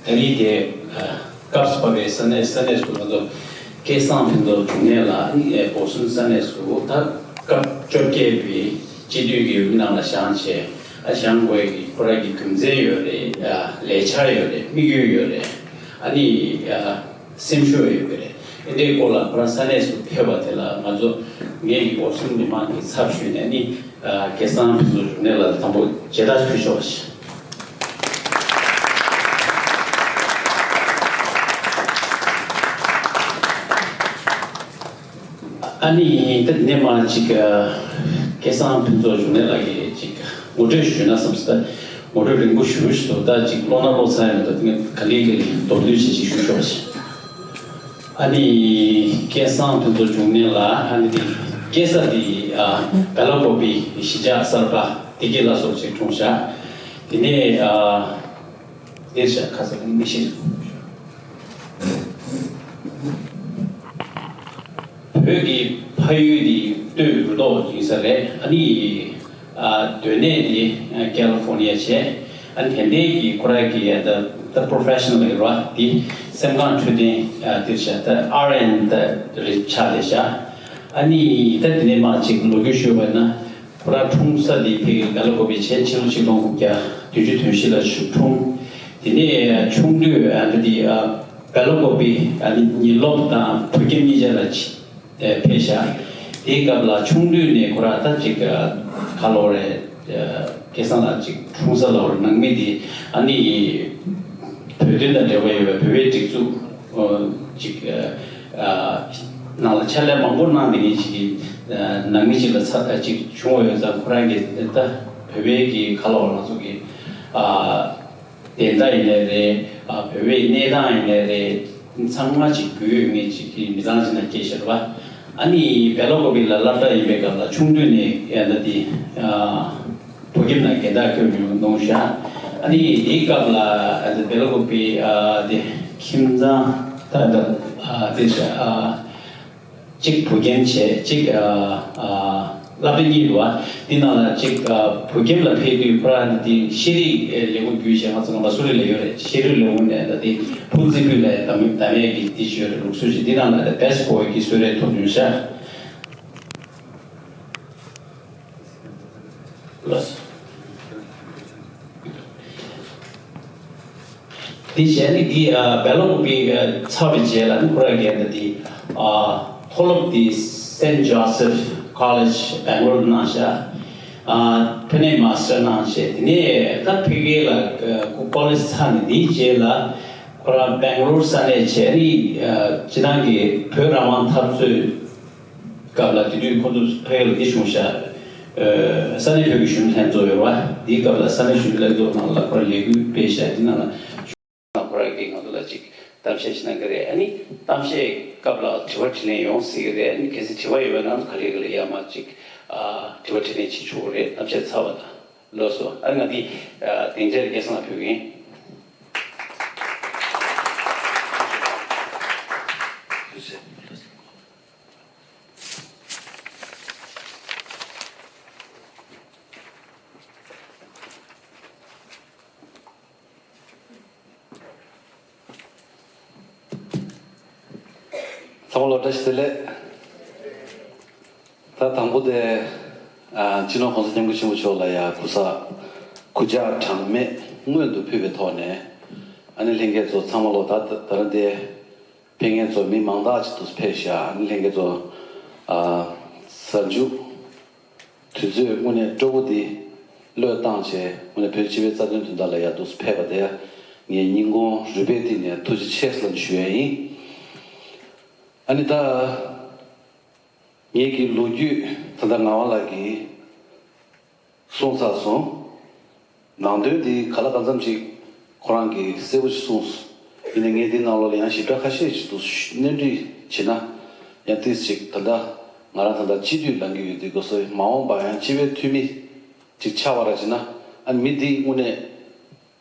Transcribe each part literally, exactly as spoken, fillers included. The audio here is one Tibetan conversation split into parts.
ད་རེས་དེ་སྐབས་སུ་བབས་པའི་ས་གནས་ས་གནས་སུ་ང་ཚོ་སྐལ་བཟང་ཕུན་ཚོགས་འབྱུང་གནས་ལགས་ནི་བོ་སི་ཊོན་ས་གནས་སུ་ད་སྐབས་བཅོ་བརྒྱད་པའི་སྤྱི་འཐུས་ཀྱི་འོས་མི་ནང་ལ་བཞེངས་བྱས། ཨ་བཞེངས་དགོས་ཀྱི་ཁོ་རང་གི་རྒྱུ་མཚན་ཡོད་རེད། ལས་འཆར་ཡོད་རེད། དམིགས་ཡུལ་ཡོད་རེད། ཨ་ནི་སེམས་ཤུགས་ཡོད་པ་རེད། ཨེ་འདྲའི་སྐོར་ལ་ཁོ་རང་ས་གནས་སུ་ཕེབས་པ་དེ་ལ་ང་ཚོ་ངེད་ཀྱི་བོ་སི་ཊོན་མི་མང་གི་ཚབ་ཞུས་ནས་ནི་སྐལ་བཟང་ཕུན་ཚོགས་འབྱུང་གནས་ལགས་ལ་དང་པོ་མཇལ་དར་ཕུལ་ཆོག་ཞེས། ཨ་ནི་ད་ནས་མ་ཅིག་སྐལ་བཟང་ཕུན་ཚོགས་འབྱུང་གནས་ལགས་ཀྱིས་ཅིག་ངོ་སྤྲོད་ཞུས་ན་བསམ་སོང་། ད་ངོ་སྤྲོད་རིང་པོ་ཞུ་ཞུ་ད་ཅིག་ཀློག་ན་ཀློག་ཚར་ཡོང་། ད་ག་ལེ་ག་ལེ་མདོར་བསྡུས་བྱས་ཅིག་ཞུ་ཆོག་ཞེས། ཨ་ནི་སྐལ་བཟང་ཕུན་ཚོགས་འབྱུང་གནས་ལགས་ཨ་ནི་དེ་སྐྱེས་ས་དེ་ཨ་བེ་ལ་ཀོ་པི་གཞིས་ཆགས་གསར་པ་བདེ་སྐྱིད་ལ་སོགས་ཅིག་འཁྲུངས་ཤག་དེ་ནས་ཨ་དེར་ཤག་ཁ་ས་མི་ཤེས། བོད་ཀྱི་ཕ་ཡུལ་དེ་སྟོད་རུ་ཐོག་ཡིན་ས་རེད། ཨ་ནི། ཨ་སྡོད་གནས་དེ་ཨ་ཀེ་ལི་ཧྥོར་ནི་ཡ་བྱས། ཨ་ནི་དེ་འདྲའི་གི་ཁོ་རང་གི་ཨ་ད་ད་པོ་རོ་ཕེ་ཤ་ནལ་ཡོད་ར་དེ་སེམས་ཁམས་འཕྲོད་བསྟེན་ཨ་དེར་བྱས་ད་ཨར་ཨེན་ད་རེད་ཆགས་བསྡད་ཤག་ཨ་ནི་ད་དེ་ནས་མར་ཅིག་ལོ་རྒྱུས་ཞུས་པ་ཡིན་ན། ཁོ་རང་འཁྲུངས་ས་དེ་ཕ་གི་བེ་ལ་ཀོ་པི་བྱས། ཕྱི་ལོ་ཆིག་སྟོང་དགུ་བརྒྱ་བདུན་ཅུ་དོན་བཞི་ལ་འཁྲུངས། དེ་ནས་ཆུང་དུས་ཨ་ད་དེ་ཨ་བེ་ལ་ཀོ་པི་ཨ་ནི་ཉིན་སློབ་དང་བོད་ཁྱིམ་གཉིས་ཆ་ལ་ཕྱིན། ཨེ་ཕེབས་ཤག་དེའི་སྐབས་ལ་ཆུང་དུས་ནས་ཁོ་རང་ད་ཅིག་ཨ་ག་ལབ་རེད། ཨ་སྐལ་བཟང་ལགས་ཅིག་འཁྲུངས་ས་ལབ་རེད། ནང་མི་དེ་ཨ་ནི་བོད་དོན་དང་འབྲེལ་བ་ཡོད་པའི་བོད་པའི་སྒྲིག་འཛུགས་ཨ་ཅིག་ཨ་ནང་ལ་ཕྱག་ལས་མང་པོ་གནང་བསྡད་མཁན་ཅིག་གི་ཨ་ནང་མི་ཅིག་ལ་ཚ་ཨ་ཅིག་བྱུང་བ་ཡོད་ཙང་། ཁོ་རང་གིས་ད་བོད་པའི་གི་ག་ལབ་རེད། ང་ཚོ་གི་ཨ་བདེན་མཐའ་ཡིན་ནའི་རེད། ཨ་བོད་པའི་གནས་སྟངས་ཡིན་ནའི་རེད། ཚང་མ་ཅིག་རྒྱུས་ཡོད་མཁན་ཅིག་གི་མི་ཚང་ཅིག་ནང་སྐྱེས་ཤག་རེད་པ། ཨ་ནི་བེ་ལ་ཀོ་པི་ལ་སློབ་གྲྭ་ཡིན་པའི་སྐབས་ལ་ཆུང་དུས་ནས་ཨ་ད་དེ་ཨ་བོད་ཁྱིམ་ནང་རྒན་བདག་སྐྱོང་མྱོང་གནང་ཤག་ཨ་ནི་དེའི་སྐབས་ལ་ཨ་ད་བེ་ལ་ཀོ་པི་ཨ་དེ་ཁྱིམ་ཚང་ད་ད་ཨ་དེ་ཤག་ཨ། གཅིག་བོད་ཁྱིམ་བྱས། གཅིག་ཨ་ཨ་སློབ་གྲྭ་གཉིས་འདུག་པ། འདི་ནང་ལ་གཅིག་ཨ་བོད་ཁྱིམ་ལ་ཕེབས་དུས་ཁོ་རང་འདི་ཤེས་རིག་ཨེ་ལས་ཁུངས་བརྒྱུད་བྱས། ང་ཚོ་ནང་པ་སུ་རི་ལ་ཡོད་རེད། ཤེས་རིག་ལས་ཁུངས་ནས་ད་འདི་ཕུག་རྩེ་ཕུག་ལ་འདམ་འདམ་ཡས་ཀྱི་འདི་ཡོད་རེད། ལུགས་སྲོལ་ཞིག་འདི་ནང་ལ་ད་བེ་སི་ཊི་བོའི་གི་གསོལ་རས་ཐོབ་བྱུང་ཤག་ལགས་སོ། དེ་བྱས་ནས་འདི་ཨ་བེ་ལ་ཀོ་པི་ཨ་ཚར་བའི་རྗེས་ལ་ནི་ཁོ་རང་གིས་ད་འདི་ཨ་མཐོ་སློབ་འདི་སེན་ཇོ་སེབ་ཀོ་ལེཇ་སྦེང་ལོར་གནང་ཤག་ཨ་ཕ་ནས་མ་སི་ཊར་གནང་བྱས། དེ་ནས་ད་ཕ་གི་ལ་ཨ་ཁོ་ཀོ་ལེཇ་ཚར་ནས་དེའི་རྗེས་ལ་ཁོ་རང་སྦེང་ལོར་ས་གནས་བྱས་ནས་ཨ་སྤྱི་བཏང་གི་བོད་རང་དབང་འཐབ་རྩོད་སྐབས་ལ་དེ་དུས་ཁོ་ཚོ་ཕ་གི་ལ་འདི་བྱུང་ཤག་ཨ་ས་གནས་བོད་ཀྱི་གཞོན་ནུ་ལྷན་ཚོགས་ཡོད་རེད་པ། འདིའི་སྐབས་ལ་ས་གནས་གཞོན་ནུ་ལྷན་ཚོགས་ནང་ལ་ཁོ་རང་ལས་འགུལ་སྤེལ་ཤག་འདི་ནང་ལ་ཁོ་རང་གིས་ང་ཚོ་ལ་ཅིག་གཏམ་བཤད་ཅིག་གནང་གི་རེད། ཨ་ནི་གཏམ་བཤད་སྐབས་ལ་དྲི་བ་དྲིས་ལན་ཡོང་སྲིད་ཀྱི་རེད། ཨ་ནི་གལ་སྲིད་དྲི་བ་ཡོད་པ་ན་ག་རེ་ག་ལ་ཡར་མར་ཅིག་ཨ་དྲི་བ་དྲིས་ལན་བྱེད་ཆོག་གི་རེད། གཏམ་བཤད་ཚར་བ་དང་། ལགས་སོ། ཨ་ནི་ང་འདི་ཨ་སྡིངས་ཆ་ལ་སྐལ་བཟང་ལ་ཕུལ་གི་ཡིན། ཚང་མ་ལ་བཀྲ་ཤིས་བདེ་ལེགས། ད་དང་པོ་དེ་ཨ་སྤྱི་ནོར་༸གོང་ས་༸སྐྱབས་མགོན་ཆེན་པོ་མཆོག་ལ་ཡ་གུས་ས་གུས་ཕྱག་གྲངས་མེད་སྔོན་དུ་ཕུལ་བའི་ཐོག་ནས། ཨ་ནི་ལྷན་རྒྱས་ཚོ་ཚང་མ་ལོ་ད་ད་རིང་དེ་ཕེབས་མཁན་ཚོ་མི་མང་དག་ཅིག་ཏུ་ཕེབས་ཤག་ཨ་ནི་ལྷན་རྒྱས་ཚོ་ཨ་གཟའ་མཇུག་དུས་ཚོད་དངོས་གནས་སྤྲོ་པོ་འདི་བློས་བཏང་བྱས། དངོས་གནས་བོད་སྤྱི་པའི་རྩ་དོན་དོན་དག་ལ་ཡར་འདུག་ཕེབས་པ་དེ་ངས་སྙིང་ཁོང་རུས་པའི་གཏིང་ནས་ཐུགས་རྗེ་ཆེ་ཟེར་ཞུ་ཡ་ཡིན། ཨ་ནི་ད་ངེད་ཀྱི་ལོ་རྒྱུས་ད་ལྟ་ངག་དབང་ལགས་ཀྱིས་གསུངས་ཚར་སོང་། ནང་དོན་འདི་ག་ལ་གང་འཚམ་ཅིག་ཁོ་རང་གིས་གསལ་པོ་ཅིག་གསུངས་སོང་། ཡིན་ནའི་ངས་འདི་ནང་ལོགས་ལ་ཡང་ཞིབ་ཕྲ་ཁ་ཤས་ཅིག་ཏུ་སྣོན་འཕྲི་བྱེད་ན། ཡང་ཏིས་ཅིག་ད་ལྟ་ང་རང་ད་ལྟ་སྤྱི་འཐུས་ལངས་ཀྱི་ཡོད་དུས་སྐབས་སུ་མ་འོངས་པ་ཡང་སྤྱི་པའི་འཐུས་མི་ཅིག་ཆགས་པ་ར་བྱེད་ན། ཨ་ནི་མི་འདི་དངོས་གནས་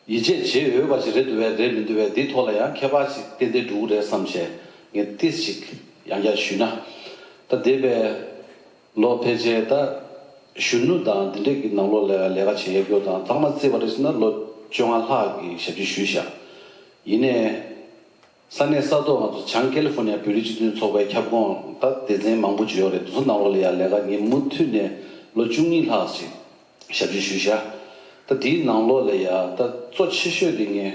ཡིད་ཆེས་བྱེད་འོས་པ་ཞིག་རེད་འདུག་པས་རེད་མི་འདུག་པས། འདིའི་ཐོག་ལ་ཡང་ཁྱད་པར་ཅིག་ཏན་ཏན་འགྲོ་གི་རེད་བསམ་བྱས་ངས་ཏིས་ཅིག་ཡང་བསྐྱར་ཞུས་ན། ད་འདས་པའི་ལོ་ཕལ་ཆེར་ད་གཞོན་ནུ་དང་འདི་འདྲས་ཀྱི་ནང་ལོགས་ལ་ལས་ཀ་བྱེད་ཡས་སྐྱོ་དང་ཚང་མ་བརྩིས་པ་རེད་ཟེར་ན་ལོ་བཅོ་ལྔ་ལྷག་གི་ཞབས་ཕྱི་ཞུས་ཤག་ཡིན་ནའི། ས་གནས་ས་ཐོག་ང་ཚོ་བྱང་ཀེ་ལི་ཧྥོར་ནི་ཡ་བོད་རིགས་སྤྱི་མཐུན་ཚོགས་པའི་ཁྱབ་ཁོངས་ད་སྡེ་ཚན་མང་པོ་ཅིག་ཡོད་རེད། དེ་ཚོ་ནང་ལོགས་ལ་ཡ་ལས་ཀ་ངས་མུ་མཐུད་ནས་ལོ་བཅུ་གཉིས་ལྷག་ཅིག་ཞབས་ཕྱི་ཞུས་ཤག་ད་དེའི་ནང་ལོགས་ལ་ཡ་ད་གཙོ་ཆེ་ཤོས་དེ་ངས་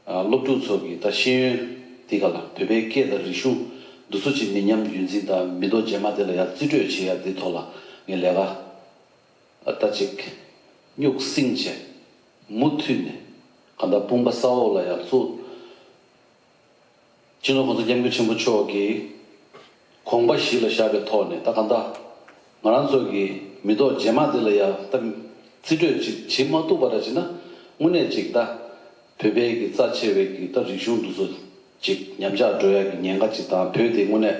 ཨ་སློབ་ཕྲུག་ཚོ་གི་ད་ཤེས་ཡོན་དེ་ག་ལ་བོད་པའི་སྐད་དང་རིག་གཞུང་འདི་ཚོ་ཅིག་མི་ཉམས་རྒྱུན་འཛིན་དང་མི་ཐོག་རྗེས་མ་དེ་ལ་ཡ་རྩིས་སྤྲོད་བྱེད་ཡ་དེ་ཐོག་ལ་ངས་ལས་ཀ་ཨ་ད་ཅིག་སྨྱུག་སྲིང་བྱས། མུ་མཐུད་ནས་གང་ལྟར་དཔུང་པ་ས་འོག་ལ་ཡ་བཙུགས། སྤྱི་ནོར་༸གོང་ས་༸སྐྱབས་མགོན་ཆེན་པོ་མཆོག་གིས་དགོངས་པ་གཞི་ལ་བཞག་པའི་ཐོག་ནས་ད་གང་ལྟར་ང་རང་ཚོ་གི་མི་ཐོག་རྗེས་མ་དེ་ལ་ཡ་ད་རྩིས་སྤྲོད་ཅིག་བྱེད་མ་ཐུབ་པ་འདྲ་བྱས་ན་དངོས་གནས་ཅིག་ད་བོད་པའི་གི་རྩ་ཆེ་བའི་གི་ད་རིག་གཞུང་འདི་ཚོ་ཅིག་ཉམས་ཆག་འགྲོ་ཡ་གི་ཉེན་ཁ་ཅིག་དང་བོད་དེ་དངོས་གནས་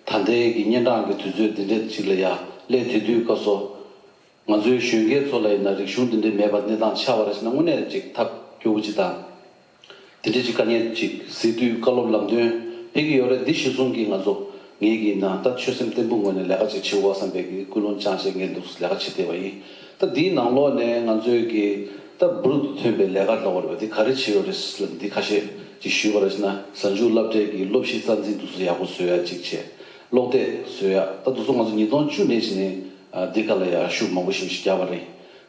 ད་ལྟའི་གི་གཉན་འཕྲང་གི་དུས་ཚོད་འདི་འདྲའི་ཅིག་ལ་ཡ་སླེབས་དེ་དུས་སྐབས་སུ། ང་ཚོའི་གཞོན་སྐྱེས་ཚོ་ལ་ཡིན་ན་རིག་གཞུང་འདི་འདྲའི་མེད་པར་གནས་སྟངས་ཆགས་པ་རེད་ཟེར་ན་དངོས་གནས་ཅིག་ཐབས་སྐྱོ་བོ་ཅིག་དང་། དེ་འདྲའི་ཅིག་དཀའ་ངལ་ཅིག་གཟིགས་དུས་བཀའ་སློབ་ལམ་སྟོན་ཕེབས་ཀྱི་ཡོད་རེད། འདི་གཞིར་བཟུང་གིས་ང་ཚོ་ངེད་ཀྱི་ནང་ད་ཆོད་སེམས་བརྟན་པོའི་ངོས་ནས་ལས་ཀ་ཅིག་བྱེད་དགོས་བསམ་པའི་གི་ཀུན་སློང་བཅངས་བྱས་ངས་འདུག་ལས་ཀ་བྱེད་བསྡད་པ་ཡིན། ད་འདིའི་ནང་ལོགས་ནས་ང་ཚོའི་གི་ད་འབུར་དུ་ཐོན་པའི་ལས་ཀ་ལབ་དགོས་རེད་པ། འདི་ག་རེ་བྱས་ཡོད་རེད་ཟེར་ལབ་འདི་ཁ་ཤས་ཅིག་ཞུས་པ་རེད་ཟེར་ན་གཟའ་མཇུག་སློབ་གྲྭའི་གི་སློབ་གཞི་རྩ་འཛིན་འདུག་སེ་ཡག་པོ་བཟོ་ཡ་ཅིག་བྱས། གློག་དེབ་བཟོ་ཡ་ད་དུང་སོ་ང་ཚོ་ཉིས་སྟོང་བཅུ་ནས་བྱས་ནས་འདི་ག་ལ་ཡ་ཤུགས་མང་པོ་ཞེ་པོ་ཞིག་བརྒྱབ་པ་རེད།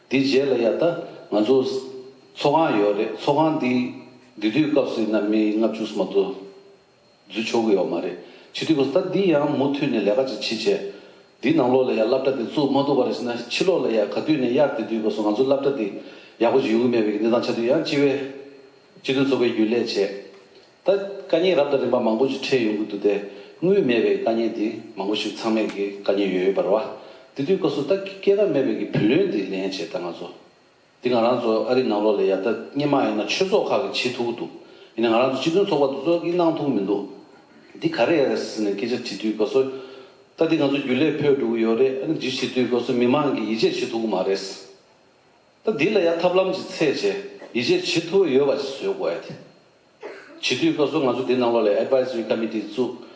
དེ་རྗེས་ལ་ཡ་ད་ང་ཚོ་ཚོགས་ཁང་ཡོད་རེད། ཚོགས་ཁང་འདི་འདི་དུས་སྐབས་སུ་ཡིན་ན་མི་ལྔ་བཅུ་ཙམ་མ་གཏོགས་འཛུལ་ཆོག་གི་ཡོད་མ་རེད། བྱེད་དུས་སྐབས་སུ་ད་འདི་ཡང་མུ་མཐུད་ནས་ལས་ཀ་ཅིག་བྱེད་བྱས། འདི་ནང་ལོགས་ལ་ཡ་སློབ་གྲྭ་འདི་བཙུགས་མ་ཐུབ་པ་རེད་ཟེར་ན་ཕྱི་ལོགས་ལ་ཡ་ག་དུས་ནས་གཡར་བསྡད་དུས་སྐབས་སུ་ང་ཚོ་སློབ་གྲྭ་འདི་ཡག་པོ་ཞིག་ཡོང་གི་མེད་པའི་གནས་སྟངས་ཆགས་དུས་ཡང་སྤྱི་བའི་སྤྱི་མཐུན་ཚོགས་པའི་རྒྱུན་ལས་བྱས། ད་དཀའ་ངལ་རབ་དང་རིམ་པ་མང་པོ་ཞིག་འཕྲད་ཡོང་གི་འདུག་སྟེ། དངུལ་མེད་པའི་དཀའ་ངལ་འདི་མང་པོ་ཞིག་ཚང་མས་ཀྱི་དཀའ་ངལ་ཡོད་ཡོད་པ་རེད་བ། དེ་དུས་སྐབས་སུ་ད་སྐྱེད་ཀ་མེད་པའི་གི་བུ་ལོན་འདི་ལེན་བྱས་ད་ང་ཚོ། འདི་ང་རང་ཚོ་ཨ་རི་ནང་ལོགས་ལ་ཡ་ད་སྔོན་མ་ཡིན་ན་ཆོས་ཚོགས་ཁག་གིས་བྱེད་ཐུབ་ཀྱི་འདུག་ཡིན་ན་ང་རང་ཚོ་སྤྱི་མཐུན་ཚོགས་པ་འདི་ཚོ་གིས་གནང་ཐུབ་ཀྱི་མི་འདུག་འདི་ག་རེ་ཡ་རེད་ཟེར་ནས་སྐད་ཆ་དྲིས་དུས་སྐབས་སུ། ད་འདི་ང་ཚོ་རྒྱུན་ལས་ཕེབས་འགྲོ་གི་ཡོད་རེད། ཨ་ནི་འདི་བྱེད་དུས་སྐབས་སུ་མི་མང་གིས་ཡིད་ཆེས་བྱེད་ཐུབ་ཀྱི་མ་རེད། ད་འདི་ལ་ཡང་ཐབས་ལམ་ཅིག་འཚོལ་བྱས་ཡིད་ཆེས་བྱེད་ཐུབ་ཡོད་པ་ཅིག་བཟོ་དགོས་ཡ་དེ། བྱེད་དུས་སྐབས་སུ་ང་ཚོ་འདི་ནང་ལོགས་ལ་Advisory Committee་བཙུགས།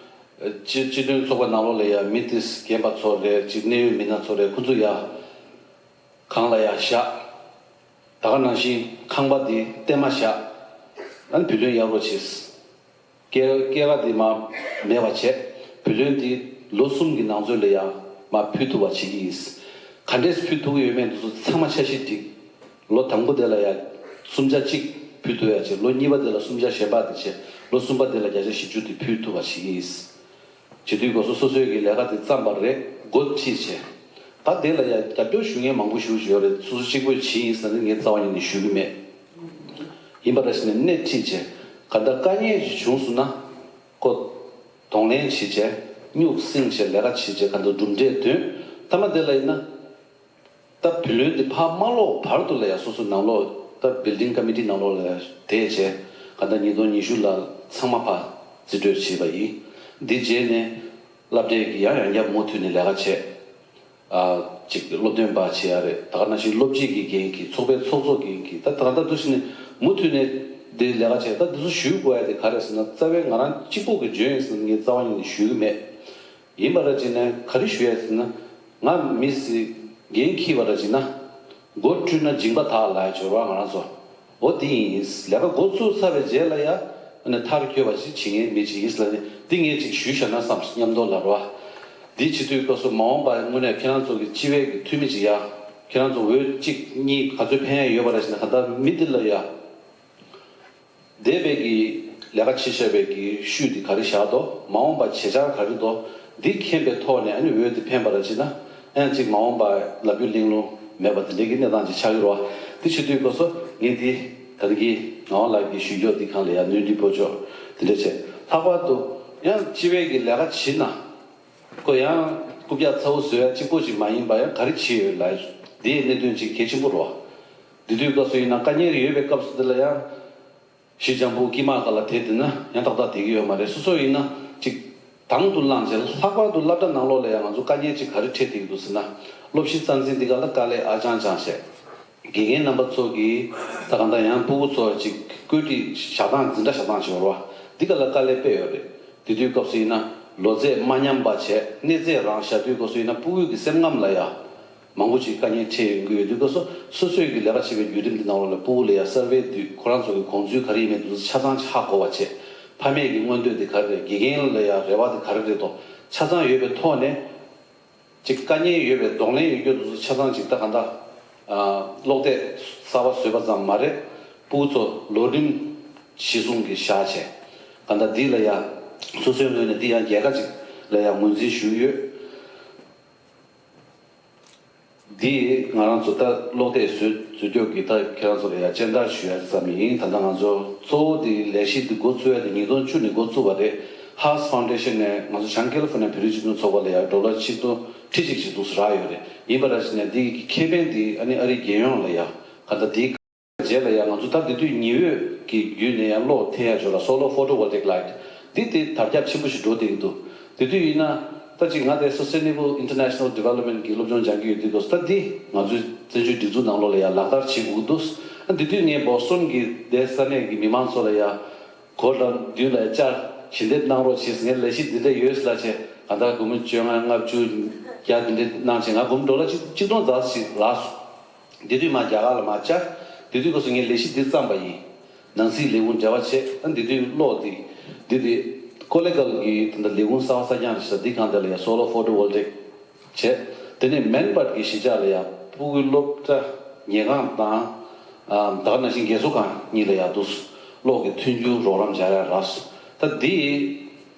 སྤྱི་སྤྱི་མཐུན་ཚོགས་པ་ནང་ལོགས་ལ་ཡང་མི་དེ་རྒན་པ་ཚོ་རེད་ཅིག་གནད་ཡོད་མི་སྣ་ཚོ་རེད། ཁོ་ཚོ་ཡ་གང་ལ་ཡ་བཞག་ད་ག་ནང་བཞིན་ཁང་པ་འདི་བརྟན་མ་བཞག་ཨ་ནི་བུ་ལོན་གཡར་རོགས་བྱེད། སྐྱེད་སྐྱེད་ཀ་འདི་མར་མེད་པ་བྱས། བུ་ལོན་འདི་ལོ་གསུམ་གྱི་ནང་ཚུད་ལ་ཡང་མར་ཕུལ་ཐུབ་པ་བྱེད་ཀྱི་ཡིན། ག་འདྲས་ཕུལ་ཐུབ་ཀྱི་ཡོད་མེད་འདི་ཚོ་ཚང་མ་འཆར་གཞི་སྒྲིག་ལོ་དང་པོ་དེ་ལ་ཡང་སུམ་ཆ་གཅིག་ཕུལ་ཐུབ་ཡ་བྱས། ལོ་གཉིས་པ་དེ་ལ་སུམ་ཆ་གཞན་པ་དེ་བྱས། ལོ་གསུམ་པ་དེ་ལ་བརྒྱ་ཆ་བཞི་བཅུ་དེ་ཕུལ་ཐུབ་པ་བྱེད་ཀྱི་ཡིན། བྱེད་དུས་སྐབས་སུ་སོ་སོའི་གི་ལས་ཀ་དེ་བརྩམས་པ་རེད། འགོ་ཁྲིད་བྱས། ད་དེ་ལ་ཡང་རྒྱབ་སྐྱོར་ཞུ་མཁན་མང་པོ་ཞེ་པོ་ཅིག་ཡོད་རེད། སོ་སོ་གཅིག་པོས་བྱེད་ཡིན་ཟེར་ན་ངས་རྩ་བ་ཉིད་ནས་ཞུ་གི་མེད། ཡིན་པ་འདྲ་ཞིག་ནས་སྣེ་ཁྲིད་བྱས། ག་འདྲ་དཀའ་ངལ་ཞིག་བྱུང་སོང་ན་ཁོ་གདོང་ལེན་བྱེད་བྱས། སྨྱུག་སྲིང་བྱས། ལས་ཀ་བྱེད་བྱས། ག་འདྲ་གྲུབ་འབྲས་ཐོན། མཐའ་མ་དེ་ལ་ཡིན་ན། ད་བུ་ལོན་འདི་ཕར་མ་སློག་བར་དུ་ལ་ཡང་སོ་སོ་ནང་ལོགས་ད་Building Committee་ནང་ལོགས་ལ་ཡང་བསྡད་བྱས། ག་འདྲ་ཉིས་སྟོང་ཉི་ཤུ་ལ་ཚང་མ་ཕར་རྩིས་སྤྲོད་བྱས་པ་ཡིན། འདི་རྗེས་ནས་སློབ་གྲྭའི་གི་ཡང་ཡང་བསྐྱར་མུ་མཐུད་ནས་ལས་ཀ་བྱས། ཨ་ཅིག་སློབ་སྟོན་པ་བྱེད་ཡ་རེད། ད་ག་ནང་བཞིན་སློབ་སྤྱི་གི་འགན་འཁྱེར། ཚོགས་པའི་ཚོགས་གཙོ་འགན་འཁྱེར། ད་ད་ལྟ་འདུག་བྱས་ནས་མུ་མཐུད་ནས་འདི་ལས་ཀ་བྱས། ད་འདི་ཚོ་ཞུ་དགོས་ཡ་དེ་ག་རེ་ཟེར་ན་རྩ་བའི་ང་རང་གཅིག་པོ་གི་འཇོན་ཡིན་ཟེར་ངས་རྩ་བ་ཉིད་ནས་ཞུ་གི་མེད། ཡིན་པ་ར་བྱས་ན་ག་རེ་ཞུ་ཡ་ཟེར་ན། ང་མི་སི་འགན་འཁྱེར་བ་ར་བྱས་ན། མགོ་བཀྲུས་ན་མཇིང་པ་དག་ལ་ཡ་སྦྱོར་བ་ང་རང་ཚོ། འོ་འདི་ཡིན། ལས་ཀ་འགོ་བཙུགས་ཚར་བའི་རྗེས་ལ་ཡ། ཨ་ནི་མཐར་འཁྱོལ་བ་ཞིག་བྱེད་མཁན་མི་ཅིག་ཡིན་ལ་ནི་འདི་ངས་ཅིག་ཞུས་བཞག་ན་བསམ་སྙམ་དོ་ལ་རོ། འདི་བྱེད་དུས་སྐབས་སུ་མ་འོངས་པ་དངོས་གནས་ཁྱེད་རང་ཚོ་གི་སྤྱི་བའི་གི་འཐུས་མི་ཅིག་ཡ། ཁྱེད་རང་ཚོ་འོས་གཅིག་གཉིས་ག་ཚོད་ཕན་ཡ་ཡོད་པ་ར་བྱས་ན་ག་ད་མི་འདི་ལ་ཡ། འདས་པའི་གི་ལས་ཀ་བྱེད་བཞག་པའི་གི་ཤུལ་འདི་ག་རེ་བཞག་འདུག་མ་འོངས་པ་བྱེད་འཆར་ག་རེ་འདུག་འདི་མཁྱེན་པའི་ཐོག་ནས་ཨ་ནི་འོས་འདི་འཕེན་པ་ར་བྱེད་ན། ཨ་ཡང་ཅིག་མ་འོངས་པ་ལབ་རྒྱུ་གླེང་ལུགས་མེད་པ་དེ་འདྲའི་གི་གནས་སྟངས་ཅིག་ཆགས་ཀྱི་རེད་བ། འདི་བྱེད་དུས་སྐབས་སུ་ངས་འདི་ད་ལྟ་གི་ངག་དབང་ལགས་ཀྱིས་ཞུས་ཀྱོག་འདི་སྒང་ལ་ཡང་སྣོན་འཕྲི་སྤོ་ཆོག་དེ་འདྲ་བྱས། ལྷག་པར་དུ་ཡང་སྤྱི་བའི་གི་ལས་ཀ་བྱེད་ན། ཁོ་ཡང་རྐུབ་བཀྱག་ཚ་བོ་བཟོ་ཡ་གཅིག་པོ་ཅིག་མ་ཡིན་པ་ཡང་ག་རེ་བྱེད་ཡོད་ལ། འདི་ཡི་གནད་དོན་ཅིག་གལ་ཆེན་པོ་རེད་བ། འདི་དུས་སྐབས་སུ་ཡིན་ན་དཀའ་ངལ་ཡོད་པའི་སྐབས་སུ་འདི་ལ་ཡང་། ཞི་འཇམ་པོ་དཀྱིལ་མ་སྒང་ལ་དེད་བསྡད་ན་ཡང་ཏག་ཏག་བསྡད་ཀྱི་ཡོད་མ་རེད། སོ་སོ་ཡིན་ན་ཅིག་དང་དུ་བླངས་བྱས། ལྷག་པར་དུ་སློབ་གྲྭ་ནང་ལོགས་ལ་ཡང་ང་ཚོ་དཀའ་ངལ་ཅིག་ག་རེ་འཕྲད་བསྡད་ཀྱི་འདུག་ཟེར་ན། སློབ་གཞི་རྩ་འཛིན་འདི་ག་ལ་དཀའ་ལས་ཨ་ཅང་ཅང་བྱས། དགེ་རྒན་རྣམ་པ་ཚོ་གིས་ད་གང་ལྟར་ཡང་སྤུ་གུ་ཚོ་ཅིག་བཀོད་སྒྲིག་བཞག་སྟངས་འཛིན་གྲྭ་བཞག་སྟངས་ཅིག་ཡོད་རེད་བ། འདི་ག་ལ་དཀའ་ལས་དཔེ་ཡོད་རེད། དེ་དུས་སྐབས་སུ་ཡིན་ན་ལོ་ཚད་མ་མཉམ་པ་བྱས། གནས་ཚད་རང་བཞག་དུས་སྐབས་སུ་ཡིན་ན་སྤུ་གུ་གི་སེམས་ཁམས་ལ་ཡང་ མང་པོ་ཅིག་དཀའ་ངལ་འཕྲད་ཡོང་གི་ཡོད་དུས་སྐབས་སུ་སོ་སོས་ཀྱི་ལས་ཀ་བྱེད་པའི་བརྒྱུད་རིམ་འདི་ནང་ལོགས་ལ་ཕྲུ་གུ་ལ་ཡ་སར་ཝེ་དུས་ཁོ་རང་ཚོ་གི་དགོངས་ཚུལ་ག་རེ་ཡིན་མིན་དེ་ཚོ་ཆ་ཚང་ཧ་གོ་བ་བྱས། ཕ་མས་ཀྱི་མངོན་འདོད་དེ་ག་རེ་རེད། དགེ་རྒན་ལ་ཡ་རེ་བ་དེ་ག་རེ་རེད་དོ་ཆ་ཚང་ཡོད་པའི་ཐོག་ནས། ཅིག་དཀའ་ངལ་ཡོད་པའི་གདོང་ལེན་ཡོད་རྒྱུ་དེ་ཚོ་ཆ་ཚང་ཅིག་ད་ག་འདྲ། ཨ་གློག་དེབ་གསར་པ་བཟོས་པ་ཙམ་མ་རེད། ཕྲུ་གུ་ཚོ་ལོ་རིམ་གཞི་བཟུང་གི་བཞག་བྱས། ག་འདྲ་འདི་ལ་ཡ་སོ་སོའི་ངོས་ནས་འདི་ཡང་རྒྱལ་ཁ་ཅིག་ལ་ཡ་ངོས་འཛིན་ཞུས་ཡོད། འདི་ང་རང་ཚོ་ད་གློག་དེབ་བཟོ་བཟོ་རྒྱུ་གི་ད་ཁྱེད་རང་ཚོ་ལ་ཡ་སྤྱན་བསྟར་ཞུ་ཡ་ཙམ་ཡིན། ད་ལྟ་ང་ཚོ་གཙོ་བོ་འདི་ལས་གཞི་འདི་འགོ་བཙུགས་ཡ་དེ་ཉིས་སྟོང་བཅུ་ནས་འགོ་བཙུགས་པ་རེད། ཧཱས་ཕའུན་ཌེ་ཤན་ནས་ང་ཚོ་བྱང་ཀེ་ལི་ཧྥོ་ནི་ཡ་བོད་རིགས་སྤྱི་མཐུན་ཚོགས་པ་ལ་ཡ་ཌོ་ལར་ཆིག་སྟོང་ཁྲི་གཅིག་ཅིག་འདུག་སེ་རག་ཡོད་རེད། ཡིན་པ་ར་ཞིག་ནས་འདི་གི་ཁེ་ཕན་འདི་ཨ་ནི་ཨ་རིའི་རྒྱལ་ཡོངས་ལ་ཡ་ག་ད་འདི་རྗེས་ལ་ཡ་ང་ཚོ་ད་དེ་དུས་ཉི་འོད་ཀྱི་བརྒྱུད་ནས་ཡང་གློག་འཐེན་ཡ་འཇོག་ལ་solar photovoltaic light འདི་དེ་དར་ཁྱབ་ཆེན་པོ་ཞིག་འགྲོ་བསྡད་ཀྱི་འདུག་དེ་དུས་ཡིན་ན་ད་ཅིག་ང་དེ་Sustainable International Development གི་སློབ་སྦྱོང་སྦྱང་གི་ཡོད་དུས་སྐབས་སུ་ད་འདི་ང་ཚོའི་བཙན་བྱོལ་སྒྲིག་འཛུགས་ནང་ལོགས་ལ་ཡང་ལག་བསྟར་བྱེད་དགོས་ཀྱི་འདུག་ཨ་འདི་དུས་ངས་Boston གི་དེ་ས་གནས་ཀྱི་མི་མང་ཚོ་ལ་ཡང་སྒོ་ལ་མདུན་ལ་བཅར་ཞལ་འདེབས་གནང་རོགས་བྱས་ངས་ལས་གཞི་འདི་འདྲ་ཡོད་ལབ་བྱས་གང་ལྟར་སྒོར་མོ་བཅོ་ལྔ་ལྔ་བཅུ་བརྒྱ་འདི་འདྲ་གནང་བྱས་ང་སྒོར་མོ་ཌོ་ལར་གཅིག་གཅིག་སྟོང་ཙམ་ཞིག་ལགས་སོང་། དེ་དུས་མ་རྒྱ་གར་ལ་མ་བཅར། དེ་དུས་སྐབས་སུ་ངས་ལས་གཞི་འདི་བརྩམས་པ་ཡིན། ནང་སྲིད་ལས་ཁུངས་འབྲེལ་བ་བྱས། ཨ་འདི་དུས་གློག་འདི་འདི་དེ་ཀོ་ལེ་གལ་གྱི་དེ་འདྲ་ལས་ཁུངས་གསར་པ་གསར་རྐྱང་རེད་ཤག་འདི་གང་དེ་ལ་ཡང་solar photovoltaic བྱས། དེ་ནས་མན་བྷཊ་གྱི་གཞིས་ཆགས་ལ་ཡང་ཕྲུ་གུའི་སློབ་གྲྭ་ཉལ་ཁང་དང་ཨ་ད་ག་ནང་བཞིན་རྒས་གསོ་ཁང་གཉིས་ལ་ཡང་འདུག་གློག་གི་མཐུན་འགྱུར་རོགས་རམ་བྱ་ཡ་རག་སོང་། ད་འདི།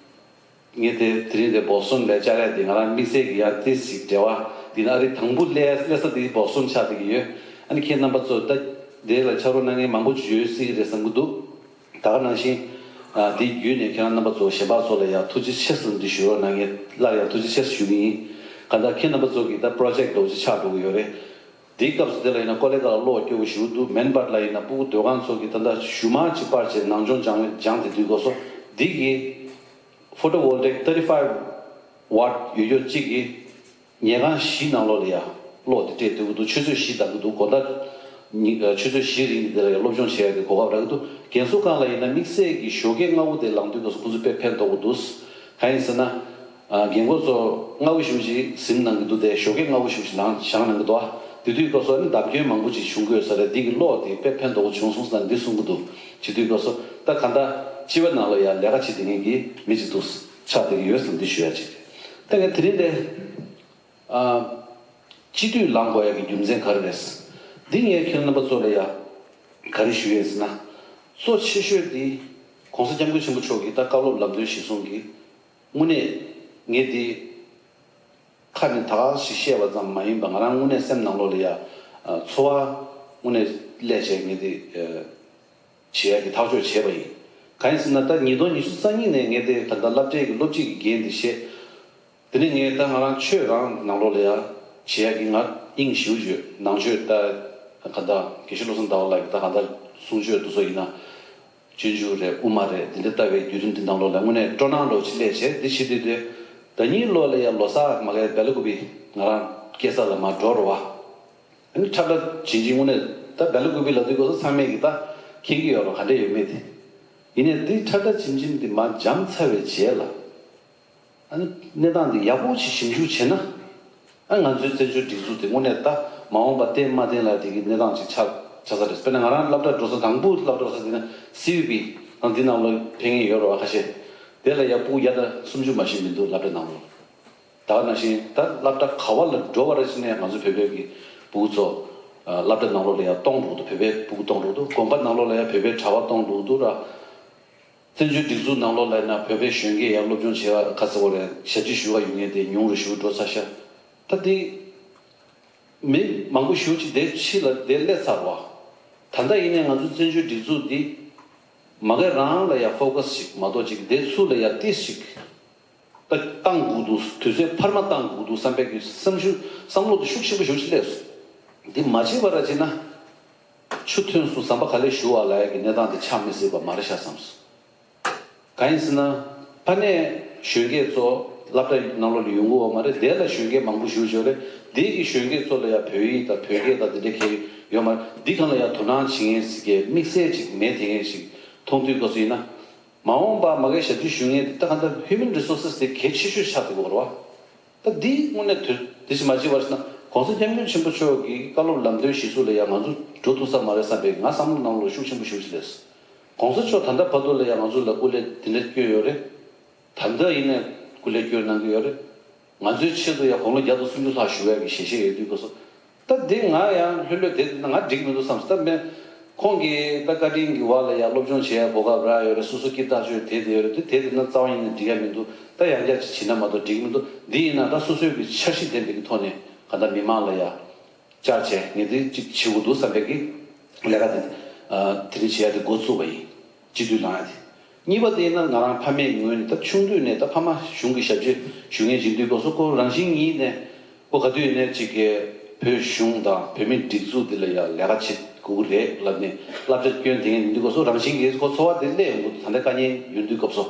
ངས་དེ་དེ་རིང་དེ་Boston ལ་བཅར་ཡ་དེ་ང་རང་དམིགས་བསལ་གྱི་ཡང་ཏོག་ཙམ་འབྲེལ་བ་འདི་ན་ཨ་རི་དང་པོ་སླེབས་སླེབས་ས་དེ་Boston ཆགས་བསྡད་ཀྱི་ཡོད། ཨ་ནི་ཁྱེད་རྣམ་པ་ཚོ་ད་དེ་ལ་ཕྱག་རོགས་གནང་མཁན་མང་པོ་ཅིག་ཡོད་སྲིད་ཀྱི་རེད་བསམ་གྱི་འདུག་ད་ག་ནང་བཞིན་ཨ་དེ་བརྒྱུད་ནས་ཁྱེད་རང་རྣམ་པ་ཚོ་གཞན་པ་ཚོ་ལ་ཡང་ཐུགས་རྗེ་ཆེ་ཟེར་འདི་ཞུ་རོགས་གནང་། ངས་སླར་ཡང་ཐུགས་རྗེ་ཆེ་ཞུ་གི་ཡིན། གང་ལྟར་ཁྱེད་རྣམ་པ་ཚོ་གི་ད་project འདྲ་བོ་ཅིག་ཆགས་འགྲོ་གི་ཡོད་རེད། དེའི་སྐབས་སུ་དེ་ལ་ཡིན་ན་ཀོ་ལེ་གལ་ལ་གློག་སྐྱོ་བོ་ཞེ་པོ་འདུག་མན་བྷཊ་ལ་ཡིན་ན་ཕྲུ་གུ་སྡོད་ཁང་ཚོ་གི་ད་ལྟ་གཞུག་མ་ཅིག་པར་བྱས་ནང་སྦྱོང་སྦྱང་སྦྱང་དེ་དུས་སྐབས་སུ་འདི་གི་photovoltaic thirty five watt ཡོད་རྒྱུ་གཅིག་གིས་ཉལ་ཁང་བཞི་ནང་ལོགས་ལ་ཡ་གློག་དེ་སྤྲད་སྡོད་ཀྱི་འདུག་ཆུ་ཚོད་བཞི་འདང་གི་འདུག་གོ་ད་ཉི་ཆུ་ཚོད་བཞི་རིང་གི་དེ་ལ་ཡ་སློབ་སྦྱོང་བྱེད་ཡ་གི་གོ་སྐབས་རག་གི་འདུག་རྒན་གསོ་ཁང་ལ་ཡིན་ན་དམིགས་བསལ་གྱི་ཞོགས་ཀས་སྔ་པོ་དེ་ལངས་དུས་སྐབས་སུ་ཁོ་ཚོ་དཔེ་ཕན་ཐོགས་ཀྱི་འདུག་གང་ཡིན་ཟེར་ན། རྒན་གོག་ཚོ་སྔ་པོ་ཞེ་པོ་ཅིག་གཟིམ་གནང་གི་འདུག་དེ་ཞོགས་ཀས་སྔ་པོ་ཞེ་པོ་ཅིག་ལངས་བཞེངས་གནང་གི་འདུག་དེ་དུས་སྐབས་སུ་ཨ་ནི་བརྡབ་སྐྱོན་མང་པོ་ཅིག་བྱུང་གི་ཡོད་ས་རེད། འདི་གི་གློག་དེ་དཔེ་ཕན་ཐོགས་པོ་བྱུང་སོང་ཟེར་ན་འདི་གསུང་གི་འདུག་བྱེད་དུས་སྐབས་སུ་ད་ག་འདྲ་སྤྱི་པའི་ནང་ལ་ཡང་ལས་ཀ་བྱེད་བསྡད་མཁན་གྱི་མི་ཅིག་འདུག་ཆགས་བསྡད་ཀྱི་ཡོད་ཟེར་ན་འདི་ཞུ་ཡ་ཅིག་རེད། ད་ངས་དེ་རིང་འདི་ཨ་སྤྱི་འཐུས་ལངས་དགོས་ཡ་གི་རྒྱུ་མཚན་ག་རེ་རེད། འདི་ངས་ཁྱེད་རྣམ་པ་ཚོ་ལ་ཡ་ག་རེ་ཞུ་ཡས་ཟེར་ན། གཙོ་ཆེ་ཤོས་འདི་༸གོང་ས་༸སྐྱབས་མགོན་ཆེན་པོ་མཆོག་གི་ད་བཀའ་སློབ་ལམ་སྟོན་གཞིར་བཟུང་གིས། དངོས་གནས་ངས་འདི་ཁ་ནས་ད་ག་ཞིག་བཤད་པ་ཙམ་མ་ཡིན་པ་ང་རང་དངོས་གནས་སེམས་ནང་ལོགས་ལ་ཡ་ཚོར་བ་དངོས་གནས་སླེབས་བྱས་ངས་འདི་བྱེད་ཡ་གི་ཐག་གཅོད་བྱས་པ་ཡིན། གང་ཡིན་ཟེར་ན་ད་ཉིས་སྟོང་ཉི་ཤུ་རྩ་གཉིས་ནས་ངས་འདི་ད་ལྟ་སློབ་གྲྭའི་གི་སློབ་སྤྱི་གི་འགན་འདི་བཞེས། དེ་ནས་ངས་ད་ང་རང་ཆོས་རང་ནང་ལོགས་ལ་ཡ་བྱེད་ཡ་གི་ང་དབྱིངས་ཞེ་པོ་ཡོད། ནང་ཆོས་ད་ག་ད་དགེ་བཤེས་བློ་བཟང་ཟླ་བ་ལགས་ཀྱི་ད་ག་ད་གསུང་ཆོས་འདི་ཚོ་ཡིན་ན། སྤྱོད་འཇུག་རེད། དབུ་མ་རེད། འདི་འདྲ་ལྟ་བའི་བརྒྱུད་རིམ་འདི་ནང་ལོགས་ལ་དངོས་གནས་སྤྲོ་སྣང་ལོག་ཅིག་སླེབས་བྱས་འདི་བྱེད་དུས་དེ། ཟླ་ཉིན་ལོ་ལ་ཡ་ལོ་གསར་མ་གའི་སྦེལ་ཀོབ་པི་ང་རང་སྐྱེས་ས་ལ་མ་འགྲོ་རོ་བ། ཨ་ནི་ཁྲ་ཁྲ་བྱིན་བྱིན་དངོས་གནས་ད་སྦེལ་ཀོབ་པི་ལ་དུས་སྐབས་སུ་ཚང་མས་ཀྱི་ད་མཁྱེན་གྱི་ཡོད་རོ་ག་འདྲ་ཡོད་མེད་དེ། ཡིན་ནའི་འདི་ཁྲ་ཁྲ་བྱིན་བྱིན་འདི་མ་འཇམ་ཚར་བའི་རྗེས་ལ། ཨ་ནི་གནས་སྟངས་འདི་ཡག་པོ་ཞིག་ཞིབ་འཇུག་བྱས་ན། ཨ་ང་ཚོའི་བཙན་བྱོལ་སྒྲིག་འཛུགས་དེ་དངོས་གནས་ད་མ་འོངས་པ་བརྟན་མ་བརྟན་ལ་དེ་གི་གནས་སྟངས་ཅིག་ཆགས་ཆགས་ས་རེད། དཔེར་ན་ང་རང་སློབ་གྲྭ་འགྲོ་ས་དང་པོ་སློབ་གྲྭ་འགྲོ་ས་དེ་ན་སི་ཡུ་པི་དང་འདི་ནང་ལ་ཕེབས་མཁན་ཡོད་རེད་བ་ཁ་ཤས། དེ་ལ་ཡ་ཕྲུ་གུ་བརྒྱ་དང་སུམ་ཅུ་མ་ཞིག་མི་འདུག་སློབ་གྲྭ་ནང་ལ། ད་ག་ནང་བཞིན་ད་སློབ་གྲྭ་ག་བ་ལ་འགྲོ་བ་རེ་བྱས་ནས་ང་ཚོ་བོད་པའི་གི་ཕྲུ་གུ་ཚོ་སློབ་གྲྭ་ནང་ལོགས་ལ་ཡ་གཏོང་འགྲོ་གི་འདུག་བོད་པའི་ཕྲུ་གུ་གཏོང་འགྲོ་གི་འདུག་དགོན་པ་ནང་ལོགས་ལ་ཡ་བོད་པའི་གྲྭ་པ་གཏོང་འགྲོ་གི་འདུག་ར། བཙན་བྱོལ་སྒྲིག་འཛུགས་ནང་ལོགས་ལ་ཡིན་ན་བོད་པའི་གཞོན་སྐྱེས་ཡར་སློབ་སྦྱོང་བྱེད་པ་ག་ཚོད་རེད། ཞབས་ཕྱི་ཞུ་བ་ཡོང་མཁན་དེ་ཉུང་རུ་ཞུ་འགྲོ་ཚར་ཤག་ད་དེ་མི་མང་པོ་ཞེ་པོ་ཅིག་དེ་ཕྱི་ལ་དེ་སླེབས་ཚར་བ། ད་ལྟ་ཡིན་ནའི་ང་ཚོ་བཙན་བྱོལ་སྒྲིག་འཛུགས་འདི་མ་གི་རང་ལ་ཡ་ཕོ་ཀ་སི་ཞིག་མ་གཏོགས་ཅིག་དེ་ཚུར་ལ་ཡ་ཏིས་ཞིག་ད་བཏང་དགོས་འདུག་དུས་ཚོད་འཕར་མ་བཏང་དགོས་འདུག་བསམ་པའི་གི་བསམ་ཤུགས་བསམ་བློ་དེ་ཤུགས་ཆེན་པོ་ཞེ་པོ་ཅིག་སླེབས་སོང་། འདི་མ་བྱས་པ་ར་བྱས་ན། ཆུ་ཐོན་སོང་ཟམ་པ་ག་ལེར་བཞུ་བ་ལ་ཡ་གི་གནས་སྟངས་དེ་ཆགས་མི་སྲིད་པ་མ་རེད་ཤག་བསམ་སོང་། གང་ཡིན་ཟེར་ན། ཕ་ནས་གཞོན་སྐྱེས་ཚོ་སློབ་གྲྭ་ནང་ལོགས་ལ་ཡོང་གི་ཡོད་མ་རེད། དེ་ལ་གཞོན་སྐྱེས་མང་པོ་ཞེ་པོ་ཅིག་ཡོད་རེད། དེ་གི་གཞོན་སྐྱེས་ཚོ་ལ་ཡ་བོད་ཡིག་དང་བོད་སྐད་དང་དེ་འདྲ་གལ་ཡོད་མ་རེད། འདི་སྒང་ལ་ཡ་དོ་སྣང་བྱེད་མཁན་ཟེར་མཁན་དམིགས་བསལ་ཅིག་མེད་དེ་མཁན་ཞིག་མཐོང་དུས་སྐབས་སུ་ཡིན་ན། མ་འོངས་པ་མ་གི་ཞབས་ཕྱི་ཞུ་མཁན་དེ་ད་ག་འདྲ་human resources དེ་གལ་ཆེ་ཤོས་ཆགས་བསྡད་ཡོད་རེད་བ། ད་འདི་དངོས་གནས་དོན་དེ་ཞིག་མ་བྱས་པར་ཟེར་ན་ ༸གོང་ས་༸སྐྱབས་མགོན་ཆེན་པོ་མཆོག་གི་བཀའ་སློབ་ལམ་སྟོན་གཞིར་བཟུང་ལ་ཡང་ང་ཚོ་འགྲོ་ཐུབ་ས་མ་རེད་བསམ་པའི་ང་བསམ་བློ་ནང་ལ་ཤུགས་ཆེན་པོ་ཞེ་པོ་ཅིག་སླེབས་སོང་། ༸གོང་ས་མཆོག་ད་ལྟ་བར་དུ་ལ་ཡང་ང་ཚོ་ལ་སྐུ་ལས་འདི་འདྲ་བསྐྱོན་ཡོད་རེད། ད་ལྟ་ཡིན་ནའི་སྐུ་ལས་བསྐྱོན་གནང་གི་ཡོད་རེད། ང་ཚོའི་ཆེད་དུ་ཡང་དགུང་ལོ་བརྒྱ་དང་སུམ་ཅུ་ལྷག་བཞུགས་ཡག་གི་ཞལ་བཞེས་ཡོད་དུས་སྐབས་སུ། ད་འདི་ང་ཡང་ལྷོད་ལྷོད་བསྡད་ན་ང་འགྲིག་མི་འདུག་བསམ་སོང་། ད་མེད། ཁོང་གིས་ད་བཀའ་དྲིན་གྱི་འོག་ལ་ཡང་སློབ་སྦྱོང་བྱེད་ཡག་གོ་སྐབས་རག་ཡོད་རེད། སོ་སོ་སྐྱིད་ཐག་ཆོད་དེ་དེ་ཡོད་རེད། དེ་དེ་དེ་ན་རྩ་བ་ཉིད་ནས་འགྲིག་ཡག་མི་འདུག་ད་ཡང་བསྐྱར་ཅིག་བྱེད་ན་མ་གཏོགས་འགྲིག་མི་འདུག་འདི་ཡིན་ན་ད་སོ་སོའི་གི་འཆར་གཞི་ལྡན་པའི་གི་ཐོག་ནས་ག་ད་མི་མང་ལ་ཡང་། བཅར་བྱས་ངས་འདི་གཅིག་བྱེད་དགོས་འདུག་བསམ་པའི་གི་ལས་ཀ་དེ། ཨ། དེ་རིང་བྱེད་ཡ་དེ་འགོ་བཙུགས་པ་ཡིན། སྤྱི་འཐུས་ལངས་ཡ་དེ། གཉིས་པ་དེ་ཡིན་ན་ང་རང་ཕ་མེས་ངོས་ནས་ད་ཆུང་དུས་ནས་ད་ཕ་མ་གཞུང་གི་ཞབས་ཕྱི་ཞུ་མཁན་ཡིན་དུས་སྐབས་སུ་ཁོ་རང་བཞིན་ངེས་ནས་ཁོ་ག་དུས་ཡིན་ནའི་གཅིག་གི་བོད་གཞུང་དང་བོད་མིའི་སྒྲིག་འཛུགས་འདི་ལ་ཡང་ལས་ཀ་བྱེད་དགོས་ཀྱི་རེད་ལབ་ནས་བསླབ་བྱ་སྐྱོན་དེ་ངས་ཡིན་དུས་སྐབས་སུ་རང་བཞིན་གྱིས་ཁོ་ཚོར་བ་དེ་སླེབས་ཡོང་གི་འདུག་ད་ལྟ་དཀའ་ངལ་ཡོང་དུས་སྐབས་སུ།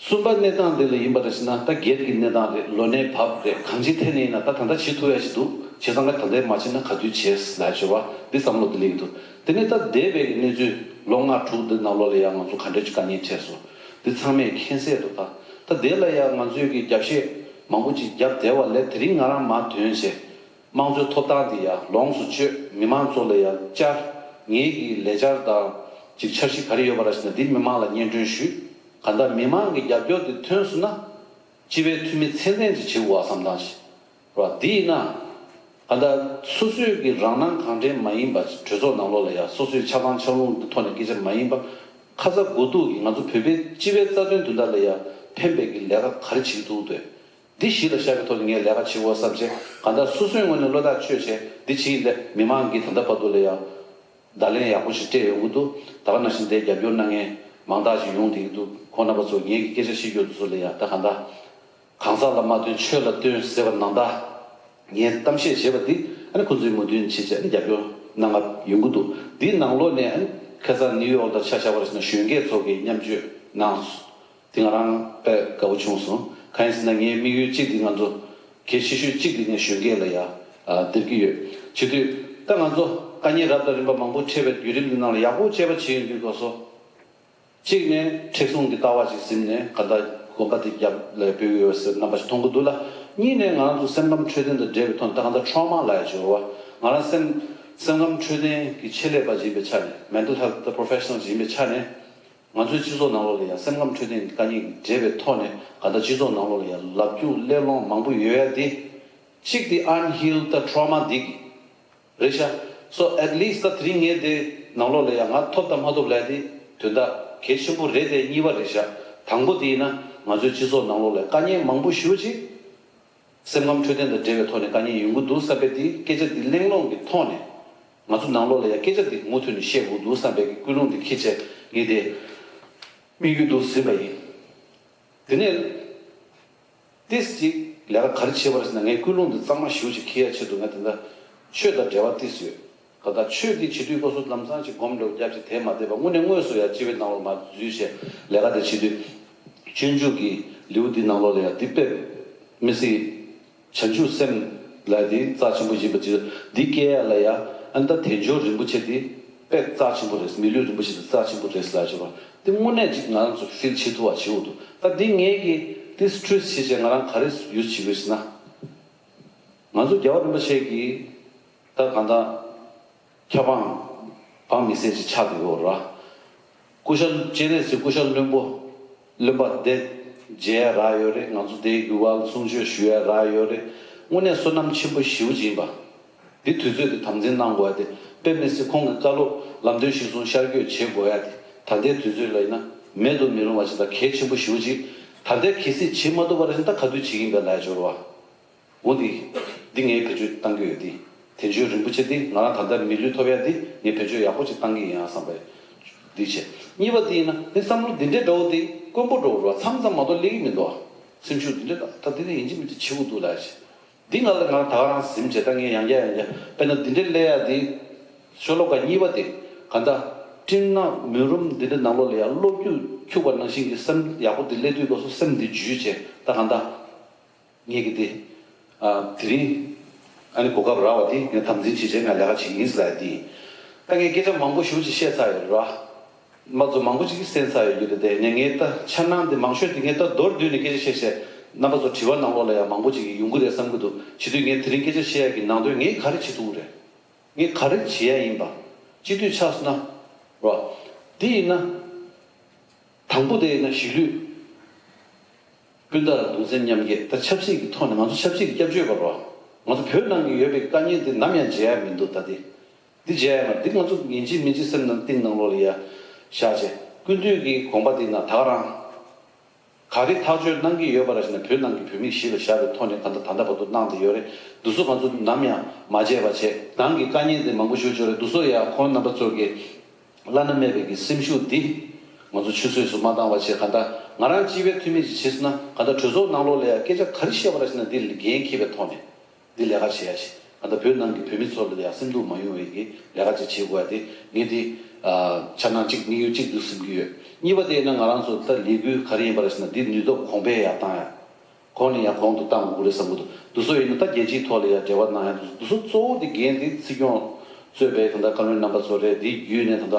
གསུམ་པ་གནས་སྟངས་འདི་ལ་ཡིན་པ་འདྲ་ཞིག་ན་ད་སྒེར་གྱི་གནས་སྟངས་རེད། ལོ་ནའི་བབ་རེད། གང་ཅིའི་ཐད་ནས་ཡིན་ན་ད་ད་ལྟ་བྱེད་ཐུབ་ཡ་ཞིག་འདུག་བྱས་ཙང་ད་ལྟ་མ་བྱས་ན་ག་དུས་བྱེད་ལབ་བྱས་པ་འདི་བསམ་བློ་འདི་སླེབས་ཀྱི་འདུག་དེ་ནས་ད་འདས་པའི་གནས་ཚུལ་ལོ་ལྔ་དྲུག་འདི་ནང་ལོགས་ལ་ཡང་ང་ཚོ་ག་འདྲ་ཅིག་དཀའ་ངལ་འཕྲད་སོང་། འདི་ཚང་མས་མཁྱེན་གསལ་འདུག་ད་ད་དེ་ལ་ཡང་ང་ཚོས་ཀྱི་རྒྱབ་བཤད་མང་པོ་ཅིག་བརྒྱབ་བསྡད་པ་ལས་དེ་རིང་ང་རང་མར་ཐོན་བྱས། དམངས་གཙོའི་ཐོབ་ཐང་འདི་ཡང་ལོངས་སུ་སྤྱོད། མི་མང་ཚོ་ལ་ཡང་བཅར། ངེད་ཀྱི་ལས་འཆར་དང་ཅིག་འཆར་གཞི་ག་རེ་ཡོད་པ་ར་ཞིག་ན་འདི་མི་མང་ལ་སྙན་སྒྲོན་ཞུས། གང་ལྟར་མི་མང་གི་རྒྱབ་སྐྱོར་འདི་ཐོན་སོང་ན། སྤྱི་པའི་འཐུས་མི་ཚད་ལྡན་ཅིག་བྱེད་དགོས་བསམ་སྟངས་ཤིག་རེད་བ། འདི་ཡིན་ན། གང་ལྟར་སོ་སོའི་གི་རང་སྣང་གང་དྲན་མ་ཡིན་པ་གྲོས་ཚོགས་ནང་ལོགས་ལ་ཡང་སོ་སོའི་ཆབ་ལང་ཆབ་ལོང་གི་ཐོག་ནས་སྐད་ཆ་མ་ཡིན་པ། ཁ་ཚ་དགོས་གཏུགས་ཀྱིས་ང་ཚོ་བོད་པའི་སྤྱི་པའི་རྩ་དོན་དོན་དག་ལ་ཡང་ཕན་པའི་གི་ལས་ཀ་ག་རེ་བྱེད་ཀྱི་འདུག་འདོད། འདི་གཞི་ལ་བཞག་པའི་ཐོག་ནས་ངས་ལས་ཀ་བྱེད་དགོས་བསམ་བྱས། གང་ལྟར་སོ་སོའི་ངོས་ནས་བློ་ཐག་ཆོད་བྱས་འདི་བྱེད་ཡིན་ཏེ། མི་མང་གིས་ད་ལྟ་བར་དུ་ལ་ཡང་བརྡ་ལན་ཡག་པོ་ཞིག་སྤྲད་ཡོང་གི་འདུག་ད་ག་ནང་བཞིན་དེ་རྒྱབ་སྐྱོར་གནང་མཁན་མང་དག་ཞིག་ཡོང་བསྡད་ཀྱི་འདུག་ཁོང་རྣམ་པ་ཚོ་ངེད་ཀྱི་སྐད་ཆ་བཤད་རྒྱུ་ཚོ་ལ་ཡང་ད་གང་ལྟར་གང་ཟག་ལ་མ་བསྟུན་ཆོས་ལ་བསྟུན་ཟེར་བ་ནང་ལྟར། ངས་གཏམ་བཤད་བྱས་པ་འདི་ཨ་ནི་ཁོང་ཚོའི་མོས་མཐུན་བྱེད་བྱས་ཨ་ནི་རྒྱབ་སྐྱོར་གནང་ག་ཡོང་གི་འདུག་འདིའི་ནང་ལོགས་ནས་ཨ་ནི་ཁ་སང་ནིའུ་ཡོག་དང་ཆ་བཞག་པ་རེད་ཟེར་ན་གཞོན་སྐྱེས་ཚོ་གིས་མཉམ་སྤྱོད་གནང་སོང་། དེ་ང་རང་དཔེ་དགའ་པོ་བྱུང་སོང་། གང་ཡིན་ཟེར་ན་ངའི་དམིགས་ཡུལ་གཅིག་འདི་ང་ཚོ་གལ་ཆེ་ཤོས་གཅིག་འདི་ངས་གཞོན་སྐྱེས་ལ་ཡ་ཨ་སྟེར་གྱི་ཡོད། བྱེད་དུས་ད་ང་ཚོ་དཀའ་ངལ་རབ་དང་རིམ་པ་མང་པོ་འཕྲད་པའི་བརྒྱུད་རིམ་འདི་ནང་ལ་ཡག་པོ་དཔྱད་པ་བྱེད་ཡོང་དུས་སྐབས་སུ། གཅིག་ནས་མཁྲེགས་བཟུང་གི་ལྟ་བ་ཅིག་ཟིན་ནས་ག་ད་གོམ་པ་དེ་རྒྱབ་ལ་སྤོས་ཀྱི་ཡོད་ཟེར་རྣམ་པ་ཞིག་མཐོང་གི་འདུག་ལ། གཉིས་ནས་ང་རང་ཚོ་སེམས་ཁམས་འཕྲོད་བསྟེན་དང་འབྲེལ་བའི་ཐོག་ནས་ད་གང་ལྟར་ཊོ་མ་ལབ་ཡ་ཅིག་ཡོད་པ། ང་རང་སེམས་སེམས་ཁམས་འཕྲོད་བསྟེན་གྱི་ཆེད་ལས་པ་ཞིག་ཡིན་པའི་ཆ་ནས། མེན་ཊལ་ཧེལ་ཐི་པོ་རོ་ཕེ་ཤ་ནལ་ཞིག་ཡིན་པའི་ཆ་ནས། ང་ཚོའི་སྤྱི་ཚོགས་ནང་ལོགས་ལ་ཡང་སེམས་ཁམས་འཕྲོད་བསྟེན་གྱི་དཀའ་ངལ་གྱིས་འབྲེལ་བའི་ཐོག་ནས་ག་ད་སྤྱི་ཚོགས་ནང་ལོགས་ལ་ཡང་ལབ་རྒྱུ་གླེང་སློང་མང་པོ་ཡོད་ཡ་དེ། གཅིག་དེ་ཨན་ཧིལ་ད་ཊོ་མ་འདི་གི་རེད་ཤག So at least ད་དེ་རིང་ངས་དེ་ནང་ལོགས་ལ་ཡང་ང་ཐོབ་དང་མ་ཐོབ་ལབ་དེ་དོན་དག་གལ་ཆེན་པོ་རེད་དེ། གཉིས་པ་རེད་ཤག་དང་པོ་དེ་ཡིན་ན་ང་ཚོའི་སྤྱི་ཚོགས་ནང་ལོགས་ལ་དཀའ་ངལ་མང་པོ་ཞེ་པོ་ཅིག་སེམས་ཁམས་འཕྲོད་བསྟེན་དང་འབྲེལ་བའི་ཐོག་ནས་དཀའ་ངལ་ཡོང་གི་འདུག་བསམ་པའི་དེ་སྐད་ཆ་དེ་གླེང་སློང་གི་ཐོག་ནས་ང་ཚོ་ནང་ལོགས་ལ་ཡང་སྐད་ཆ་དེ་མུ་མཐུད་ནས་བཤད་དགོས་འདུག་བསམ་པའི་ཀུན་སློང་དེ་འཁྱེར་བྱས་ངས་དེ་དམིགས་ཡུལ་དུ་ཟིན་པ་ཡིན། དེ་ནས། ཏིས་ཅིག་ལས་ཀ་ག་རེ་བྱེད་པ་རེད་ཟེར་ན། ངས་ཀུན་སློང་འདི་གཙང་མ་ཞེ་པོ་ཅིག་འཁྱེར་ཡ་ཆེད་དུ་ང་དེ་འདྲ་ཆོས་དང་འབྲེལ་བ་ཏིས་ཡོད། གང་ལྟར་ཆོས་འདི་བྱེད་དུས་སྐབས་སུ་ལམ་སང་ཅིག་སྒོམ་འགྲོ་རྒྱབ་ཅིག་དེ་མ་བསྡད་པ་དངོས་གནས་དངོས་སུ་ཡ་སྤྱི་པའི་ནང་ལོགས་མར་འཛུལ་བྱས་ལས་ཀ་དེ་བྱེད་དུས། སྤྱོད་འཇུག་གི་ལེའུ་འདི་ནང་ལོགས་ལ་ཡ་འདི་དཔེ་མི་སྲིད། བྱང་ཆུབ་སེམས་ལ་འདི་རྩ་ཆེན་པོ་ཡིན་པ་ཅིག་འདི་སྐྱེ་ཡ་ལ་ཡ་ཨ་ནི་ད་དལ་འབྱོར་རིན་པོ་ཆེ་འདི། དཔེ་རྩ་ཆེན་པོ་རེད། མི་ལུས་རིན་པོ་ཆེ་དེ་རྩ་ཆེན་པོ་རེད་ལབ་བྱས་པ་འདི་དངོས་གནས་ཅིག་ང་རང་ཚོ་ཕིལ་བྱེད་ཐུབ་པ་བྱེད་དགོས་འདུག་ད་འདི་ངས་ཀྱིས་འདི་སི་ཊེ་རེ་སི་བྱེད་བྱས་ང་རང་ག་རེ་ཡུས་བྱེད་དགོས་ཟེར་ན། ང་ཚོ་རྒྱལ་བ་རིན་པོ་ཆེ་གིས་ད་གང་ལྟར་ཁྱབ་འཕངས་འབངས་མི་སེར་ཅིག་ཆགས་བསྡད་ཡོད་རེད་བ། སྐུ་ཞབས་སྤྱན་རས་གཟིགས་སྐུ་ཞབས་བློན་པོ། བློན་པ་དེ་མཇལ་ཡ་རག་ཡོད་རེད། ང་ཚོ་དེའི་རྒྱུ་བ་གསུང་ཆོས་ཞུ་ཡ་རག་ཡོད་རེད། དངོས་གནས་བསོད་ནམས་ཆེན་པོ་ཞེ་པོ་ཅིག་ཡིན་པ། འདི་དུས་ཚོད་དེ་དམ་འཛིན་གནང་དགོས་ཡ་དེ། དཔེ་མི་སྲིད་ཁོང་གི་བཀའ་སློབ་ལམ་སྟོན་གཞིར་བཟུང་ཤར་བསྐྱོད་བྱེད་དགོས་ཡ་དེ་ད་ལྟའི་དུས་ཚོད་ལ་ཡིན་ན་མེད་དུ་མི་རུང་བ་ཞིག་དང་གལ་ཆེན་པོ་ཞེ་པོ་ཅིག་ད་ལྟའི་གལ་སྲིད་བྱེད་མ་ཐུབ་པ་རེད་ཟེར་ན་ད་ག་དུས་བྱེད་ཀྱི་ཡིན་པའི་ལབ་ཡ་ཅིག་ཡོད་རེད་བ། འོ་འདི། འདི་ངས་བེད་སྤྱོད་གཏང་གི་ཡོད་འདི། དལ་འབྱོར་རིན་པོ་ཆེ་འདི་ང་རང་ད་ལྟ་མི་ལུས་ཐོབ་ཡ་འདི་ངས་བེད་སྤྱོད་ཡག་པོ་ཅིག་གཏང་གི་ཡིན་ཨ་བསམ་པའི་འདི་བྱས། གཉིས་པ་འདི་ཡིན་ན་འདི་བསམ་བློ་འདི་འདྲའི་འདྲ་བོ་འདི་དཀོན་པོ་འདྲ་བོ་རེད་བ། མཚམས་མཚམས་མ་གཏོགས་སླེབས་ཀྱི་མི་འདུག་ཨ། སེམས་ཤུགས་འདི་འདྲ་ད་ད་འདི་འདྲ་ཡིན་གཅིག་མིན་གཅིག་བྱེད་དགོས་འདུག་ལབ་ཡ་ཅིག་འདི་ང་ལ་ང་ད་ག་རང་ཟིན་བྱས་ད་ངས་ཡང་བསྐྱར་ཡང་བསྐྱར་དཔེར་ན་འདི་འདྲའི་སླེབས་ཡ་འདི། ཤོ་ལོ་ཀ་གཉིས་པ་འདི། ག་ད། སྤྲིན་ནག་མུན་རུམ་འདི་འདྲའི་ནང་ལོགས་ལ་ཡང་གློག་འཁྱུག་འཁྱུག་པ་ནང་བཞིན་གྱི་སེམས་ཡག་པོ་འདི་སླེབས་དུས་སྐབས་སུ་སེམས་འདི་འཇུས་བྱས་ད་ག་ད། ངས་ཀྱི་དེ། ཨ། དེ་རིང་། ཨ་ནི་གོ་སྐབས་རག་པ་དེ་ངས་དམ་འཛིན་བྱེད་བྱས་ང་ལས་ཀ་བྱེད་ཀྱི་ཡིན་ཟེར་ལབ་ཡ་དེ་ཡིན། ད་ངས་སྐད་ཆ་མང་པོ་ཞེ་པོ་ཅིག་བཤད་ཚར་ཡོད་རེད་བ། མ་ཚོ་མང་པོ་ཅིག་གིས་གསན་ཚར་ཡོད་རྒྱུ་རེད་དེ་ནས་ངས་ད་འཆར་སྣང་དེ་མང་ཤོས་དེ་ངས་ད་མདོར་བསྡུས་ནས་སྐད་ཆ་བཤད་བཤད་ རྣམ་པ་ཚོ་དྲི་བ་ནང་ལོགས་ལ་ཡང་མང་པོ་ཅིག་ཡོང་གི་རེད་བསམ་གྱི་འདུག་བྱེད་དུས་ངས་དེ་རིང་སྐད་ཆ་བཤད་ཡ་གི་ནང་དོན་ངས་ག་རེ་བྱེད་ཐུབ་ཀྱི་རེད། ངས་ག་རེ་བྱེད་ཡ་ཡིན་པ། སྤྱི་འཐུས་ཆགས་སོང་ན། རོ། འདི་ཡིན་ན། དང་པོ་དེ་ཡིན་ན་གཞིས་ལུས་སྤུན་ཟླ་ལ་གདུང་སེམས་མཉམ་སྐྱེད་ད་ཆབ་སྲིད་ཀྱི་ཐོག་ནས་ང་ཚོ་ཆབ་སྲིད་ཀྱི་སྐྱབས་བཅོལ་བ་རོ། ང་ཚོ་བོད་ནང་གི་ཡོད་པའི་དཀའ་ངལ་དེ་ནམ་ཡང་བརྗེད་ཡ་མི་འདུག་ད་དེ། འདི་བརྗེད་ཡ་མ་འདི་ང་ཚོ་ཡིན་གཅིག་མིན་གཅིག་སེམས་ནང་གཏིང་ནང་ལོགས་ལ་ཡ་བཞག་བྱས་ཀུན་འདུས་ཀྱི་དགོངས་པ་འདི་ན་ད་ག་རང་། ག་རེ་ཐག་གཅོད་གནང་གི་ཡོད་པ་ར་ཞིག་ན་བོད་ནང་གི་བོད་མི་གཞིས་ལ་བཞག་པའི་ཐོག་ནས་ག་འདྲ་ད་ལྟ་བར་དུ་གནང་བསྡད་ཡོད་རེད། འདི་ཚོ་ང་ཚོ་ནམ་ཡང་མ་བརྗེད་པ་བྱས་ནང་གི་དཀའ་ངལ་དེ་མང་པོ་ཞིག་ཡོད་རེད། འདི་ཚོ་ཡང་ཁོང་རྣམ་པ་ཚོ་གི་བླ་ན་མེད་པའི་གི་སེམས་ཤུགས་འདི་ང་ཚོ་ཆུད་ཟོས་སུ་མ་བཏང་བ་བྱས་ག་འདྲ་ང་རང་སྤྱི་པའི་འཐུས་མི་ཞིག་བྱས་སོང་ན་ག་འདྲ་གྲོས་ཚོགས་ནང་ལོགས་ལ་ཡང་སྐད་ཆ་ག་རེ་བཤད་པ་ར་ཞིག་ན་འདི་ལ་འགན་འཁྱེར་བའི་ཐོག་ནས། འདི་ལས་ཀ་བྱེད་ཡ་ཞིག་ད་ལྟ་བོད་ནང་གི་བོད་མི་ཚོ་ལ་ཡ་སེམས་སྡུག་མ་ཡོང་བའི་གི་ལས་ཀ་ཅིག་བྱེད་དགོས་ཡ་དེ་ངས་དེ་ཆ་ནང་གཅིག་དམིགས་ཡུལ་གཅིག་འདུག་བསམ་གྱི་ཡོད། གཉིས་པ་དེ་ཡིན་ན་ང་རང་ཚོ་ད་ལས་འགུལ་ག་རེ་ཡིན་པ་རེད་ཟེར་ན་འདི་ནུས་སྟོབས་གོང་འཕེལ་ཡར་བཏང་ཡ། གོང་ནས་ཡང་གོང་དུ་བཏང་དགོས་རེད་བསམ་གྱི་འདུག་འདུག་སོ་ཡིན་ན་ད་རྒྱལ་སྤྱིའི་ཐོག་ལ་ཡ་འབྲེལ་བ་གནང་ཡ་འདུག་འདུག་སོ་གཙོ་བོ་དེ་འགན་དེ་སྲིད་སྐྱོང་གཙོས་པའི་ད་ལྟ་བཀའ་བློན་རྣམ་པ་ཚོ་རེད། དེ་བརྒྱུད་ནས་ད་ལྟ་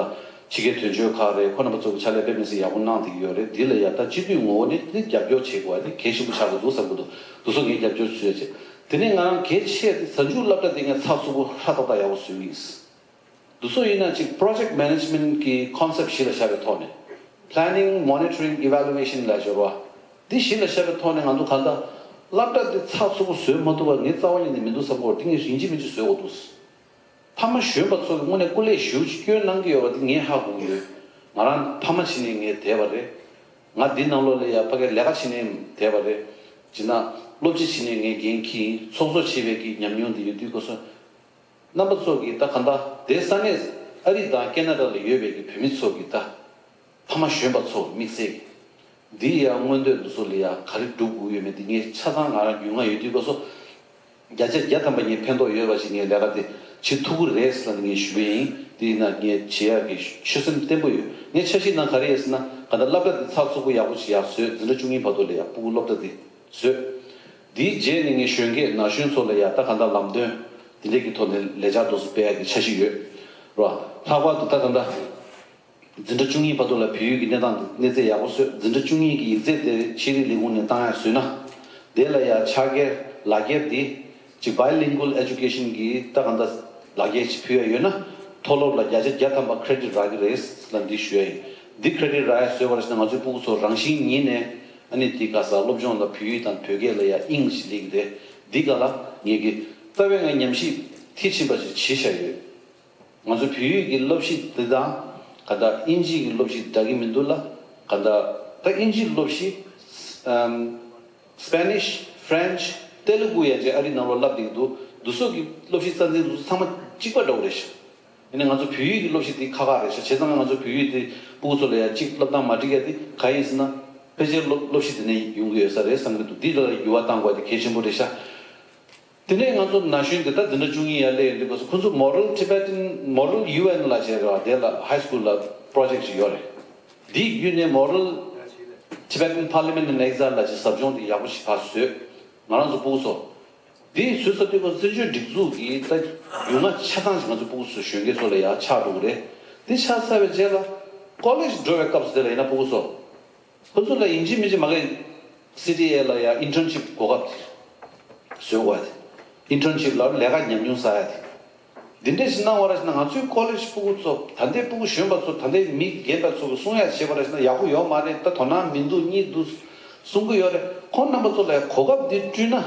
ཕྱི་རྒྱལ་དོན་གཅོད་ཁག་རེད། ཁོ་རྣམ་པ་ཚོ་གི་ཕྱག་ལས་དཔེ་མི་སྲིད་ཡག་པོ་གནང་བསྡད་ཀྱི་ཡོད་རེད། འདི་ལ་ཡ་ད་སྤྱི་འཐུས་ངོ་བོ་ནས་དེ་རྒྱབ་སྐྱོར་བྱེད་དགོས་པ་དེ་གལ་ཆེན་པོ་ཆགས་ཀྱི་འདུག་བསམ་གྱི་འདུག་འདུག་སོ་ངས་རྒྱབ་སྐྱོར་ཞུ་ཡ་བྱེད། དེ་ནས་ང་རང་གལ་ཆེ་དེ་གཟའ་མཇུག་སློབ་གྲྭ་དེ་ངས་ཚགས་ཚུད་པོ་ཧྲ་ཏག་ཏག་ཡག་པོ་བཟོས་ཀྱི་ཡིན། འདུག་སོ་ཡིན་ན་ཅིག་project management གི་concept གཞི་ལ་བཞག་པའི་ཐོག་ནས། Planning, Monitoring, Evaluation ལ་སྦྱོར་བ། འདི་གཞི་ལ་བཞག་པའི་ཐོག་ནས་ང་ཚོ་གང་ལྟར་སློབ་གྲྭ་འདི་ཚགས་ཚུད་པོ་བཟོས་མ་ཐུབ་པ་ངས་རྩ་བ་ཉིད་ནས་མི་འདུག་བསམ་གྱི་ཡོད། འདི་ངས་ཡིན་གཅིག་མིན་གཅིག་བཟོས་དགོས་འདུག་ཕ་མ་གཞོན་པ་ཚོ་གི་དངོས་གནས་སྐུ་ལས་ཞེ་པོ་ཅིག་བསྐྱོན་གནང་གི་ཡོད་པ་འདི་ངས་ཧ་གོ་གི་ཡོད། ང་རང་ཕ་མ་བྱས་ནས་ངས་བསྡད་པ་རེད། ང་འདི་ནང་ལོགས་ལ་ཡ་ཕ་གིར་ལས་ཀ་བྱས་ནས་བསྡད་པ་རེད། བྱས་ན་སློབ་སྤྱི་བྱས་ནས་ངས་འགན་འཁྱེར་ཡིན། ཚོགས་གཙོ་བྱས་པའི་གི་ཉམས་མྱོང་འདི་ཡོད་དུས་སྐབས་སུ། རྣམ་པ་ཚོ་གིས་ད་གང་ལྟར་དེ་ས་གནས་ཨ་རི་དང་ཁེ་ན་ཌ་ལ་ཡོད་པའི་གི་བོད་མི་ཚོ་གིས་ད་ཕ་མ་གཞོན་པ་ཚོ་དམིགས་བསལ་གྱི་འདི་ཡ་མངོན་འདོད་འདི་ཚོ་ལ་ཡ་ག་རེ་སྒྲུབ་དགོས་ཡོད་མེད་འདི་ངས་ཆ་ཚང་ང་རང་རྒྱུས་མངའ་ཡོད་དུས་སྐབས་སུ། བརྒྱ་ཆ་བརྒྱ་ཐམ་པ་ངས་ཕན་ཐོགས་ཡོད་པ་ཞིག་ངས་ལས་ཀ་དེ་བྱེད་ཐུབ་ཀྱི་རེད་ཟེར་ནས་ངས་ཞུ་གི་ཡིན། དེ་ཡིན་ན་ངས་བྱེད་ཡག་གི་ཆོད་སེམས་བརྟན་པོ་ཡོད། ངས་འཆར་གཞི་ནང་ག་རེ་ཡོད་ཟེར་ན་ག་ད་སློབ་གྲྭ་དེ་ཚགས་ཚུད་པོ་ཡག་པོ་ཞིག་ཡར་བཟོས། འཛིན་གྲྭ་བཅུ་གཉིས་བར་དུ་ལ་ཡ་ཕྲུ་གུ་སློབ་གྲྭ་དེ་བཟོས། དེའི་རྗེས་ནས་ངས་གཞོན་སྐྱེས་ན་གཞོན་ཚོ་ལ་ཡ་ད་ག་ད་ལམ་སྟོན་དེ་འདྲས་ཀྱི་ཐོག་ནས་ལས་འཆར་དེ་ཚོ་སྤེལ་ཡག་གི་འཆར་གཞི་ཡོད། རོ། ལྷག་པར་དུ་ད་ག་ད། འཛིན་གྲྭ་བཅུ་གཉིས་བར་དུ་ལ་བོད་ཡིག་གི་གནས་སྟངས་དེ་གནས་ཚད་ཡག་པོ་བཟོས། འཛིན་གྲྭ་བཅུ་གཉིས་ཀྱི་ཡིག་ཚད་དེ་ཆེད་རིགས་ལས་ཁུངས་ནས་བཏང་ཡག་བཟོས་ན། དེ་ལ་ཡ་ཕྱག་འཁྱེར་ལག་འཁྱེར་དེ་ཅིག་bilingual education གི་ད་ག་འདྲ་ལག་འཁྱེར་ཅིག་ཕུལ་ཡ་ཡོད་ན། མཐོ་སློབ་ལ་བརྒྱ་ཆ་བརྒྱ་ཐམ་པ་credit རག་གི་རེད་ལ་འདི་ཞུ་ཡ་ཡིན། འདི་credit རག་ཡ་བཟོས་པ་རེད་ཟེར་ན་ང་ཚོའི་ཕྲུ་གུ་ཚོ་རང་བཞིན་ཉིད་ནས་ཨ་ནི་དེ་ག་ས་སློབ་སྦྱོང་ལ་བོད་ཡིག་དང་བོད་སྐད་ལ་ཡ་དབྱིངས་ཤིག་སླེབས་ཀྱི་རེད། འདི་ག་ལ་ངེད་ཀྱི་རྩ་བའི་ང་ཉམས་ཞིབ་མཐིལ་ཕྱིན་པ་ཞིག་བྱས་བཞག་ཡོད། ང་ཚོ་བོད་ཡིག་གི་སློབ་གཞི་འདི་དང་ག་ད་ཨིན་ཇི་གི་སློབ་གཞི་འདྲ་གི་མི་འདུག་ལ། ག་ད་ད་ཨིན་ཇི་སློབ་གཞི་ཨམ། Spanish, French, Telugu ཡན་ཆད་ཨ་རི་ནང་ལོགས་བསླབ་བསྡད་ཀྱི་འདུག་འདི་ཚོ་གི་སློབ་གཞི་རྩ་འཛིན་འདི་ཚོ་ཚང་མ་གཅིག་པ་འདྲ་བོ་རེད་ཤག་ཡིན་ནའི་ང་ཚོ་བོད་ཡིག་གི་སློབ་གཞི་འདི་ཁག་ཁག་རེད་ཤག་བྱས་ཙང་ང་ཚོ་བོད་ཡིག་འདི་ཕྲུ་གུ་ཚོ་ལ་ཡ་གཅིག་བསླབ་སྟངས་མ་འགྲིག་ཡ་འདི་ག་ཡིན་ཟེར་ན་ཕལ་ཆེར་སློབ་སློབ་གཞི་འདི་ནས་ཡོང་གི་ཡོད་ས་རེད་བསམ་གྱི་འདུག་འདི་ལ་འགྱུར་བ་གཏང་དགོས་འདི་གལ་ཆེན་པོ་རེད་ཤག་དེ་ནས་ང་ཚོ་ན་གཞོན་འདི་ད་འཛིན་གྲྭ་བཅུ་གཉིས་ཡར་སླེབས་ཡོང་དུས་སྐབས་སུ་ཁོ་ཚོ་Model Tibetan, Model U N ལབ་བྱས་རེད་བ། དེ་ལ་High School ལ་Project ཅིག་ཡོད་རེད། འདི་བརྒྱུད་ནས་Model Tibetan Parliament in Exile ལབ་བྱས་ཟབ་སྦྱོང་དེ་ཡག་པོ་ཞིག་ཕར་བཟོས། ང་རང་ཚོ་ཕྲུ་གུ་ཚོ། འདི་བཟོས་ཚར་དུས་སྐབས་བཙན་བྱོལ་སྒྲིག་འཛུགས་ཀྱི་ད་རྒྱུས་མངའ་ཆ་ཚང་ཞིག་ང་ཚོ་ཕྲུ་གུ་ཚོ་གཞོན་སྐྱེས་ཚོ་ལ་ཡར་ཆགས་འགྲོ་གི་རེད། འདི་ཆགས་ཚར་བའི་རྗེས་ལ་College འགྲོ་བའི་སྐབས་སུ་དེ་ལ་ཡིན་ན་ཕྲུ་གུ་ཚོ། ཁོ་ཚོ་ལ་ཡིན་གཅིག་མིན་གཅིག་མ་གི་སི་ཊི་ཨེ་ལ་ཡ་internship གོ་སྐབས་དེ་བཟོ་དགོས་ཡ་དེ། Internship ལ་ལས་ཀ་ཉམས་མྱོང་བསགས་ཡ་དེ། འདི་འདྲས་ཞིག་གནང་བ་ར་ཞིག་ན་ང་ཚོའི་ཀོ་ལེཇ་ཕྲུ་གུ་ཚོ་ད་ལྟའི་ཕྲུ་གུ་གཞོན་པ་ཚོ་ད་ལྟའི་མི་རྒན་པ་ཚོ་གི་གསུང་ཡ་བྱེད་པ་ར་ཞིག་ན་ཡག་པོ་ཡོད་མ་རེད། ད་དོ་སྣང་མི་འདུག་གཉིད་འདུག་གསུང་གི་ཡོད་རེད། ཁོང་རྣམ་པ་ཚོ་ལ་ཡ་གོ་སྐབས་འདི་བསྐྲུན་ན་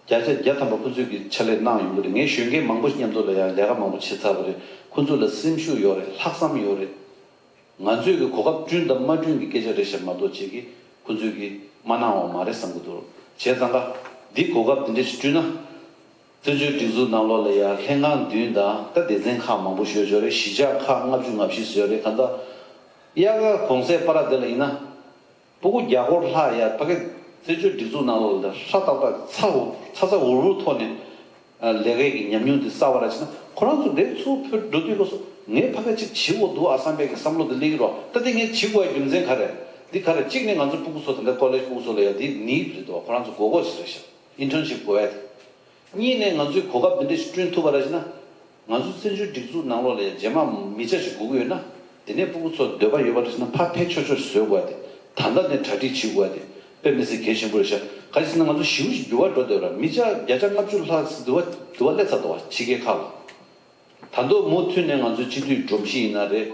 བརྒྱ་ཆ་བརྒྱ་ཐམ་པ་ཁོ་ཚོས་ཀྱི་ཕྱག་ལས་གནང་ཡོང་གི་རེད། ངས་གཞོན་སྐྱེས་མང་པོ་ཞིག་མཉམ་དུ་ལ་ཡ་ལས་ཀ་མང་པོ་བྱེད་ཚར་བ་རེད། ཁོ་ཚོ་ལ་སེམས་ཤུགས་ཡོད་རེད། ལྷག་བསམ་ཡོད་རེད། ང་ཚོས་ཀྱི་གོ་སྐབས་བསྐྲུན་དང་མ་བསྐྲུན་གྱི་སྐད་ཆ་རེད་ཤག་མ་གཏོགས་ཅིག་གིས་ཁོ་ཚོས་ཀྱིས་མ་གནང་བ་མ་རེད་བསམ་གྱི་འདུག་བྱས་ཙང་ཀ་འདི་གོ་སྐབས་འདི་འདྲ་ཞིག་བསྐྲུན་ན། བཙན་བྱོལ་སྒྲིག་འཛུགས་ནང་ལོགས་ལ་ཡ་ལྷན་ཁང་བདུན་དང་ད་སྡེ་ཚན་ཁག་མང་པོ་ཞིག་ཡོད་ཅོག་རེད། གཞིས་ཆགས་ཁག་ལྔ་བཅུ་ང་བཞི་ཙམ་ཡོད་རེད། གང་ལྟར་དབྱར་ཁ་གུང་སེང་པ་ར་དེ་ལ་ཡིན་ན། ཕྲུ་གུ་བརྒྱ་སྐོར་ལྷག་ཡ་ཕ་གི་བཙན་བྱོལ་སྒྲིག་འཛུགས་ནང་ལོགས་ལ་ཧྲ་ཏག་ཏག་ཚ་འུར་ཚ་ཚ་འུར་འུར་ཐོག་ནས་ལས་ཀའི་གི་ཉམས་མྱོང་དེ་བསགས་པ་ར་ཅིག་ན་ཁོ་རང་ཚོ་འདིར་ཚུར་བོད་འགྲོ་དུས་སྐབས་སུ་ངས་ཕ་གི་ཅིག་བྱེད་དགོས་འདུག་ཨ་བསམ་པའི་གི་བསམ་བློ་དེ་སླེབས་ཀྱི་རོགས། ད་དེ་ངས་བྱེད་དགོས་རྒྱུ་མཚན་ག་རེ། འདི་ག་རེ་གཅིག་ནས་ང་ཚོ་ཕྲུ་གུ་ཚོ་ད་ལྟ་ཀོ་ལེཇ་ཕྲུ་གུ་ཚོ་ལ་ཡ་འདི་ནི་རེད་འདུག་ཁོ་རང་ཚོ་དགོས་དགོས་ཞིག་རེད་ཤག internship དགོས་ཡ་དེ། གཉིས་ནས་ང་ཚོས་གོ་སྐབས་འདི་འདྲ་ཞིག་བསྐྲུན་ཐུབ་པ་ར་ཞིག་ན། ང་ཚོ་བཙན་བྱོལ་སྒྲིག་འཛུགས་ནང་ལོགས་ལ་རྗེས་མ་མི་ཆ་ཞིག་དགོས་ཀྱི་ཡོད་ན། དེ་ནས་ཕྲུ་གུ་ཚོར་འདོད་པ་ཡོད་པ་ར་ཞིག་ན་ཕར་ཕེབས་ཆོག་ཆོག་བཟོ་དགོས་ཡ་དེ། ད་ལྟ་ནས་གྲ་སྒྲིག་བྱེད་དགོས་ཡ་དེ། དཔེ་མི་སྲིད་གལ་ཆེན་པོ་རེད་ཤག་ག་རེ་ཟེར་ན་ང་ཚོ་ཞེ་པོ་ཞིག་འགྱུར་བ་འགྲོ་བསྡད་ར། མི་ཆ་བརྒྱ་ཆ་ལྔ་བཅུ་ལྷག་འདུ་བ་འདུ་བ་སླེབས་ཚར་འདུག་བ་ཕྱི་རྒྱལ་ཁག་ལ། ད་དུང་མུ་མཐུད་ནས་ང་ཚོའི་སྤྱི་འཐུས་སྒྲོམ་གཞི་ཡིན་ན་རེད།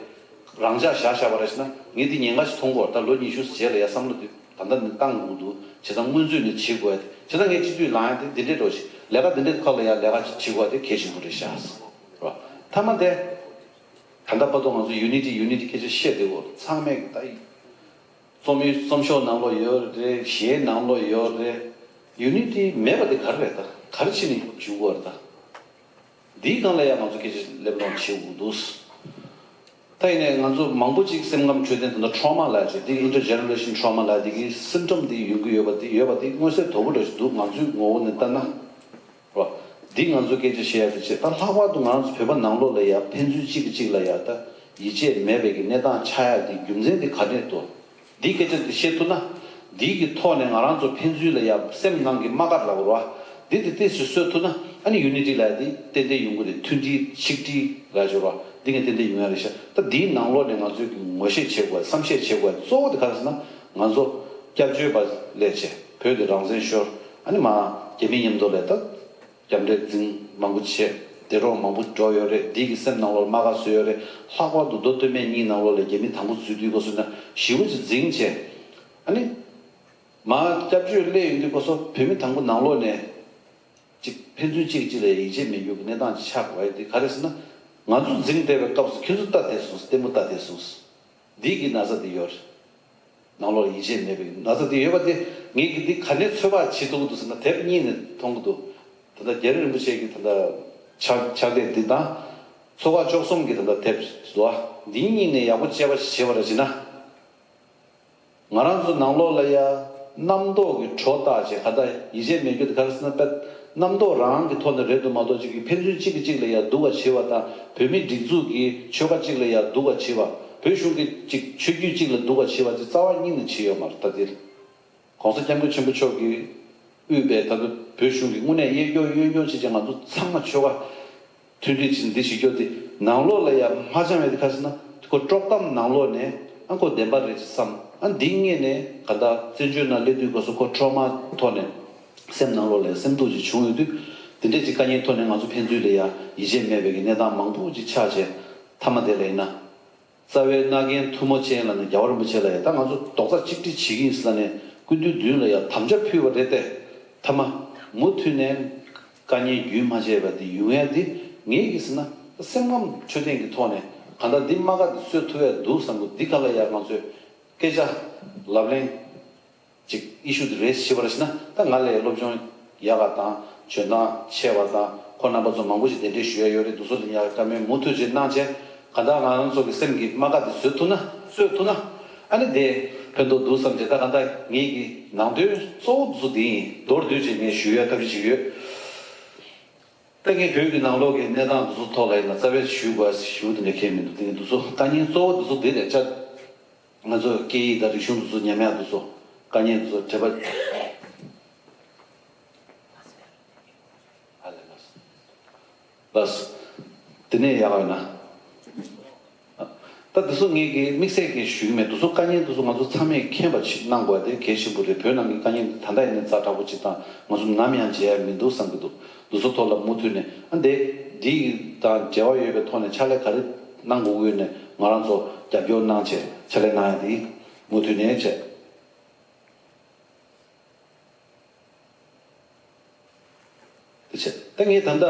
རང་འཇགས་བཞག་བཞག་པ་རེད་ཤག་ན་ངས་འདི་ཉེན་ཁ་ཞིག་མཐོང་གི་ཡོད་རེད། ད་ལོ་ཉི་ཤུ་རྗེས་ལ་ཡ་བསམ་བློ་འདི་ད་ལྟ་ནས་བཏང་དགོས་འདུག་བྱས་ཙང་སྔོན་ཚུད་ནས་བྱེད་དགོས་ཡ་དེ། བྱས་ཙང་ངས་སྤྱི་འཐུས་ལངས་ཡ་དེ་འདི་འདྲའི་འགྲོ་ཞིག་ལས་ཀ་འདི་འདྲའི་ཁག་ལ་ཡ་ལས་ཀ་བྱེད་དགོས་ཡ་དེ་གལ་ཆེན་པོ་རེད་ཤག་རེད་བ། མཐའ་མ་དེ་ད་ལྟ་བར་དུ་ང་ཚོ་ཡུ་ནི་ཊི་ཡུ་ནི་ཊི་སྐད་ཆ་བཤད་བསྡད་ཡོད། ཚང་མས་ཀྱི་ད་ཡིན། རྩོམ་ཡིག་རྩོམ་ཤོག་ནང་ལོགས་ཡོད་རེད། གཞས་ནང་ལོགས་ཡོད་རེད། ཡུ་ནི་ཊི་མེད་པ་དེ་ག་རེ་རེད། ད་ག་རེ་བྱས་ནས་བྱུང་དགོས་རེད། ད་འདིའི་སྒང་ལ་ཡང་ང་ཚོ་སྐད་ཆ་སླེབས་ཡོང་བྱེད་དགོས་འདུག་ད་ཡིན་ནའི་ང་ཚོ་མང་པོ་ཅིག་སེམས་ཁམས་འཕྲོད་བསྟེན་དེ་འདྲ་ཊོ་རོ་མ་ལབ་ཡ་ཅིག་འདི་ཨིན་ཊར་ཇེ་ནེ་རེ་ཤན་ཊོ་རོ་མ་ལབ་ཡ་འདི་གི་སིམ་ཊོམ་འདི་ཡོང་གི་ཡོད་པ་འདི་ཡོད་པ་འདི་མངོན་གསལ་དོད་པོ་འདྲ་ཞིག་འདུག་ང་ཚོའི་ངོ་བོ་ནས་ལྟ་ན། རོ། འདི་ང་ཚོ་སྐད་ཆ་བཤད་ཡ་དེ་བྱས། ད་ལྷག་པར་དུ་ང་རང་ཚོ་བོད་པ་ནང་ལོགས་ལ་ཡ་ཕན་ཚུན་གཅིག་གིས་གཅིག་ལ་ཡ་ད་ཡིད་ཆེས་མེད་པའི་གི་གནས་སྟངས་ཆགས་ཡ་དེ་རྒྱུ་མཚན་དེ་ག་འདྲས་འདུག་འདིའི་སྐད་ཆ་དེ་བཤད་ཐུབ་ན། འདིའི་གི་ཐོག་ནས་ང་རང་ཚོ་ཕན་ཚུན་ལ་ཡ་སེམས་ནང་གི་རྨ་ཁ་ལབ་རོ། འདི་དེ་ཏོག་ཙམ་བཟོ་ཐུབ་ན་ཨ་ནི་ཡུ་ནི་ཊི་ལབ་ཡ་དེ་ཏན་ཏན་ཡོང་གི་རེད། མཐུན་སྒྲིལ་ཆིག་སྒྲིལ་ལབ་ཡ་ཅིག་རོ། འདི་ངས་ཏན་ཏན་ཡོང་ཡ་རེད་ཤག་ད་འདིའི་ནང་ལོགས་ནས་ང་ཚོས་གི་ངོ་ཤེས་བྱེད་དགོས། བསམ་ཤེས་བྱེད་དགོས། གཙོ་བོ་དེ་ག་རེ་ཟེར་ན་ང་ཚོ་སྐྱབས་བཅོལ་བ་ལས་བྱེད་བོད་ཀྱི་རང་བཙན་ཤོར། ཨ་ནི་མ་རྒྱ་མི་མཉམ་དུ་ལས་ད། རྒྱབ་འདྲེ་འཛིང་མང་པོ་བྱས། འདས་གྲོངས་མང་པོ་འགྲོ་ཡོད་རེད། འདི་གི་སེམས་ནང་ལོགས་ལ་རྨ་ཁ་བཟོས་ཡོད་རེད། ལྷག་པར་དུ་མདོ་སྟོད་སྨད་གཉིས་ནང་ལོགས་ལ་རྒྱ་མི་དང་པོ་འཛུལ་དུས་སྐབས་སུ་ན་ཞེ་པོ་ཅིག་འཛིང་བྱས། ཨ་ནི། མ་སྐྱབས་བཅོལ་སླེབས་ཡོང་དུས་སྐབས་སུ་བོད་མི་དང་པོ་ནང་ལོགས་ནས། ཅིག་ཕན་ཚུན་གཅིག་གིས་གཅིག་ལ་ཡིད་ཆེས་མེད་རྒྱུ་གི་གནས་སྟངས་ཅིག་ཆགས་དགོས་ཡ་དེ་ག་རེ་ཟེར་ན། ང་ཚོ་འཛིང་བསྡད་པའི་སྐབས་སུ་ཁྱེད་ཚོ་ལྟ་བསྡད་སོང་། ལྟད་མོ་ལྟ་བསྡད་སོང་། འདི་གི་ན་ཚ་དེ་ཡོད་རེད། ནང་ལོགས་ཡིད་ཆེས་མེད་པའི་ན་ཚ་དེ་ཡོད་པ་དེ་ངས་ཀྱིས་འདི་ག་ནས་ཚོད་དཔག་བྱེད་ཐུབ་ཀྱི་འདུག་ཟེར་ན། དེབ་གཉིས་ནས་མཐོང་གི་འདུག་ད་ལྟ་རྒྱ་རི་རིན་པོ་ཆེ་གི་ད་ལྟ་ཕྱག་ཕྱག་དེབ་འདི་དང་། ཚོགས་ཁག་བཅུ་གསུམ་གི་ད་ལྟ་དེབ་བཟོ་བ་འདི་གཉིས་ནས་ཡག་པོ་དཔྱད་པ་ཞིག་བྱས་པ་རེད་ཅེ་ན། ང་རང་ཚོ་ནང་ལོགས་ལ་ཡ། རྣམ་རྟོག་གི་གྲོགས་བཏགས་བྱས་ག་ད་ཡིད་ཆེས་མེད་རྒྱུ་དེ་ག་རེ་ཟེར་ན། དཔེ་རྣམ་རྟོག་རང་གི་ཐོག་ནས་རེད་འདུག་མ་གཏོགས་ཅིག་གིས་ཕན་ཚུན་གཅིག་གིས་གཅིག་ལ་ཡ་སྡུག་པ་བྱེད་པ་དང་། བོད་མི་སྒྲིག་འཛུགས་ཀྱི་ཆོལ་ཁ་གཅིག་ལ་ཡ་སྡུག་པ་བྱེད་པ། བོད་གཞུང་གི་ཅིག་ཆོས་བརྒྱུད་གཅིག་ལ་སྡུག་པ་བྱེད་པ་དེ་རྩ་བ་ཉིད་ནས་བྱེད་ཡོད་མ་རེད། ད་དེ་གོང་ས་སྐྱབས་མགོན་ཆེན་པོ་མཆོག་གིས་དབུས་པའི་ད་ལྟ་བོད་གཞུང་གི་དངོས་གནས་གཡས་སྐྱོར་གཡོན་སྐྱོར་བྱེད་ཅིག་ང་ཚོ་ཚང་མ་ཆོལ་ཁ་མཐུན་སྒྲིལ་བྱེད་འདི་བྱེད་རྒྱུ་དེ་ནང་ལོགས་ལ་ཡ་མ་འཆམ་ཡ་དེ་ག་རེ་ཟེར་ན། ཁོ་དཀྲོག་གཏམ་ནང་ལོགས་ནས་ཨ་ཁོ་བདེན་པ་རེད་ཅེས་བསམ། ཨ་འདི་ངེས་ནས་ག་ད་བཙན་བྱོལ་ནང་སླེབས་དུས་སྐབས་སུ་ཁོ་ཊོ་རོ་མ་ཐོག་ནས་སེམས་ནང་ལོགས་ལ་ཡ་སེམས་སྡུག་ཅིག་བྱུང་ཡོད་དུས། དེ་འདྲས་ཅིག་དཀའ་ངལ་ཐོག་ནས་ང་ཚོ་ཕན་ཚུན་ལ་ཡ་ཡིད་ཆེས་མེད་པའི་གི་གནས་སྟངས་མང་པོ་ཅིག་ཆགས་བྱས། མཐའ་མ་དེ་ལ་ཡིན་ན། རྩ་བའི་མནའ་གན་ཐུ་མོ་ཅན་ལ་ནི་རྒྱལ་བ་རིན་པོ་ཆེ་ལ་ཡ་ད་ང་ཚོ་རྡོག་རྩ་གཅིག་སྒྲིལ་བྱེད་ཀྱི་ཡིན་ཟེར་ནས་སྐུ་མདུན་མདུན་ལ་ཡ་དམ་བཅའ་ཕུལ་བ་རེད་དེ། མཐའ་མ་མུ་མཐུད་ནས་དཀའ་ངལ་རྒྱུན་མ་ཆད་པ་འདི་ཡོང་ཡ་འདི་ངས་ཀྱིས་ཟེར་ན། སེམས་ཁམས་འཕྲོད་བསྟེན་གྱི་ཐོག་ནས་གང་ལྟར་འདི་རྨ་ཁ་འདི་བཟོད་ཐུབ་ཡ་འདུག་བསམ་གི། འདི་ག་ལ་ཡ་ང་ཚོས་སྐད་ཆ་ལབ་གླེང་ཅིག་ཨི་ཤུ་དེ་རེས་བྱེད་པར་ཕྱིན་ན། ད་ང་ལས་སློབ་སྦྱོང་ཡག་ག་དང་འཇོན་ཐང་ཆེ་བ་དང་། ཁོ་རྣམ་པ་ཚོ་མང་པོ་ཞིག་གདན་འདྲེན་ཞུ་ཡ་ཡོད་རེད། འདུག་སེ་ལ་ཡ་བཀའ་མོལ་མུ་མཐུད་ཅིག་གནང་བྱས། གང་ལྟར་ང་རང་ཚོ་གི་སེམས་ཀྱི་རྨ་ཁ་དེ་བཟོད་ཐུབ་ན། བཟོད་ཐུབ་ན་ཨ་ནི་དེ་ཕན་ཐོགས་འདུག་བསམ་བྱས། ད་གང་ལྟར་ངེད་ཀྱི་ནང་དོན་གཙོ་བོ་འདུག་སེ་དེ་ཡིན། མདོར་བསྡུས་ཅིག་ངས་ཞུ་ཡ་ཐབས་ཤེས་བྱེད་ཀྱི་ཡོད། ད་ངས་བོད་ཀྱི་ནང་ལོགས་ཀྱི་གནས་སྟངས་འདི་ཚོ་ཐོག་ལ་ཡིན་ན་རྩ་བའི་ཞུ་དགོས་ཞུ་དེ་འདྲ་ཁྱད་མི་འདུག་དེ་ནི་འདི་ཚོ་དཀའ་ངལ་གཙོ་བོ་འདི་ཚོ་འདི་རེད་ཤག་ང་ཚོ་སྐད་ཡིག་དང་རིག་གཞུང་འདི་ཚོ་ཉམས་ཡག་འདི་ཚོ་དཀའ་ངལ་འདི་ཚོ་འབྲེལ་བ། ལགས་སོ། དེ་ནས་ཡག་ཡོད་ན། ད་འདི་ཚོ་ངས་ཀྱི་དམིགས་བསལ་གྱི་ཞུ་གི་མེད། འདི་ཚོ་དཀའ་ངལ་འདི་ཚོ་ང་ཚོ་ཚང་མས་མཁྱེན་པ་ཞིག་གནང་དགོས་ཡ་དེ་གལ་ཆེན་པོ་རེད། བོད་ནང་གི་དཀའ་ངལ་འདི་ད་ལྟ་ཡིན་ནའི་ཛ་དྲག་པོ་ཅིག་དང་ང་ཚོ་ནམ་ཡང་མཇལ་ཡ་མི་འདུག་བསམ་གྱི་འདུག་འདི་ཚོ་ཐོག་ལ་མུ་མཐུད་ནས་ཨ་འདི་འདི་དང་འབྲེལ་བ་ཡོད་པའི་ཐོག་ནས་ཕྱག་ལས་ག་རེ་གནང་དགོས་ཀྱི་ཡོད་ནས་ང་རང་ཚོ་རྒྱབ་སྐྱོར་གནང་བྱས་ཕྱག་ལས་གནང་ཡ་དེ་མུ་མཐུད་ནས་བྱས། དེ་བྱས། ད་ངས་ད་ལྟ་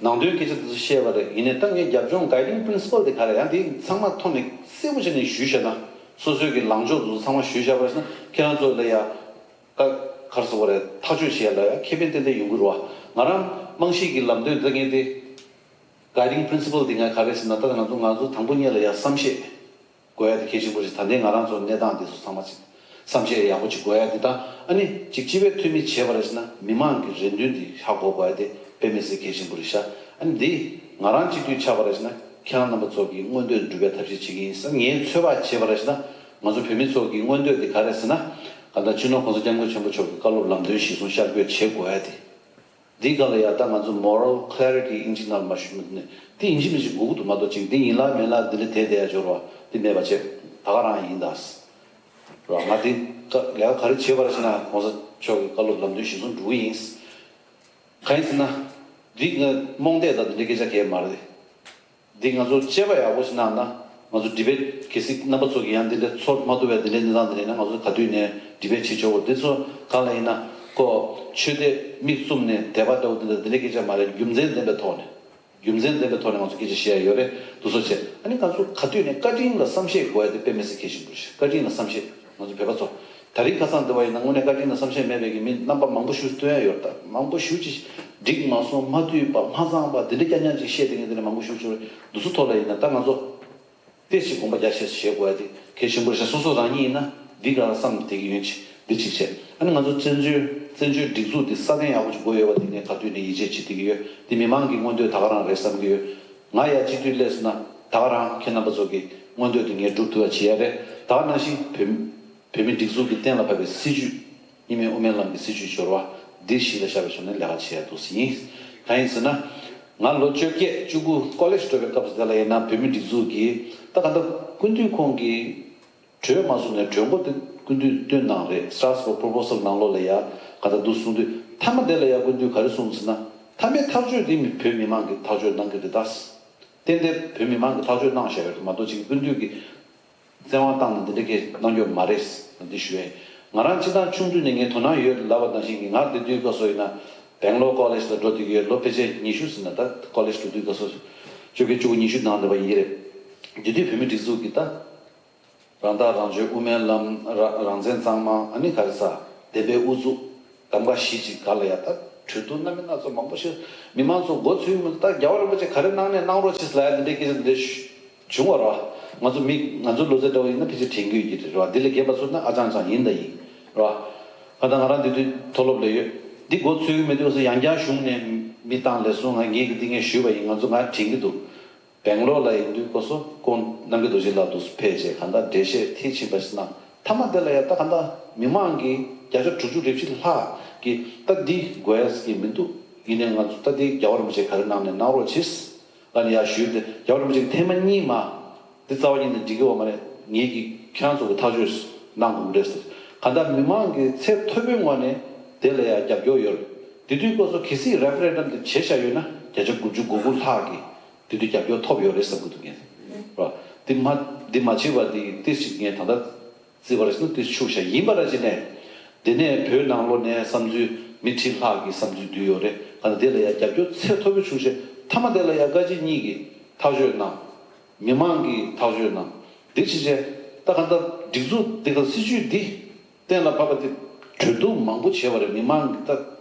ནང་དོན་སྐད་ཆ་དེ་ཚོ་བཤད་པ་རེད། ཡིན་ནའི་ད་ངས་རྒྱབ་ལྗོངས་guiding principle དེ་ག་རེ། ཡང་དེ་ཚང་མ་ཐོག་ནས་གསལ་པོ་བྱས་ནས་ཞུས་བཞག་ན། སོ་སོའི་གི་ལངས་ཕྱོགས་དེ་ཚོ་ཚང་མ་ཞུས་བཞག་པ་རེད་ན། ཁྱེད་རང་ཚོ་ལ་ཡ་ད་ག་རེ་ཟེར་དགོས་རེད། ཐག་གཅོད་བྱེད་ཡ་ལ་ཡ་ཁེ་ཕན་ཏན་ཏན་ཡོང་གི་རེད་བ། ང་རང་རྨང་གཞི་གི་ལམ་སྟོན་དེ་ངས་དེ་guiding principle དེ་ང་ག་རེ་ཟེར་ན། ད་ང་ཚོ་ང་ཚོ་དང་པོ་ཉིད་ལ་ཡ་བསམ་ཤེས། དགོས་ཡ་དེ་གལ་ཆེན་པོ་རེད། ད་ལྟའི་ང་རང་ཚོ་གནས་སྟངས་དེ་ཚོ་ཚང་མ་ཅིག་བསམ་ཤེས་ཡག་པོ་ཅིག་དགོས་ཡ་དེ་དང་། ཨ་ནི་ཅིག་སྤྱི་པའི་འཐུས་མི་བྱས་པ་རེད་ཟེར་ན་མི་མང་གི་རེ་འདུན་དེ་ཧ་གོ་དགོས་ཡ་དེ་དཔེ་མི་སྲིད་གལ་ཆེན་པོ་རེད་ཤག་ཨ་ནི་འདི་ང་རང་སྤྱི་འཐུས་ཆགས་པ་རེད་ཟེར་ན་ཁྱེད་རང་རྣམ་པ་ཚོ་གི་མངོན་འདོད་སྒྲུབ་པའི་ཐབས་ཤེས་བྱེད་ཀྱི་ཡིན་བསམ། ངས་ཚོད་དཔག་བྱས་པ་རེད་ཟེར་ན་ང་ཚོ་བོད་མི་ཚོ་གི་མངོན་འདོད་དེ་ག་རེ་ཟེར་ན། གང་ལྟར་སྤྱི་ནོར་༸གོང་ས་༸སྐྱབས་མགོན་ཆེན་པོ་མཆོག་གི་བཀའ་སློབ་ལམ་སྟོན་གཞིར་བཟུང་ཤར་བསྐྱོད་བྱེད་དགོས་ཡ་དེ། འདི་ག་ལ་ཡ་ད་ང་ཚོ་moral clarity ཨིན་ཇི་ནང་ལ་མ་ཞུ་མི་འདུག་ནས། དེ་ཡིན་གཅིག་མིན་གཅིག་དགོས་ཀྱི་འདུག་མ་གཏོགས་ཅིག་འདི་ཡིན་ལ་མིན་ལ་འདི་ལ་དེ་དེ་ཡ་སྦྱོར་བ་འདི་མེད་པ་བྱས། ད་ག་རང་ཡིན་ད། ར། ང་དེ་ཀ་ལས་ཀ་ག་རེ་བྱེད་པ་རེད་ཟེར་ན་གོང་ས་མཆོག་གི་བཀའ་སློབ་ལམ་སྟོན་གཞིར་བཟུང་འགྲོ་གི་ཡིན། གང་ཡིན་ཟེར་ན། འདི་ང་རྨོངས་དད་དང་འདི་འདྲའི་སྐད་ཆ་གང་ཡང་མ་རེད། འདི་ང་ཚོ་དཔྱད་པ་ཡག་པོ་ཞིག་གནང་ན། ང་ཚོ་ཌི་བེ་ཊི་གལ་སྲིད་རྣམ་པ་ཚོ་གིས་ཡང་འདི་འདྲ་ཚོར་མ་ཐུབ་པའི་འདི་འདྲའི་གནས་སྟངས་འདི་ཡིན་ན་ང་ཚོ་ག་དུས་ནས་ཌི་བེ་ཊི་བྱེད་ཆོག་གོ། འདི་ཚོ་གང་ལ་ཡིན་ན་ཁོ་ཆོས་དད་མིག་བཙུམ་ནས་དད་པ་འདྲ་བོ་འདི་འདྲ་འདི་འདྲའི་སྐད་ཆ་མ་རེད། རྒྱུ་མཚན་ལྡན་པའི་ཐོག་ནས། རྒྱུ་མཚན་ལྡན་པའི་ཐོག་ནས་ང་ཚོ་སྐད་ཆ་བཤད་ཡ་ཡོད་རེད། དེ་ཚོ་བྱས། ཨ་ནི་ང་ཚོ་ག་དུས་ནས་བཀའ་དྲིན་ལ་བསམ་ཤེས་དགོས་ཡ་དེ་དཔེ་མི་སྲིད་གལ་ཆེན་པོ་རེད། བཀའ་དྲིན་ལ་བསམ་ཤེས། ང་ཚོ་བོད་པ་ཚོ་ད་རིང་ཁ་སང་འདི་བ་ཡིན་ན་དངོས་གནས་བཀའ་དྲིན་ལ་བསམ་ཤེས་མེད་པའི་གི་མི་རྣམ་པ་མང་པོ་ཞིག་སྟོན་ཡ་ཡོད་རེད། ད་མང་པོ་ཞིག་ཅིག་འགྲིག་མ་སོང་། མ་འཐུས་པ། མ་ཚང་བ། འདི་འདྲ་རྐྱང་རྐྱང་ཅིག་བཤད་དེ་ངས་འདི་ནས་མང་པོ་ཞིག་བྱུང་རེད། འདི་ཚོ་ཐོག་ལ་ཡིན་ན་ད་ང་ཚོ་ཏོག་ཙམ་དགོངས་པ་རྒྱ་ཆེ་ཞིག་བཞེས་དགོས་ཡ་དེ་གལ་ཆེན་པོ་རེད་ཤག་སོ་སོ་རང་ཉིད་ཡིན་ན་འདི་ག་ལ་བསམ་བསྡད་ཀྱི་ཡོད་ཅིག་འདི་གཅིག་བྱས། ཨ་ནི་ང་ཚོ་བཙན་བྱོལ་བཙན་བྱོལ་སྒྲིག་འཛུགས་འདི་སྲ་བརྟན་ཡག་པོ་ཞིག་དགོས་ཡོད་པ་དེ་ངས་ག་དུས་ནས་ཡིད་ཆེས་བྱེད་བསྡད་ཀྱི་ཡོད། འདི་མི་མང་གི་མངོན་འདོད་ད་ག་རང་རེད་བསམ་གྱི་ཡོད། ང་ཡ་སྤྱི་འཐུས་སླེབས་སོང་ན་ད་ག་རང་ཁྱེད་རྣམ་པ་ཚོ་གི་མངོན་འདོད་དེ་ངས་སྒྲུབ་ཐུབ་པ་བྱེད་ཡ་རེད། ད་ག་ནང་བཞིན་བོད་བོད་མི་སྒྲིག་འཛུགས་ཀྱི་གཏན་ལ་ཕབ་པའི་སྲིད་བྱུས། གཉིས་སྨན་དབུ་མའི་ལམ་གྱི་སྲིད་བྱུས་སྦྱོར་བ་འདི་གཞི་ལ་བཞག་པའི་ཕྱོགས་ནས་ལས་ཀ་བྱེད་ཡ་འདུག་ཟེར་ཡིན། གང་ཡིན་ཟེར་ན། ང་ལོ་བཅོ་བརྒྱད་བཅུ་དགུ་ཀོ་ལེཇ་འགྲོ་བའི་སྐབས་སུ་དེ་ལ་ཡིན་ན་བོད་མི་སྒྲིག་འཛུགས་ཀྱིས་ད་ག་འདྲ་སྐུ་མདུན་ཁོང་གིས་གྲོས་མ་བཟོས་ནས་གྲོས་འགོ་དེ་སྐུ་མདུན་བཏོན་གནང་རེད། Strasbourg Proposal ནང་ལོགས་ལ་ཡ་ག་འདྲ་འདུག་གསུངས་དུས་མཐའ་མ་དེ་ལ་ཡ་སྐུ་མདུན་ག་རེ་གསུངས་ཟེར་ན། མཐའ་མའི་ཐག་གཅོད་དེ་མི་བོད་མི་མང་གིས་ཐག་གཅོད་གནང་གི་རེད་ད། ཏན་ཏན་བོད་མི་མང་གིས་ཐག་གཅོད་གནང་བཞག་ཡོད་རེད་མ་གཏོགས་ཅིག་སྐུ་མདུན་གྱིས་བཙན་དབང་བཏང་ནས་འདི་འདྲ་གི་གནང་རྒྱུ་མ་རེད། འདི་ཞུ་ཡས། ང་རང་སྤྱིར་བཏང་ཆུང་དུས་ནས་ངས་དོ་སྣང་ཡོད་ལབ་པ་ནང་བཞིན་གྱི་ང་དེ་དུས་སྐབས་སུ་ཡིན་ན་སྦེང་ལོར་ཀོ་ལེཇ་ལ་འགྲོ་བསྡད་ཀྱི་ཡོད། ལོ་ཕལ་ཆེར་ཉི་ཤུ་ཟིན་ན་ད་ཀོ་ལེཇ་འགྲོ་དུས་སྐབས་སུ་བཅོ་བརྒྱད་བཅུ་དགུ་ཉི་ཤུ་ནང་འདྲ་བ་ཡིན་གྱི་རེད། དེ་དུས་བོད་མི་སྒྲིག་འཛུགས་ཀྱི་ད་རང་ཐག་རང་གཅོད། དབུ་མའི་ལམ། ར་རང་བཙན་གཙང་མ། ཨ་ནི་ག་རེ་ཟ། བདེན་པའི་ཨུ་ཚུགས། གདམ་ག་བཞི་ཅིག་ག་ལ་ཡ་ད་གྲོས་བསྡུར་སྣ་མིན་སྣ་ཚོགས་མང་པོ་ཞིག་མི་མང་ཚོ་མགོ་ཚོས་མི་འདུག་ད་རྒྱལ་བ་རིན་པོ་ཆེ་ག་རེ་གནང་ནས་གནང་རོགས་བྱེད་ལབ་ཡ་འདི་འདྲའི་སྐད་ཆ་འདི་འདྲ་ཞུ་བྱུང་བ་རེད་བ། ང་ཚོ་མི་ང་ཚོ་ལོ་ཙཱ་འདྲ་བོ་ཡིན་ན་ཕལ་ཆེར་དྲན་གྱི་ཡོད་ཀྱི་རེད་བ། འདི་ལས་རྒན་པ་ཚོ་ན་ཨ་ཅང་ཅང་ཡིན་ད་ཡིན་རེད་བ། ད་ང་རང་འདི་དུས་མཐོ་སློབ་ལ་ཡོད། འདི་མགོ་ཚོས་ཀྱི་མི་འདུག་ཟེར་ཡང་བསྐྱར་གཞུང་ནས་མི་བཏང་ལས་སོང་། ང་ངས་ཀྱི་འདི་ངས་ཞུས་པ་ཡིན། ང་ཚོ་ང་དྲན་གྱི་འདུག་སྦེང་ལོར་ལ་ཡིན་དུས་སྐབས་སུ་ཁོང་རྣམ་རྒྱལ་རྡོ་རྗེ་ལགས་འདུག་སེ་ཕེབས་བྱས་གང་ལྟར་འགྲེལ་བཤད་མཐིལ་ཕྱིན་པ་ཞིག་གནང་། མཐའ་མ་དེ་ལ་ཡང་ད་གང་ལྟར་མི་མང་གིས་བརྒྱ་ཆ་དྲུག་ཅུ་རེ་བཞི་ལྷག་གིས་ད་འདི་དགོས་ཡ་ཟེར་གྱི་མི་འདུག་ཡིན་ནའི་ང་ཚོ་ད་འདི་རྒྱལ་བ་རིན་པོ་ཆེ་ག་རེ་གནང་ནས་གནང་རོགས་གྱིས་ལབ་ནས་ཡར་ཞུས་ཏེ། རྒྱལ་བ་རིན་པོ་ཆེ་གིས་ཐེངས་མ་གཉིས་མ་འདི་རྩ་བ་ཉིད་ནས་འགྲིག་གི་ཡོད་མ་རེད། ངེད་ཀྱིས་ཁྱེད་རང་ཚོ་གི་ཐག་གཅོད་གནང་དགོས་ཀྱི་རེད་ཟེར། གང་ལྟར་མི་མང་གིས་ཚད་མཐོ་པོའི་ངོས་ནས་དེ་ལ་ཡང་རྒྱབ་སྐྱོར་ཡོད་རེད། དེ་དུས་སྐབས་སུ་གལ་སྲིད་རེ་ཧྥེ་རེན་ཌམ་དེ་བྱས་བཞག་ཡོད་ན་བརྒྱ་ཆ་དགུ་བཅུ་གོ་དགུ་ལྷག་གིས། དེ་དུས་རྒྱབ་སྐྱོར་ཐོབ་ཡོད་རེད་བསམ་གྱི་འདུག་ངས། ར། འདི་མ་འདི་མ་བྱས་པ་འདི་ཏིས་ཅིག་ངས་ད་ལྟ་བརྩིས་པ་རེད་ཟེར་ན་ཏིས་ཆུག་ཤག་ཡིན་པ་ར་ཅི་ནས། དེ་ནས་བོད་ནང་ལོགས་ནས་བསམ་ཚུལ་མི་ཁྲི་ལྷག་གི་བསམ་ཚུལ་བསྡུས་ཡོད་རེད། ག་ད་དེ་ལ་ཡང་རྒྱབ་སྐྱོར་ཚད་མཐོ་པོ་བྱུང་ཤག་མཐའ་མ་དེ་ལ་ཡང་བཀའ་སྤྱི་གཉིས་ཀྱིས་ཐག་གཅོད་གནང་། མི་མང་གིས་ཐག་གཅོད་གནང་། འདི་ཕྱི་རྗེས་ད་ག་ད་སྒྲིག་འཛུགས་འདི་ག་སྲིད་བྱུས་འདི། གཏན་ལ་ཕབ་པ་དེ་གྲོས་བསྡུར་མང་པོ་བྱས་པ་རེད། མི་མང་གི་ད་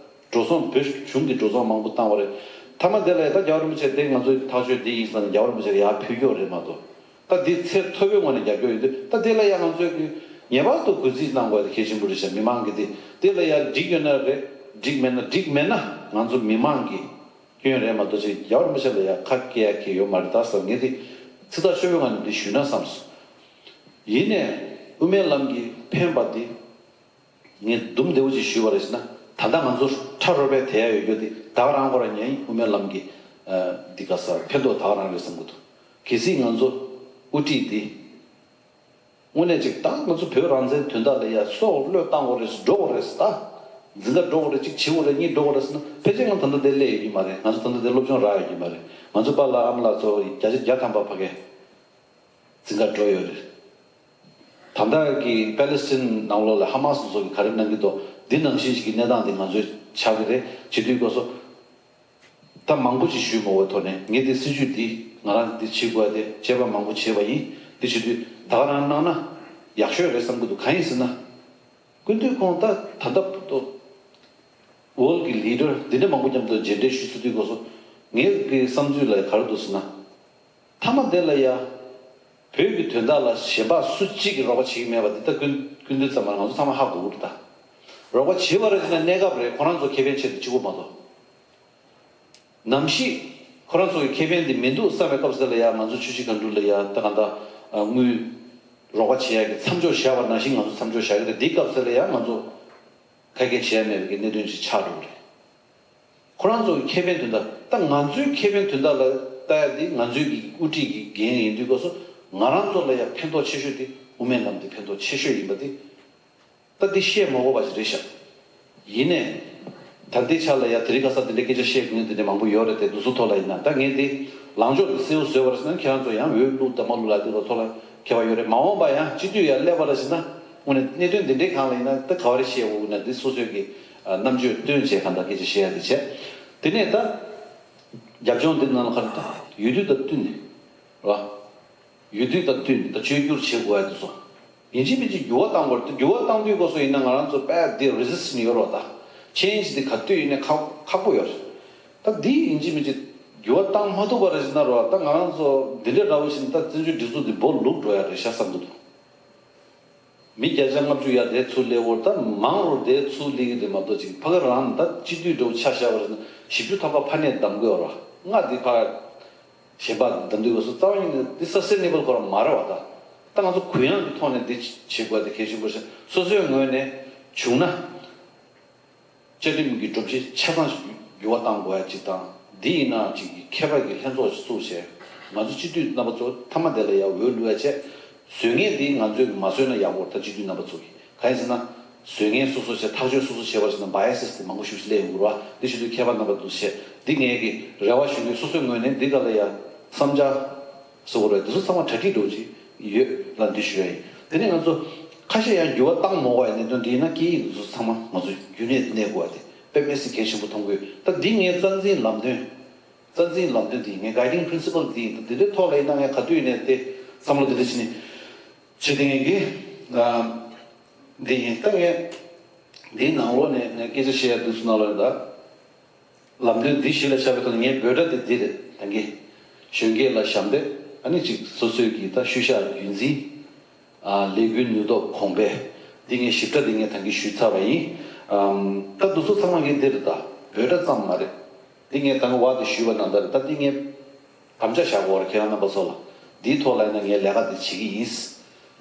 འགྲོ་སོང་བོད་གཞུང་གི་འགྲོ་སོང་མང་པོ་བཏང་བ་རེད། མཐའ་མ་དེ་ལ་ཡ་ད་རྒྱལ་བ་རིན་པོ་ཆེ་དེ་ང་ཚོའི་ཐག་གཅོད་འདི་ཡིན་ཟེར་ནས་རྒྱལ་བ་རིན་པོ་ཆེར་ཡར་ཕུལ་རྒྱུ་རེད་མ་གཏོགས། ད་འདི་ཚད་མཐོ་པོའི་ངོས་ནས་རྒྱབ་སྐྱོར་ཡོད་དུས་ད་དེ་ལ་ཡ་ང་ཚོས་ཀྱི་ངེས་པར་དུ་གུས་བརྩི་གནང་དགོས་དེ་གལ་ཆེན་པོ་རེད་ཤག་མི་མང་གི་དེ་དེ་ལ་ཡ་འགྲིག་ཡོད་ན་རེད། འགྲིག་མེད་ན་འགྲིག་མེད་ན་ང་ཚོ་མི་མང་གི་སྐྱོན་རེད་མ་གཏོགས་ཅིག་རྒྱལ་བ་རིན་པོ་ཆེ་ལ་ཡ་ཁ་སྐད་ཡ་གི་ཡོད་མ་རེད་ད་ཟེར། ངས་དེ་ཚིག་ཐག་ཆོད་པོའི་ངང་ནས་འདི་ཞུས་ན་བསམ་སོང་། ཡིན་ནས་དབུ་མའི་ལམ་གྱི་ཕན་པ་འདི་ངས་དུམ་བདེ་བོ་ཅིག་ཞུས་པ་རེད་ཟེར་ན། ད་ལྟ་ང་ཚོ་ཕྲ་རོལ་པའི་དད་ཡ་ཡོད་རྒྱུ་འདི་ད་ག་རང་ཁོ་རང་ཉན་ཡིན། དབུ་མའི་ལམ་གྱི་འདི་ག་ས་ཕན་ཐོགས་ད་ག་རང་རེད་བསམ་གྱི་འདུག་གལ་སྲིད་ང་ཚོ་དབུ་ཁྲིད་འདི། དངོས་གནས་ཅིག་ད་ང་ཚོ་བོད་རང་བཙན་དོན་དག་ལ་ཡ་སྲོག་བློས་བཏང་དགོས་རེད། འགྲོ་དགོས་རེད་ད། འཛིང་ག་འགྲོ་དགོས་རེད། ཅིག་བྱེད་དགོས་རེད། གཉིས་འགྲོ་དགོས་རེད་ཟེར་ན་ཕལ་ཆེར་ང་ད་ལྟ་དེ་སླེབས་ཡོད་ཀྱི་མ་རེད། ང་ཚོ་ད་ལྟ་དེ་སློབ་སྦྱོང་རག་ཡོད་ཀྱི་མ་རེད། ང་ཚོ་པཱ་ལགས་ཨ་མ་ལགས་ཚོ་བརྒྱ་ཆ་བརྒྱ་ཐམ་པ་ཕ་གི་འཛིང་ག་འགྲོ་ཡོད་རེད། ད་ལྟ་གི་པེ་ལེ་སི་ཐན་ནང་ལོགས་ལ་ཧ་མ་སི་ཚོ་གི་ག་རེ་གནང་གི་འདུག་འདི་ནང་བཞིན་ཞིག་གི་གནས་སྟངས་འདི་ང་ཚོའི་ཆགས་ཀྱི་རེད། བྱེད་དུས་སྐབས་སུ། ད་མང་པོ་ཅིག་ཞུས་མ་འོས་ཐོག་ནས་ངས་འདི་སྲིད་བྱུས་འདི་ང་རང་འདི་བྱེད་དགོས་ཏེ་དཔྱད་པ་མང་པོ་བྱས་པ་ཡིན། འདི་བྱེད་དུས་ད་ག་རང་གནང་ན་ཡག་ཤོས་རེད་བསམ་གྱི་འདུག་གང་ཡིན་ཟེར་ན། སྐུ་མདུན་ཁོང་ད་ད་ལྟ་བར་དུ་ཝོལ་གྱི་ལི་ཌར་འདི་འདྲ་མང་པོ་མཉམ་དུ་མཇལ་འཕྲད་ཞུ་ཚུལ་དུས་སྐབས་སུ་ངའི་གི་བསམ་ཚུལ་ལ་ག་རེ་འདུག་ཟེར་ན། མཐའ་མ་དེ་ལ་ཡ། བོད་ཀྱི་དོན་དག་ལ་གཞན་པ་སུ་གཅིག་གིས་རོགས་པ་བྱེད་ཀྱི་མེད་པ་འདི་ལྟ་ཀུན་ཀུན་མདུན་ཚང་མ་ང་ཚོ་ཚང་མ་ཧ་གོ་གི་རེད་ད། རོགས་པ་བྱེད་པ་རེད་ཟེར་ན་གནས་སྐབས་རེད། ཁོ་རང་ཚོ་ཁེ་ཕན་ཆེད་དུ་གཅིག་པོ་མ་གཏོགས། ནམ་ཞིག་ཁོ་རང་ཚོ་གི་ཁེ་ཕན་འདི་མི་འདུག་བསམ་པའི་སྐབས་སུ་ལ་ཡ་ང་ཚོ་ཆུ་བཞི་སྒང་དྲུག་ལ་ཡ་ད་གང་ལྟར་དངུལ་རོགས་པ་བྱེད་ཡ་གི་མཚམས་འཇོག་བཞག་པ་ནང་བཞིན་ང་ཚོ་མཚམས་འཇོག་བཞག་གི་རེད། འདི་སྐབས་སུ་ལ་ཡ་ང་ཚོ་ཁ་སྐད་བྱེད་ཡ་མེད་པའི་གི་གནད་དོན་ཅིག་ཆགས་འགྲོ་གི་རེད། ཁོ་རང་ཚོ་གི་ཁེ་ཕན་དོན་དག་ད་ང་ཚོའི་ཁེ་ཕན་དོན་དག་ལ་ལྟ་ཡ་དེ་ང་ཚོའི་གི་དབུ་ཁྲིད་ཀྱི་འགན་ཡིན་དུས་སྐབས་སུ་ང་རང་ཚོ་ལ་ཡང་ཕན་ཐོགས་ཆེ་ཤོས་དེ་ དབུ་མའི་ལམ་འདི་ཕན་ཐོགས་ཆེ་ཤོས་ཡིན་པ་འདི། ད་འདི་བཤད་མ་དགོས་པ་ཞིག་རེད་ཤག་ཡིན་ནའི། ད་ལྟའི་ཆ་ལ་ཡ་དེ་རིང་ཁ་སང་འདི་འདྲའི་སྐད་ཆ་བཤད་དགོས་ངེས་འདི་འདྲ་མང་པོ་ཡོད་རེད་དེ། འདི་ཚོ་ཐོག་ལ་ཡིན་ན་ད་ངས་འདི་ལངས་ཕྱོགས་འདི་གསལ་པོ་བཟོས་པ་རེད་ཟེར་ན། ཁྱེད་རང་ཚོ་ཡང་འོས་བླུག་དང་མ་བླུག་ལ་འདི་ལ་ཐོག་ལ་ཁྱད་པར་ཡོད་རེད། མ་འོངས་པ་ཡང་སྤྱི་འཐུས་ཡར་སླེབས་པ་རེད་ཟེར་ན། དངོས་གནས་གནད་དོན་འདི་འདྲའི་སྒང་ལ་ཡིན་ན་ད་ག་བ་རེ་བཤད་དགོས་ན་འདི་སོ་སོའི་གི་རྣམ་དཔྱོད་བཏོན་བྱས་གང་ལྟར་སྐད་ཆ་བཤད་ཡ་དེ་བྱས། དེ་ནས་ད་རྒྱབ་ལྗོངས་འདི་ནང་ལ་ག་རེ་ད་ཡུལ་དུས་དང་བསྟུན་ནས་རེད་བ། ཡུལ་དུས་དང་བསྟུན་ནས་ད་བཅོས་བསྒྱུར་བྱེད་དགོས་ཡ་དེ་ཚོ། ཡིན་གཅིག་མིན་གཅིག་འགྱུར་བ་གཏང་དགོས་རེད། འགྱུར་བ་གཏང་དུས་སྐབས་སུ་ཡིན་ན་ང་རང་ཚོ་དཔེ་དེ་resistance་ཡོད་རེད་བ། ད་change་དེ་ག་དུས་ཡིན་ནའི་ཁག་ཁག་པོ་ཡོད་རེད། ད་འདི་ཡིན་གཅིག་མིན་གཅིག་འགྱུར་བ་གཏང་མ་ཐུབ་པ་རེད་ཟེར་ན་རེད་བ། ད་ང་རང་ཚོ་འདི་འདྲ་འདྲ་བོ་ཞིག་ད་བཙན་བྱོལ་སྒྲིག་འཛུགས་འདི་སྦོ་ལུག་འགྲོ་ཡ་རེད་ཤག་བསམ་གྱི་འདུག་མི་བརྒྱ་ཆ་ལྔ་བཅུ་ཡར་དེ་ཚུར་སླེབས་འོར་ད་མང་རུ་དེ་ཚུར་སླེབས་ཀྱི་རེད་མ་གཏོགས་ཅིག་ཕ་གི་རང་ད་སྤྱི་འཐུས་འདྲ་བོ་ཆ་བཞག་པ་རེད་ན་བཞི་བཅུ་ཐམ་པ་ཕར་ནས་བདམས་དགོས་རེད་བ། ལྔ་འདི་ཕར་གཞན་པ་བདམས་དུས་སྐབས་སུ་རྩ་བ་ཉིད་ནས་འདི་sustainable་ཁོ་རང་མ་རེད་བ། ད་ད་ང་ཚོ་གུ་ཡངས་ཀྱི་ཐོག་ནས་འདི་བྱེད་དགོས་དེ་གལ་ཆེན་པོ་ཞིག་སོ་སོའི་ངོས་ནས་བྱུང་ན། བཅའ་ཁྲིམས་ཀྱི་སྒྲུབ་བྱེད་ཆ་ཚང་ཞིག་འགྱུར་བ་གཏང་དགོས་ཡ་གཅིག་དང་། འདི་ཡིན་ན་གཅིག་གི་མཁས་པ་གི་ལྷན་ཚོགས་ཤིག་བཙུགས་བྱས། ང་ཚོ་སྤྱི་འཐུས་རྣམ་པ་ཚོ་མཐའ་མ་དེ་ལ་ཡ་འོས་བླུག་ཡ་བྱས། བཟོས་ངེས་འདི་ང་ཚོས་མ་བཟོས་ན་ཡག་པོ་རེད། ད་སྤྱི་འཐུས་རྣམ་པ་ཚོ་གིས་གང་ཡིན་ཟེར་ན། བཟོས་ངེས་སོ་སོ་བྱས་ཐག་གཅོད་སོ་སོ་བྱས་པ་ཞིག་ན་biases་དེ་མང་པོ་ཞིག་སླེབས་ཡོང་གི་རེད་བ། འདི་ཞུ་དུས་མཁས་པ་རྣམ་པ་འདུག་བྱས་འདི་ངས་གི་རེ་བ་ཞུ་གི། སོ་སོའི་ངོས་ནས་འདི་ག་ལ་ཡ་བསམ་འཆར་གསལ་པོ་རེད། འདི་ཚོ་ཚང་མ་གྲ་སྒྲིག་འགྲོ་གི་ཡོད་ལ་འདི་ཞུ་ཡ་ཡིན། དེ་ནས་ང་ཚོ་ཁ་ཤས་ཡང་འགྱུར་བ་བཏང་མ་དགོས་པའི་གནད་དོན་འདི་ཡིན་ན། སྐད་ཡིག་འདི་ཚོ་ཚང་མ་ང་ཚོ་རྒྱུན་གནས་གནས་དགོས་པ་དེ་དཔེ་མི་སྲིད་གལ་ཆེན་པོ་མཐོང་གི་ཡོད། ད་འདི་ངའི་རྩ་འཛིན་ལམ་སྟོན། རྩ་འཛིན་ལམ་སྟོན་འདི་ངའི་guiding principle་འདི་ཡིན། ད་འདི་འདྲའི་ཐོག་ལ་ཡིན་ན་ངས་ག་དུས་ཡིན་ནའི་དེ་བསམ་བློ་འདི་འདྲ་བྱས་ནས་བྱེད་བསྡད་མཁན་གྱི་འདི་ཡིན། ད་ངས་འདིའི་ནང་ལོགས་ནས་ངས་སྐད་ཆ་བཤད་ཡ་འདུག་སེ་ནང་ལོགས་ནས་ད། ལམ་སྟོན་འདི་གཞི་ལ་བཞག་པའི་ཐོག་ནས་ངའི་འབོད་སྒྲ་དེ་འདི་རེད། ད་གིན་གཞོན་སྐྱེས་ལ་ཞབས་འདེགས། ཨ་ནི་གཅིག་སོ་སོའི་གི་ད་ཤུལ་བཞག་རྒྱུན་འཛིན། ཨ་ལས་འགུལ་ནུས་སྟོབས་གོང་འཕེལ། འདི་ངས་ཞིབ་ཕྲ་འདི་ངས་ད་གིན་ཞུས་ཚར་བ་ཡིན། ཨམ་ད་འདུག་སེ་ཚང་མ་གི་འདི་རེད། ད་འབོད་སྒྲ་ཙམ་མ་རེད། འདི་ངས་ད་གིན་བར་དུ་ཞུས་པ་ནང་ལྟར་རེད། ད་འདི་ངས་དམ་བཅའ་བཞག་དགོས་རེད་ཁྱེད་རང་རྣམ་པ་ཚོ་ལ། འདིའི་ཐོག་ལ་ཡིན་ན་ངས་ལས་ཀ་འདི་བྱེད་ཀྱི་ཡིན།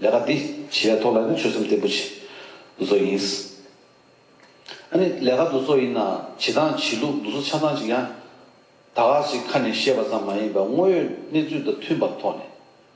ལས་ཀ་འདི་བྱེད་ཡ་ཐོག་ལ་ཡིན་ན་ཆོད་སེམས་བརྟན་པོ་བྱེད་བཟོ་ཡིན། ཨ་ནི་ལས་ཀ་འདི་ཚོ་ཡིན་ན་བྱེད་སྟངས་བྱེད་ལུགས་འདི་ཚོ་ཆ་ཚང་ཅིག་ཡང་ད་ག་ཞིག་ཁ་ནས་བཤད་པ་ཙམ་མ་ཡིན་པར་དངོས་ཡོད་གནས་ཚུལ་དང་མཐུན་པའི་ཐོག་ནས།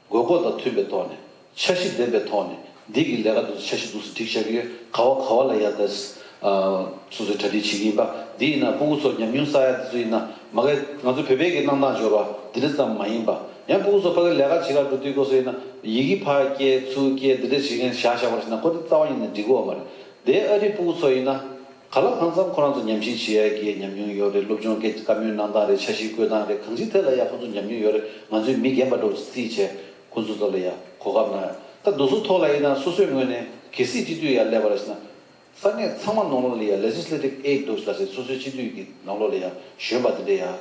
དགོས་མཁོ་དང་མཐུན་པའི་ཐོག་ནས། འཆར་གཞི་ལྡན་པའི་ཐོག་ནས་འདི་གི་ལས་ཀ་འདི་ཚོ་འཆར་གཞི་འདུག་སེ་སྒྲིག་བཞག་གི་ཡོད། ག་བ་ག་བ་ལ་ཡ་ད་སོ་སོས་གྲ་སྒྲིག་བྱེད་ཀྱི་ཡིན་པ། འདི་ཡིན་ན་སྤུ་གུ་ཚོ་ཉམས་མྱོང་བསགས་ཡ་འདི་ཚོ་ཡིན་ན་མ་གི་ང་ཚོ་བོད་པའི་གི་གནང་སྟངས་འབྱོར་བ་འདི་འདྲ་ཙམ་མ་ཡིན་པ། ཡང་སྤུ་གུ་ཚོ་ཕ་གི་ལས་ཀ་བྱེད་གར་འགྲོ་དུས་སྐབས་སུ་ཡིན་ན་ཡི་གེ་ཕར་སྐྱེལ་ཚུར་སྐྱེལ་འདི་འདྲ་བྱེད་མཁན་བཞག་བཞག་པ་ཞིག་ན་ཁོ་འདི་རྩ་བ་ཉིད་ནས་འགྲིག་གི་ཡོད་མ་རེད། དེ་ཨ་རིའི་སྤུ་གུ་ཚོ་ཡིན་ན། ག་ལ་གང་འཚམ་ཁོ་རང་ཚོ་ཉམས་ཞིབ་བྱེད་ཡ་གི་ཉམས་མྱོང་ཡོད་རེད། སློབ་སྦྱོང་སྐད་བཀའ་མོལ་གནང་སྟངས་རེད། འཆར་གཞི་བཀོད་སྟངས་རེད། གང་ཅིའི་ཐད་ལ་ཡ་ཁོ་ཚོ་ཉམས་མྱོང་ཡོད་རེད། ང་ཚོས་མི་རྒན་པ་འདྲ་བོ་ཅིག་བརྩིས་བྱས་ཁོ་ཚོ་ཚོ་ལ་ཡ་གོ་སྐབས་གནང་ཡ། ད་འདུག་སེ་ཐོག་ལ་ཡིན་ན་སོ་སོའི་ངོས་ནས་གལ་སྲིད་སྤྱི་འཐུས་ཡར་སླེབས་པ་རེད་ཟེར་ན། ས་གནས་ཚང་མ་ནང་ལོགས་ལ་ཡ་legislative aid་འདྲ་བོ་ཅིག་ལ་ཟེར། སོ་སོའི་སྤྱི་འཐུས་ཀྱི་ནང་ལོགས་ལ་ཡ་གཞོན་པ་དེ་འདྲ་ཡ།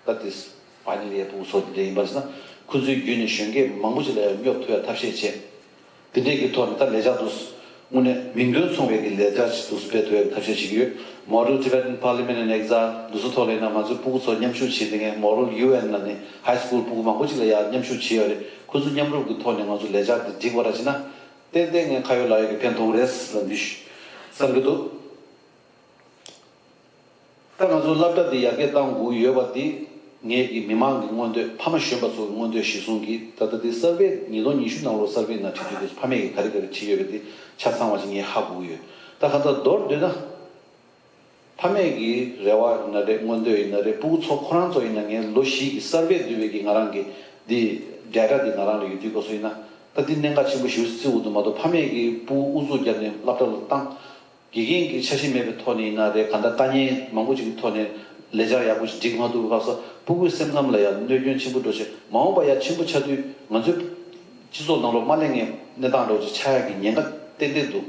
ད་དེ་ཕ་ནི་ལའི་སྤུ་གུ་ཚོ་དེ་འདྲ་ཡིན་པ་ཞིག་ན་ཁོ་ཚོའི་བརྒྱུད་ནས་གཞོན་སྐྱེས་མང་པོ་ཞིག་ལ་ཡང་སྙོབ་ཐུབ་ཡ་ཐབས་ཤེས་བྱས། དེ་འདྲས་ཀྱི་ཐོག་ནས་ད་ལས་འཆར་དུ་དངོས་གནས་མིང་དོན་མཚུངས་པའི་གི་ལས་འཆར་ཞིག་ཏུ་སྤེལ་ཐུབ་ཡ་གི་ཐབས་ཤེས་བྱེད་ཀྱི་ཡོད། Model Tibetan Parliament in Exile་འདུག་སེ་ཐོག་ལ་ཡིན་ན་ང་ཚོའི་སྤུ་གུ་ཚོ་མཉམ་ཞུགས་བྱེད་བསྡད་མཁན་Model UN་ལ་ནི་High School་སྤུ་གུ་མང་པོ་ཅིག་ལ་ཡང་མཉམ་ཞུགས་བྱས་ཡོད་རེད། ཁོ་ཚོ་མཉམ་རུབ་ཀྱི་ཐོག་ནས་ང་ཚོ་ལས་འཆར་དེ་སྒྲིག་པ་ར་བྱས་ན་ཏན་ཏན་ངས་ཁ་ཡོད་ལག་ཡོད་ཀྱི་ཕན་ཐོགས་རེད་ལབ་འདི་བསམ་གྱི་འདུག་ད་ང་ཚོ་སློབ་གྲྭ་འདི་ཡར་རྒྱས་གཏང་དགོས་ཡོད་པ་འདི་ངེད་ཀྱི་མི་མང་གི་མངོན་འདོད། ཕ་མ་གཞོན་པ་ཚོ་གི་མངོན་འདོད་གཞིར་བཟུང་གིས། ད་ལྟ་འདི་survey་ཉིས་སྟོང་ཉི་ཤུ་ནང་ལོགས་survey་ནང་བྲིས་དུས་དེ་ཕ་མས་ཀྱིས་ག་རེ་ག་རེ་བྲིས་ཡོད་པ་འདི་ཆ་ཚང་བ་ཞིག་ངས་ཧ་གོ་གི་ཡོད། ད་གང་ལྟར་མདོར་བསྡུས་ན་ཕ་མས་ཀྱི་རེ་བ་ཡིན་ན་རེད། མངོན་འདོད་ཡིན་ན་རེད། སྤུ་གུ་ཚོ་ཁོ་རང་ཚོ་ཡིན་ན། ངས་ལོ་བཞི་གི་survey་བསྡུས་པའི་གི་ང་རང་གི་འདི་data་འདི་ང་རང་ལ་ཡོད་དུས་སྐབས་སུ་ཡིན་ན། ད་འདི་གནད་འགག་ཆེན་པོ་ཞིག་བརྩི་དགོས་འདུག་མ་གཏོགས་ཕ་མས་ཀྱི་སྤུ་གུ་ཨུ་ཚུགས་བརྒྱབ་ནས་སློབ་གྲྭ་ལ་བཏང་། དགེ་རྒན་གྱི་འཆར་གཞི་མེད་པའི་ཐོག་ནས་ཡིན་ན་རེད། གང་ལྟར་དཀའ་ངལ་མང་པོ་ཅིག་གི་ཐོག་ནས་ལས་འཆར་ཡག་པོ་ཞིག་སྒྲིག་མ་ཐུབ་པའི་སྐབས་སུ་སྤུ་གུའི་སེམས་ཁམས་ལ་ཡང་གནོད་སྐྱོན་ཆེན་པོ་འགྲོ་ཆེད། མ་འོངས་པ་ཡང་ཆེན་པོ་ཆགས་དུས་ང་ཚོའི་སྤྱི་ཚོགས་ནང་ལོགས་མ་གླེང་ངེས་གནས་སྟངས་འདྲ་བོ་ཅིག་ཆགས་ཡག་གི་ཉེན་ཁ་ཏན་ཏན་འདུག་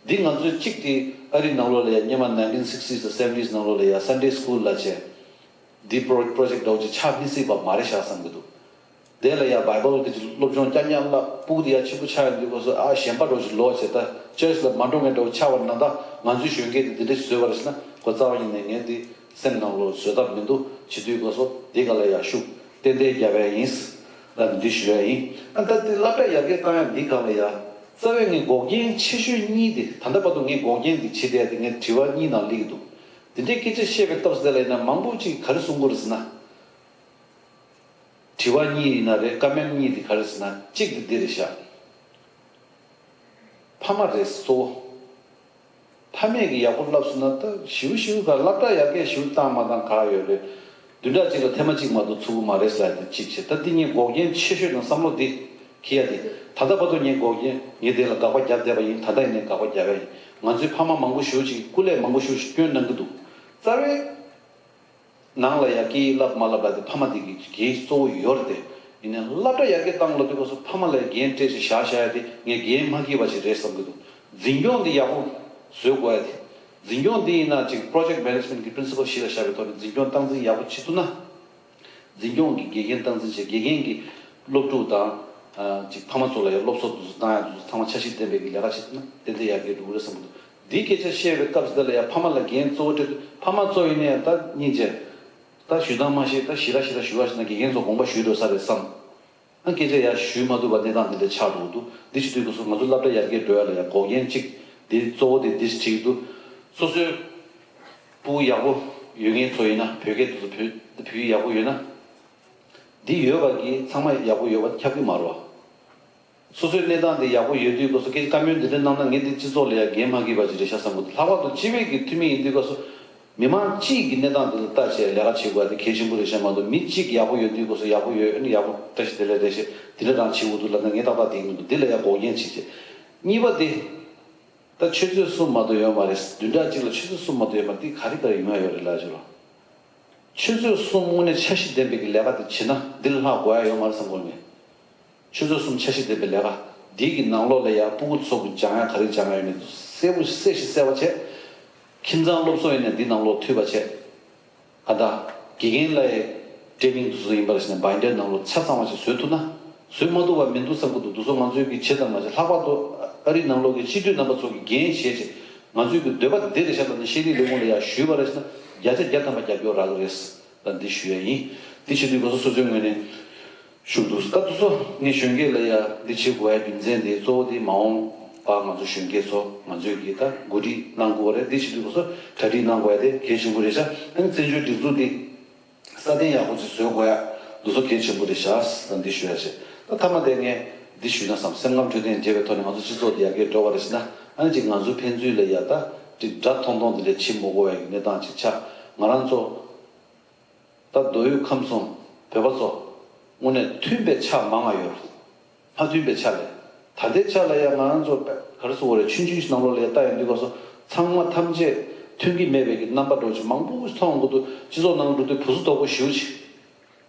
འདི་ང་ཚོའི་གཅིག་དེ་ཨ་རི་ནང་ལོགས་ལ་ཡང་སྔོན་མ་nineteen sixties དང་seventies ནང་ལོགས་ལ་ཡང་Sunday School་ལབ་བྱས་འདི་པོ་རོ་པོ་རོ་ཇེཀ་འདྲ་བོ་ཅིག་ཆགས་མི་སྲིད་པ་མ་རེད་ཤག་བསམ་གྱི་འདུག་དེ་ལ་ཡང་Bible་གི་སློབ་སྦྱོང་རྐྱང་རྐྱང་བསླབ། སྤུ་གུ་དེ་ཡང་ཆེན་པོ་ཆགས་ཡོང་དུས་སྐབས་སུ་ཨ་གཞན་པ་འདྲ་བོ་ཞིག་ལོག་བྱས་ད་church་ལ་མ་འགྲོ་མཁན་འདྲ་བོ་ཆགས་པ་ན། ད་ང་ཚོའི་གཞོན་སྐྱེས་དེ་འདི་འདྲ་ཞིག་བཟོས་པ་རེད་ཟེར་ན་ཁོ་རྩ་བ་ཉིད་ནས་ངས་འདི་སེམས་ནང་ལོགས་བཟོད་ཐབས་མི་འདུག་བྱེད་དུས་སྐབས་སུ་འདི་ག་ལ་ཡང་ཤུགས་ཏན་ཏན་རྒྱབ་ཡ་ཡིན་ལབ་འདི་ཞུ་ཡ་ཡིན། ཨ་ད་འདི་སློབ་གྲྭ་ཡར་རྒྱས་བཏང་ཡ་འདི་ག་ལ་ཡ་རྩ་བའི་ངས་འགོག་རྐྱེན་ཆེ་ཤོས་གཉིས་དེ། ད་ལྟ་བར་དུ་ངས་འགོག་རྐྱེན་འདི་བྱེད་བསྡད་ཡ་དེ་ངས་དྲི་བ་གཉིས་ནང་སླེབས་ཀྱི་འདུག་འདི་འདྲའི་སྐད་ཆ་བཤད་པའི་སྐབས་སུ་དེ་ལ་ཡིན་ན་མང་པོ་ཅིག་ག་རེ་གསུང་གི་རེད་ཟེར་ན། དྲི་བ་གཉིས་ཡིན་ན་རེད། ཀོ་མེན་ཊི་གཉིས་དེ་ག་རེ་ཟེར་ན། གཅིག་དེ་འདི་རེད་ཤག་ཕ་མ་རེད་གཙོ་བོ། ཕ་མས་ཀྱིས་ཡག་པོ་བསླབས་སོང་ན་ད་ཞིའུ་ཞིའུ་ག་སློབ་གྲྭ་ཡར་རྒྱས་ཞིའུ་བཏང་མ་བཏང་ག་ཡོད་རེད། བདུན་ཕྲག་གཅིག་ལ་ཐེངས་མ་གཅིག་མ་གཏོགས་ཚུགས་ཀྱི་མ་རེད་ཟེར་ཡ་དེ་གཅིག་བྱས། ད་འདི་ངས་འགོག་རྐྱེན་ཆེ་ཤོས་དང་བསམ་བློ་འདི་འཁྱེར་ཡ་དེ། ད་ལྟ་བར་དུ་ངས་འགོག་རྐྱེན་ངས་དེ་ལ་དགག་པ་བརྒྱབ་བསྡད་པ་ཡིན། ད་ལྟ་ཡིན་ནའི་དགག་པ་བརྒྱབ་ཡ་ཡིན། ང་ཚོའི་ཕ་མ་མང་པོ་ཞིའུ་ཅིག་སྐུ་ལས་མང་པོ་ཞིའུ་ཞིག་སྐྱོན་གནང་གི་འདུག། རྩ་བའི་ནང་ལ་ཡ་སྐད་ཡིག་བསླབ་མ་བསླབ་ལ་དེ་ཕ་མ་དེ་གི་འགན་གཙོ་བོ་ཡོད་རེད་དེ། ཡིན་ནའི་སློབ་གྲྭ་ཡར་རྒྱས་བཏང་ལོ་དུས་སྐབས་སུ་ཕ་མ་ལ་འགན་སྤྲད་ཅིག་བཞག་བཞག་ཡ་དེ་ངས་འགན་མ་འཁྱེར་བ་ཞིག་རེད་བསམ་གྱི་འདུག། འཛིན་སྐྱོང་འདི་ཡག་པོ་བཟོ་དགོས་ཡ་དེ། འཛིན་སྐྱོང་འདི་ཡིན་ན་ཅིག་project management གི་principle་གཞི་ལ་བཞག་པའི་ཐོག་ནས་འཛིན་སྐྱོང་སྟངས་འཛིན་ཡག་པོ་བྱེད་ཐུབ་ན། འཛིན་སྐྱོང་གི་དགེ་རྒན་སྟངས་འཛིན་བྱེད། དགེ་རྒན་གྱི་སློབ་ཕྲུག་དང་། ཨ། ཅིག་ཕ་མ་ཚོ་ལ་ཡང་སློབ་གསོ་དེ་ཚོ་བཏང་ཡ་དེ་ཚོ་ཚང་མ་འཆར་གཞི་ལྡན་པའི་གི་ལས་ཀ་བྱེད་ཐུབ་ན་ཏན་ཏན་ཡར་རྒྱས་འགྲོ་གི་རེད་བསམ་གྱི་འདུག། འདིའི་སྐད་ཆ་བཤད་པའི་སྐབས་སུ་དེ་ལ་ཡང་ཕ་མ་ལ་འགན་གཙོ་བོ་སྤྲད་དུས་ཕ་མ་གཙོ་ཡིན་ན་ཡང་ད་སྙིང་རྗེ། ད་ཞུ་སྟངས་མ་ཤེས། ད་ཞི་ར་ཞི་ར་ཞུ་བ་ཞིག་ན་དགེ་རྒན་ཚོ་དགོངས་པ་ཞུས་འགྲོ་ས་རེད་བསམ། ཨ། སྐད་ཆ་ཡར་ཞུས་མ་ཐུབ་པ་གནས་སྟངས་དེ་འདྲ་ཆགས་འགྲོ་གི་འདུག། འདི་བྱེད་དུས་སྐབས་སུ་ང་ཚོ་སློབ་གྲྭ་ཡར་རྒྱས་འགྲོ་ཡ་ལ་ཡང་འགོག་རྐྱེན་གཅིག་འདི་གཙོ་བོ་དེ་འདི་བྱེད་ཀྱི་འདུག། སོ་སོའི་སྤུ་གུ་ཡག་པོ་ཡོད་མཁན་ཚོ་ཡིན་ན། བོད་སྐད་དེ་ཚོ་བོད་བོད་ཡིག་ཡག་པོ་ཡོད་ན། འདི་ཡོད་པ་གིས་ཚང་མ་ཡག་པོ་ཡོད་པ་ཁྱབ་ཀྱི་མ་རེད་བ། སོ་སོའི་གནས་སྟངས་འདི་ཡག་པོ་ཡོད་དུས་སྐབས་སུ་སྐད་ཆ་བཀའ་མོལ་འདི་འདྲ་གནང་ན་ངས་འདི་སྤྱི་ཚོགས་ལ་ཡང་འགན་མ་འཁྱེར་བ་ཅིག་རེད་ཤག་བསམ་གྱི་འདུག། ལྷག་པར་དུ་སྤྱི་བའི་གི་འཐུས་མི་ཡིན་དུས་སྐབས་སུ་མི་མང་སྤྱིའི་གི་གནས་སྟངས་འདི་ལ་ལྟ་བྱས་ལས་ཀ་བྱེད་དགོས་པ་དེ་གལ་ཆེན་པོ་རེད་ཤག་མ་གཏོགས་མི་གཅིག་ཡག་པོ་ཡོད་དུས་སྐབས་སུ་ཡག་པོ་ཡོད། ཨ་ནི་ཡག་པོ་བཀྲ་ཤིས་བདེ་ལེགས་རེད་ཞེས་འདི་འདྲ་རང་བྱེད་དགོས་འདུག་ལབ་ན་ངས་ཏག་ཏག་འདི་ཡིན་གྱི་འདུག། འདི་ལ་ཡང་འགོག་རྐྱེན་བྱེད་ཅེས། གཉིས་པ་དེ། ད་ཆུ་ཚོད་གསུམ་མ་གཏོགས་ཡོད་མ་རེད། བདུན་ཕྲག་གཅིག་ལ་ཆུ་ཚོད་གསུམ་མ་གཏོགས་ཡོད་མ་རེད། འདི་ག་རེ་ལྟར་ཡོང་ཡ་ཡོད་རེད་ལབ་ཞུ་རོགས། ཆུ་ཚོད་གསུམ་དངོས་གནས་འཆར་གཞི་ལྡན་པའི་གི་ལས་ཀ་དེ་བྱེད་ན་འདི་ལ་ལྷག་དགོས་ཡ་ཡོད་མ་རེད་བསམ་གྱི་ཡོད། ངས་ཆུ་ཚོད་གསུམ་འཆར་གཞི་ལྡན་པའི་ལས་ཀ་འདི་གི་ནང་ལོགས་ལ་ཡ་སྤུ་གུ་ཚོ་གི་སྦྱང་ཡ་ག་རེ་སྦྱང་ཡ་ཡོད་མེད་གསལ་པོ་གསལ་ཞིང་གསལ་བ་བྱས། ཁྱིམ་ཚང་སློབ་གསོ་ཡིན་ན་འདི་ནང་ལོགས་འཐུས་པ་བྱས། ཨ། ད་དགེ་རྒན་ལ་ཡ་ཊེ་ནིང་དུ་བཟོ་ཡིན་པར་བྱས་ནས་བའིན་ཌར་ནང་ལོགས་ཆ་ཚང་བ་ཞིག་བཟོས་ཐུབ་ན། བཟོས་མ་ཐུབ་པ་མི་འདུག་བསམ་གྱི་འདུག། དུ་སོ་ང་ཚོའི་གི་བྱེད་དང་མ་བྱེད། ལྷག་པར་དུ་ཨ་རི་ནང་ལོགས་ཀྱི་སྤྱི་འཐུས་རྣམ་པ་ཚོ་གི་འགན་བཞེས་བྱས། ང་ཚོའི་གི་འདོད་པ་འདི་རེད་ཤག་ལབ་ནས་ཤེས་རིག་ལས་ཁུངས་ལ་ཡ་ཞུས་པ་རེད་ཟེར་ན་བརྒྱ་ཆ་བརྒྱ་ཐམ་པ་རྒྱབ་སྐྱོར་རག་གི་རེད། ད་འདི་ཞུ་ཡ་ཡིན། འདི་བྱེད་དུས་སྐབས་སུ་སོ་སོའི་ངོས་ནས་ཞུ་འདུག། ད་དུ་སོ་ངས་གཞོན་སྐྱེས་ལ་ཡ་འདི་བྱེད་དགོས་ཡ་རྒྱུ་མཚན་དེ་གཙོ་བོ་དེ་མ་འོངས་པ་ང་ཚོ་གཞོན་སྐྱེས་ཚོ་ང་ཚོས་གི་ད་འགོ་ཁྲིད་གནང་དགོས་པ་རེད། འདི་བྱེད་དུས་སྐབས་སུ་གྲ་སྒྲིག་གནང་དགོས་ཡ་དེ་གལ་ཆེན་པོ་རེད་ཤག། ཨ་ནི་བཙན་བྱོལ་སྒྲིག་འཛུགས་འདི་སྲ་བརྟན་ཡག་པོ་ཅིག་བཟོ་དགོས་ཡ་འདུག་སོ་གལ་ཆེན་པོ་རེད་ཤག། ད་འདི་ཞུ་ཡ་བྱེད། ད་མཐའ་མ་དེ་ངས་འདི་ཞུས་ན་བསམ། སེམས་ཁམས་འཕྲོད་བསྟེན་བརྗེ་བའི་ཐོག་ནས་ང་ཚོ་སྤྱི་ཚོགས་འདི་ཡར་རྒྱས་འགྲོ་བ་རེད་ཟེར་ན། ཨ་ནི་ཅིག་ང་ཚོའི་ཕན་ཚུན་ལ་ཡ་ད་ཅིག་དགྲ་མཐོང་མཐོང་འདི་འདྲ་བྱེད་མ་དགོས་པའི་གནས་སྟངས་ཅིག་ཆགས། ང་རང་ཚོ་ད་མདོ་དབུས་ཁམས་གསུམ་བོད་པ་ཚོ་དངོས་གནས་མཐུན་པའི་ཆ་མང་ང་ཡོད། མ་མཐུན་པའི་ཆ་ལས། ད་ལྟའི་ཆ་ལ་ཡང་ང་རང་ཚོ་ག་རེ་ཟེར་དགོས་རེད། ཆུང་ཆུང་ཞིག་ནང་ལོགས་ལ་ཡ་ལྟ་ཡོང་དུས་སྐབས་སུ་ཚང་མ་ཐམས་ཅད་མཐུན་གྱི་མེད་པའི་གི་རྣམ་པ་འདྲ་བོ་ཅིག་མང་པོ་ཞིག་མཐོང་གི་འདུག། སྤྱི་ཚོགས་ནང་འགྲོ་དུས་བུ་སུ་དོག་པོ་ཞེ་པོ་ཅིག།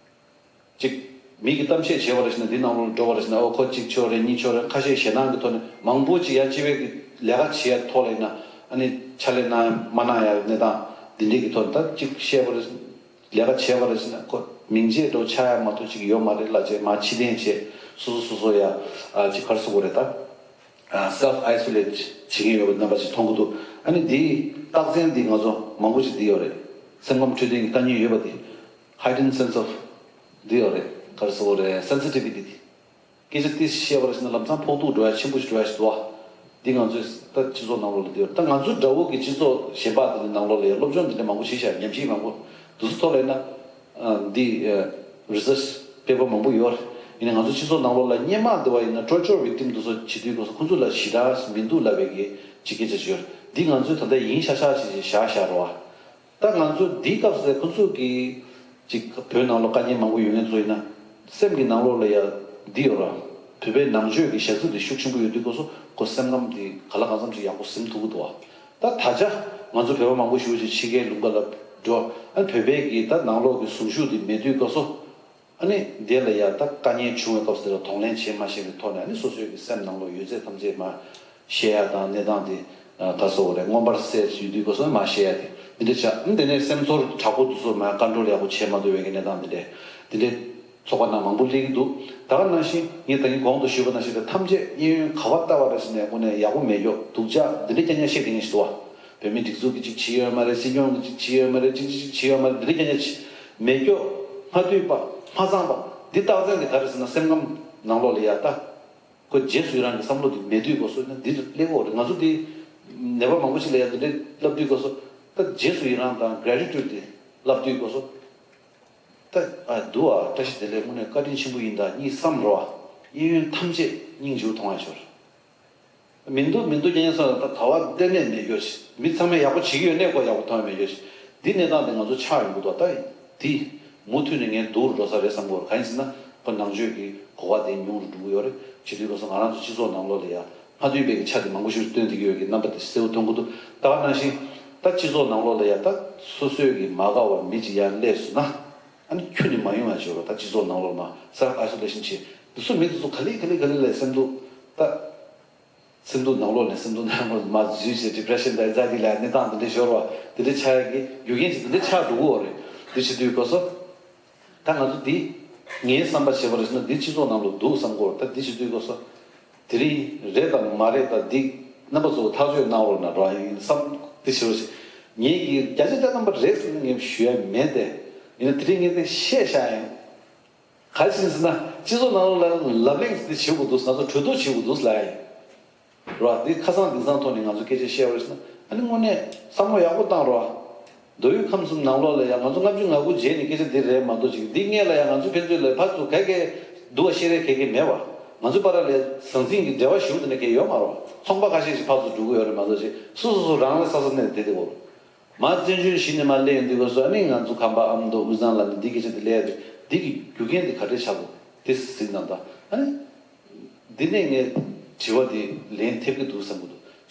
ཅིག་མི་གིས་གཏམ་བཤད་བྱས་པ་རེད་ཟེར་ན་འདི་ནང་ལོགས་ལ་འགྲོ་བ་རེད་ཟེར་ན། ཨོ་ཁོ་གཅིག་ཆོག་རེད། གཉིས་ཆོག་རེད། ཁ་ཤས་ཞེད་སྣང་གི་ཐོག་ནས་མང་པོ་ཅིག་ཡ་སྤྱི་པའི་གི་ལས་ཀ་བྱེད་ཡ་ཐོག་ལ་ཡིན་ན་ཨ་ནི་ཕྱག་ལས་གནང་ཡ་མ་གནང་ཡ་གནས་སྟངས་འདི་འདྲའི་གི་ཐོག་ནས་ད་ཅིག་བཤད་པ་རེད། ལས་ཀ་བྱས་པ་རེད་ཟེར་ན་ཁོ་མིང་ཆད་འགྲོ་ཆགས་ཡ་མ་གཏོགས་ཅིག་ཡོད་མ་རེད་ལབ་བྱས་མར་ཕྱིར་འཐེན་བྱས། སོ་སོ་སོ་སོ་ཡ་ཨ་ཅིག་ག་རེ་ཟེར་དགོས་རེད། ད་self isolate བྱེད་ཀྱི་ཡོད་པའི་རྣམ་པ་ཅིག་མཐོང་གི་འདུག། ཨ་ནི་འདིའི་རྟགས་མཚན་འདི་ང་ཚོ་མང་པོ་ཅིག་འདི་ཡོད་རེད། སེམས་ཁམས་འཕྲོད་བསྟེན་གྱི་དཀའ་ངལ་ཡོད་པ་འདི། heightened sense of འདི་ཡོད་རེད། ག་རེ་ཟེར་དགོས་རེད། sensitivity འདི། སྐད་ཆ་ཏོག་ཙམ་བཤད་པ་རེད་ཟེར་ན་ལམ་སང་ཕོག་ཐུག་འགྲོ་ཡ་ཆེན་པོ་ཞིག་འགྲོ་ཡ་ཞིག་འདུག་བ། འདི་ང་ཚོའི་ད་སྤྱི་ཚོགས་ནང་ལོགས་ལ་འདི་ཡོད། ད་ང་ཚོ་འདྲ་བོ་གི་སྤྱི་ཚོགས་གཞན་པ་འདི་ནང་ལོགས་ལ་ཡ་སློབ་སྦྱོང་འདི་འདྲ་མང་པོ་བྱས་ཤག། ཉམས་ཞིབ་མང་པོ་འདུག་སེ་ཐོག་ལ་ཡིན་ན། ཨ། འདི་ཨ་research paper མང་པོ་ཡོད་རེད། ཡིན་ནའི་ང་ཚོ་སྤྱི་ཚོགས་ནང་ལོགས་ལ་སྔོན་མ་འདི་བ་ཡིན་ན་torture victim འདུག་སེ་བྱེད་དུས་སྐབས་སུ་ཁོང་ཚོ་ལ་ཞེ་དྲག་མི་འདུག་ལབ་པའི་གི་ཅིག་སྐད་ཆ་ཅིག་ཡོད་རེད། འདི་ང་ཚོས་ད་ལྟ་ཡིན་ཤག་ཤག་ཅིག་བཞག་བཞག་རེད་བ། ད་ང་ཚོ་འདིའི་སྐབས་སུ་ཁོ་ཚོ་གིས་ཅིག་བོད་ནང་ལོགས་དཀའ་ངལ་མང་པོ་ཡོད་མཁན་ཚོ་ཡིན་ན་སེམས་ཀྱི་ནང་ལོགས་ལ་ཡ་འདི་ཡོད་ར། བོད་པའི་ནང་ཆོས་ཀྱི་ཞབས་ཞུ་འདི་ཤུགས་ཆེན་པོ་ཡོད་དུས་སྐབས་སུ་ཁོ་སེམས་ཁམས་འདི་ག་ལ་གང་འཚམ་ཅིག་ཡག་པོ་ཟིན་ཐུབ་ཀྱི་འདུག་བ། ད་ད་ཆ་ང་ཚོ་བོད་པ་མང་པོ་ཞིག་ཅིག་ཕྱི་རྒྱལ་ལུང་པ་ལ་འགྲོ། ཨ་ནི་བོད་པའི་གི་ད་ནང་ལོགས་ཀྱི་གཟུངས་གཞུག་འདི་མེད་དུས་སྐབས་སུ། ཨ་ནི་དེ་ལ་ཡ་ད་དཀའ་ངལ་བྱུང་བའི་སྐབས་སུ་དེ་ལ་གདོང་ལེན་བྱེད་མ་ཤེས་པའི་ཐོག་ནས་ཨ་ནི་སོ་སོའི་གི་སེམས་ནང་ལོགས་ཡོད་ཚད་ཐམས་ཅད་མར་བཤད་ཡ་དང་གནས་སྟངས་དེ་ག་རེ་ཟེར་དགོས་རེད། མངོན་པར་གསལ་ཡོད་དུས་སྐབས་སུ་མར་བཤད་ཡ་དེ་འདི་འདྲ་བྱ། ཨ་ནི་དེ་ནས་སེམས་ཚོར་དྲག་པོ་དེ་ཚོ་མར་ཀོན་ཊོལ་ཡག་པོ་བྱེད་མ་ཐུབ་པའི་གི་གནས་སྟངས་འདི་འདྲ་འདི་འདྲ་ཚོགས་པ་ནང་མང་པོ་སླེབས་ཀྱི་འདུག། ད་ག་ནང་བཞིན་ངས་ད་གིན་གོང་དུ་ཞུས་པ་ནང་བཞིན་དེ་ཐམས་ཅད་གཡས་གཡོན་ག་པར་ལྟ་བ་རེད་ཟེར་ནས་དངོས་གནས་ཡག་པོ་མེད་སྐྱོ་སྡུག་ཅག་འདི་འདྲ་རྐྱང་རྐྱང་བཤད་བསྡད་མཁན་ཞིག་འདུག་བ། བོད་མིའི་སྒྲིག་འཛུགས་ཀྱིས་ཅིག་བྱས་ཡོད་མ་རེད། སྲིད་སྐྱོང་གིས་ཅིག་བྱས་ཡོད་མ་རེད། ཅིག་ཅིག་ཅིག་བྱས་ཡོད་མ་རེད། འདི་འདྲ་རྐྱང་རྐྱང་ཅིག་མེད་སྐྱོ། མ་འདུས་པ། མ་ཚང་བ། འདི་རྟགས་མཚན་འདི་ག་རེ་ཟེར་ན་སེམས་ཁམས་ནང་ལོགས་ལ་ཡ་ད། ཁོ་རྗེས་སུ་ཡི་རང་གི་བསམ་བློ་འདི་མེད་དུས་སྐབས་སུ་ན་འདི་སླེབས་ཡོད་རེད། ང་ཚོ་འདི་ནད་པ་མང་པོ་ཞིག་ལ་ཡ་འདི་འདྲ་ལབ་དུས་སྐབས་སུ་ད་རྗེས་སུ་ཡི་རང་དང་gratitude འདི་ལབ་དུས་སྐབས་སུ་ད་ཨ་འདུག་ཨ་བཀྲ་ཤིས་བདེ་ལེགས་དངོས་གནས་བཀའ་དྲིན་ཆེན་པོ་ཡིན་ད་གཉིས་བསམ་རོགས་ཨ། གཡས་གཡོན་ཐམས་ཅད་སྙིང་རྗེ་པོ་མཐོང་ཡ་ཤོར། མི་འདུག་མི་འདུག་རྐྱང་རྐྱང་སོང་ལ་ད་ག་བ་གཏན་ནས་མེད་རྒྱུ་ཞིག་མི་ཚང་མས་ཡག་པོ་བྱེད་ཀྱི་ཡོད་ནས་ཁོ་ཡག་པོ་མཐོང་ཡ་མེད་རྒྱུ་ཞིག་འདི་གནས་སྟངས་དེ་ང་ཚོ་ཆགས་ཡོང་གི་འདུག་ད་འདི་མུ་མཐུད་ནས་ངས་སྡུག་རུ་འགྲོ་ས་རེད་བསམ་གི་ཡོད་རེད། གང་ཡིན་ཟེར་ན་ཁོ་ནང་ཆོས་ཀྱི་གོ་བ་དེ་ཉུང་རུ་འགྲོ་གི་ཡོད་རེད། བྱེད་དུས་ཁོ་ཚོ་ང་རང་ཚོ་སྤྱི་ཚོགས་ནང་ལོགས་ལ་ཡ་མ་མཐུན་པའི་གི་ཆ་དེ་མང་པོ་ཞིག་སྟོན་བསྡད་ཀྱི་ཡོད་ཀྱི་རྣམ་པ་དེ་གསལ་པོ་མཐོང་གི་འདུག་ད་ག་ནང་བཞིན་ད་སྤྱི་ཚོགས་ནང་ལོགས་ལ་ཡ་ད་སོ་སོའི་གི་མ་དགའ་བ་མི་གཅིག་ཡར་སླེབས་སོང་ན་ཨ་ནི་ཁྱོན་ནས་མ་ཡོང་ཡ་བྱོས་རོགས། ད་སྤྱི་ཚོགས་ནང་ལོགས་ལ་མ་self isolation བྱེད་དུས་སུ་མི་དེ་ཚོ་ག་ལེ་ག་ལེ་ག་ལེ་ལ་སེམས་སྡུག་ད། སེམས་སྡུག་ནང་ལོགས་ནས་སེམས་སྡུག་ནང་ལོགས་མར་འཛུལ་བྱས་depression དང་anxiety ལ་གནས་སྟངས་འདི་འདྲ་ཤོར་བ་འདི་འདྲ་ཆགས་ཡག་གི་རྒྱུ་རྐྱེན་ཅིག་འདི་འདྲ་ཆགས་འགྲོ་གི་ཡོད་རེད། འདི་བྱེད་དུས་སྐབས་སུ་ད་ང་ཚོ་འདི་ངའི་བསམ་པ་བྱས་པ་རེད་ཟེར་ན་འདི་སྤྱི་ཚོགས་ནང་ལ་འདུག་བསམ་གི་ཡོད་རེད། ད་འདི་བྱེད་དུས་སྐབས་སུ་དེ་རིང་རེད་དང་མ་རེད་དང་འདི་རྣམ་པ་ཚོ་ཐག་གཅོད་གནང་རོགས་གནང་རོགས་ཡིན་བསམ་འདི་བྱེད་པ་ཞིག་ངེད་ཀྱི་བརྒྱ་ཆ་བརྒྱ་ཐམ་པ་རེད་ཟེར་ན་ངས་ཞུ་ཡ་མེད་དེ། ཡིན་ན་དེ་རིང་ངས་འདི་བཤད་བཞག་ཡིན། ག་རེ་བྱས་ཟེར་ན་སྤྱི་ཚོགས་ནང་ལོགས་ལ་ལབ་གླེང་འདི་བྱེད་དགོས་འདུག་ང་ཚོ་གྲོས་བསྡུར་བྱེད་དགོས་འདུག་ལབ་ཡ་ཡིན། རོ། འདི་ཁ་སང་དེང་སང་ཐོག་ནས་ང་ཚོ་སྐད་ཆ་བཤད་པ་རེད་ཟེར་ན་ཨ་ནི་དངོས་གནས་བསམ་བློ་ཡག་པོ་བཏང་རོགས། མདོ་དབུས་ཁམས་གསུམ་ནང་ལོགས་ལ་ཡང་ང་ཚོ་ལྔ་བཅུ་ང་དགུ་རྗེས་ནས་སྐད་ཆ་འདི་རེད་མ་གཏོགས་ཅིག་འདི་སྔས་ལ་ཡང་ང་ཚོ་ཕན་ཚུན་ལ་ཕར་ཚུར་ག་གེ་སྡུག་པ་བཤད་རེས་ག་གེ་མེད་པ། ང་ཚོ་བར་ལ་ཟང་ཟིང་གི་འབྲེལ་བ་ཞུ་དེ་འདྲ་གང་ཡང་ཡོད་མ་རེད་པ། ཚོང་པ་ཁ་ཤས་ཤིག་ཕར་ཚུར་འགྲོ་གི་ཡོད་རེད་མ་གཏོགས་ཅིག་སོ་སོ་སོ་རང་རེ་ས་ས་གནས་བསྡད་དེ་འོ། མ་བཙན་བྱོལ་གཞི་ནས་མར་སླེབས་ཡོང་དུས་སྐབས་སུ་ཨ་ནི་ང་ཚོ་ཁམས་པ་ཨ་མདོ་དབུས་གཙང་ལ་ནི་འདི་སྐད་ཆ་འདི་སླེབས་ཡ་རེད། འདི་གི་རྒྱུ་རྐྱེན་འདི་ག་འདྲས་ཆགས་འདུག་འདི་གཟིགས་གནང་དང་ཨ་ནི། འདི་ནས་ངས་དྲི་བ་འདི་ལན་ཐེབས་ཀྱི་འདུག་བསམ་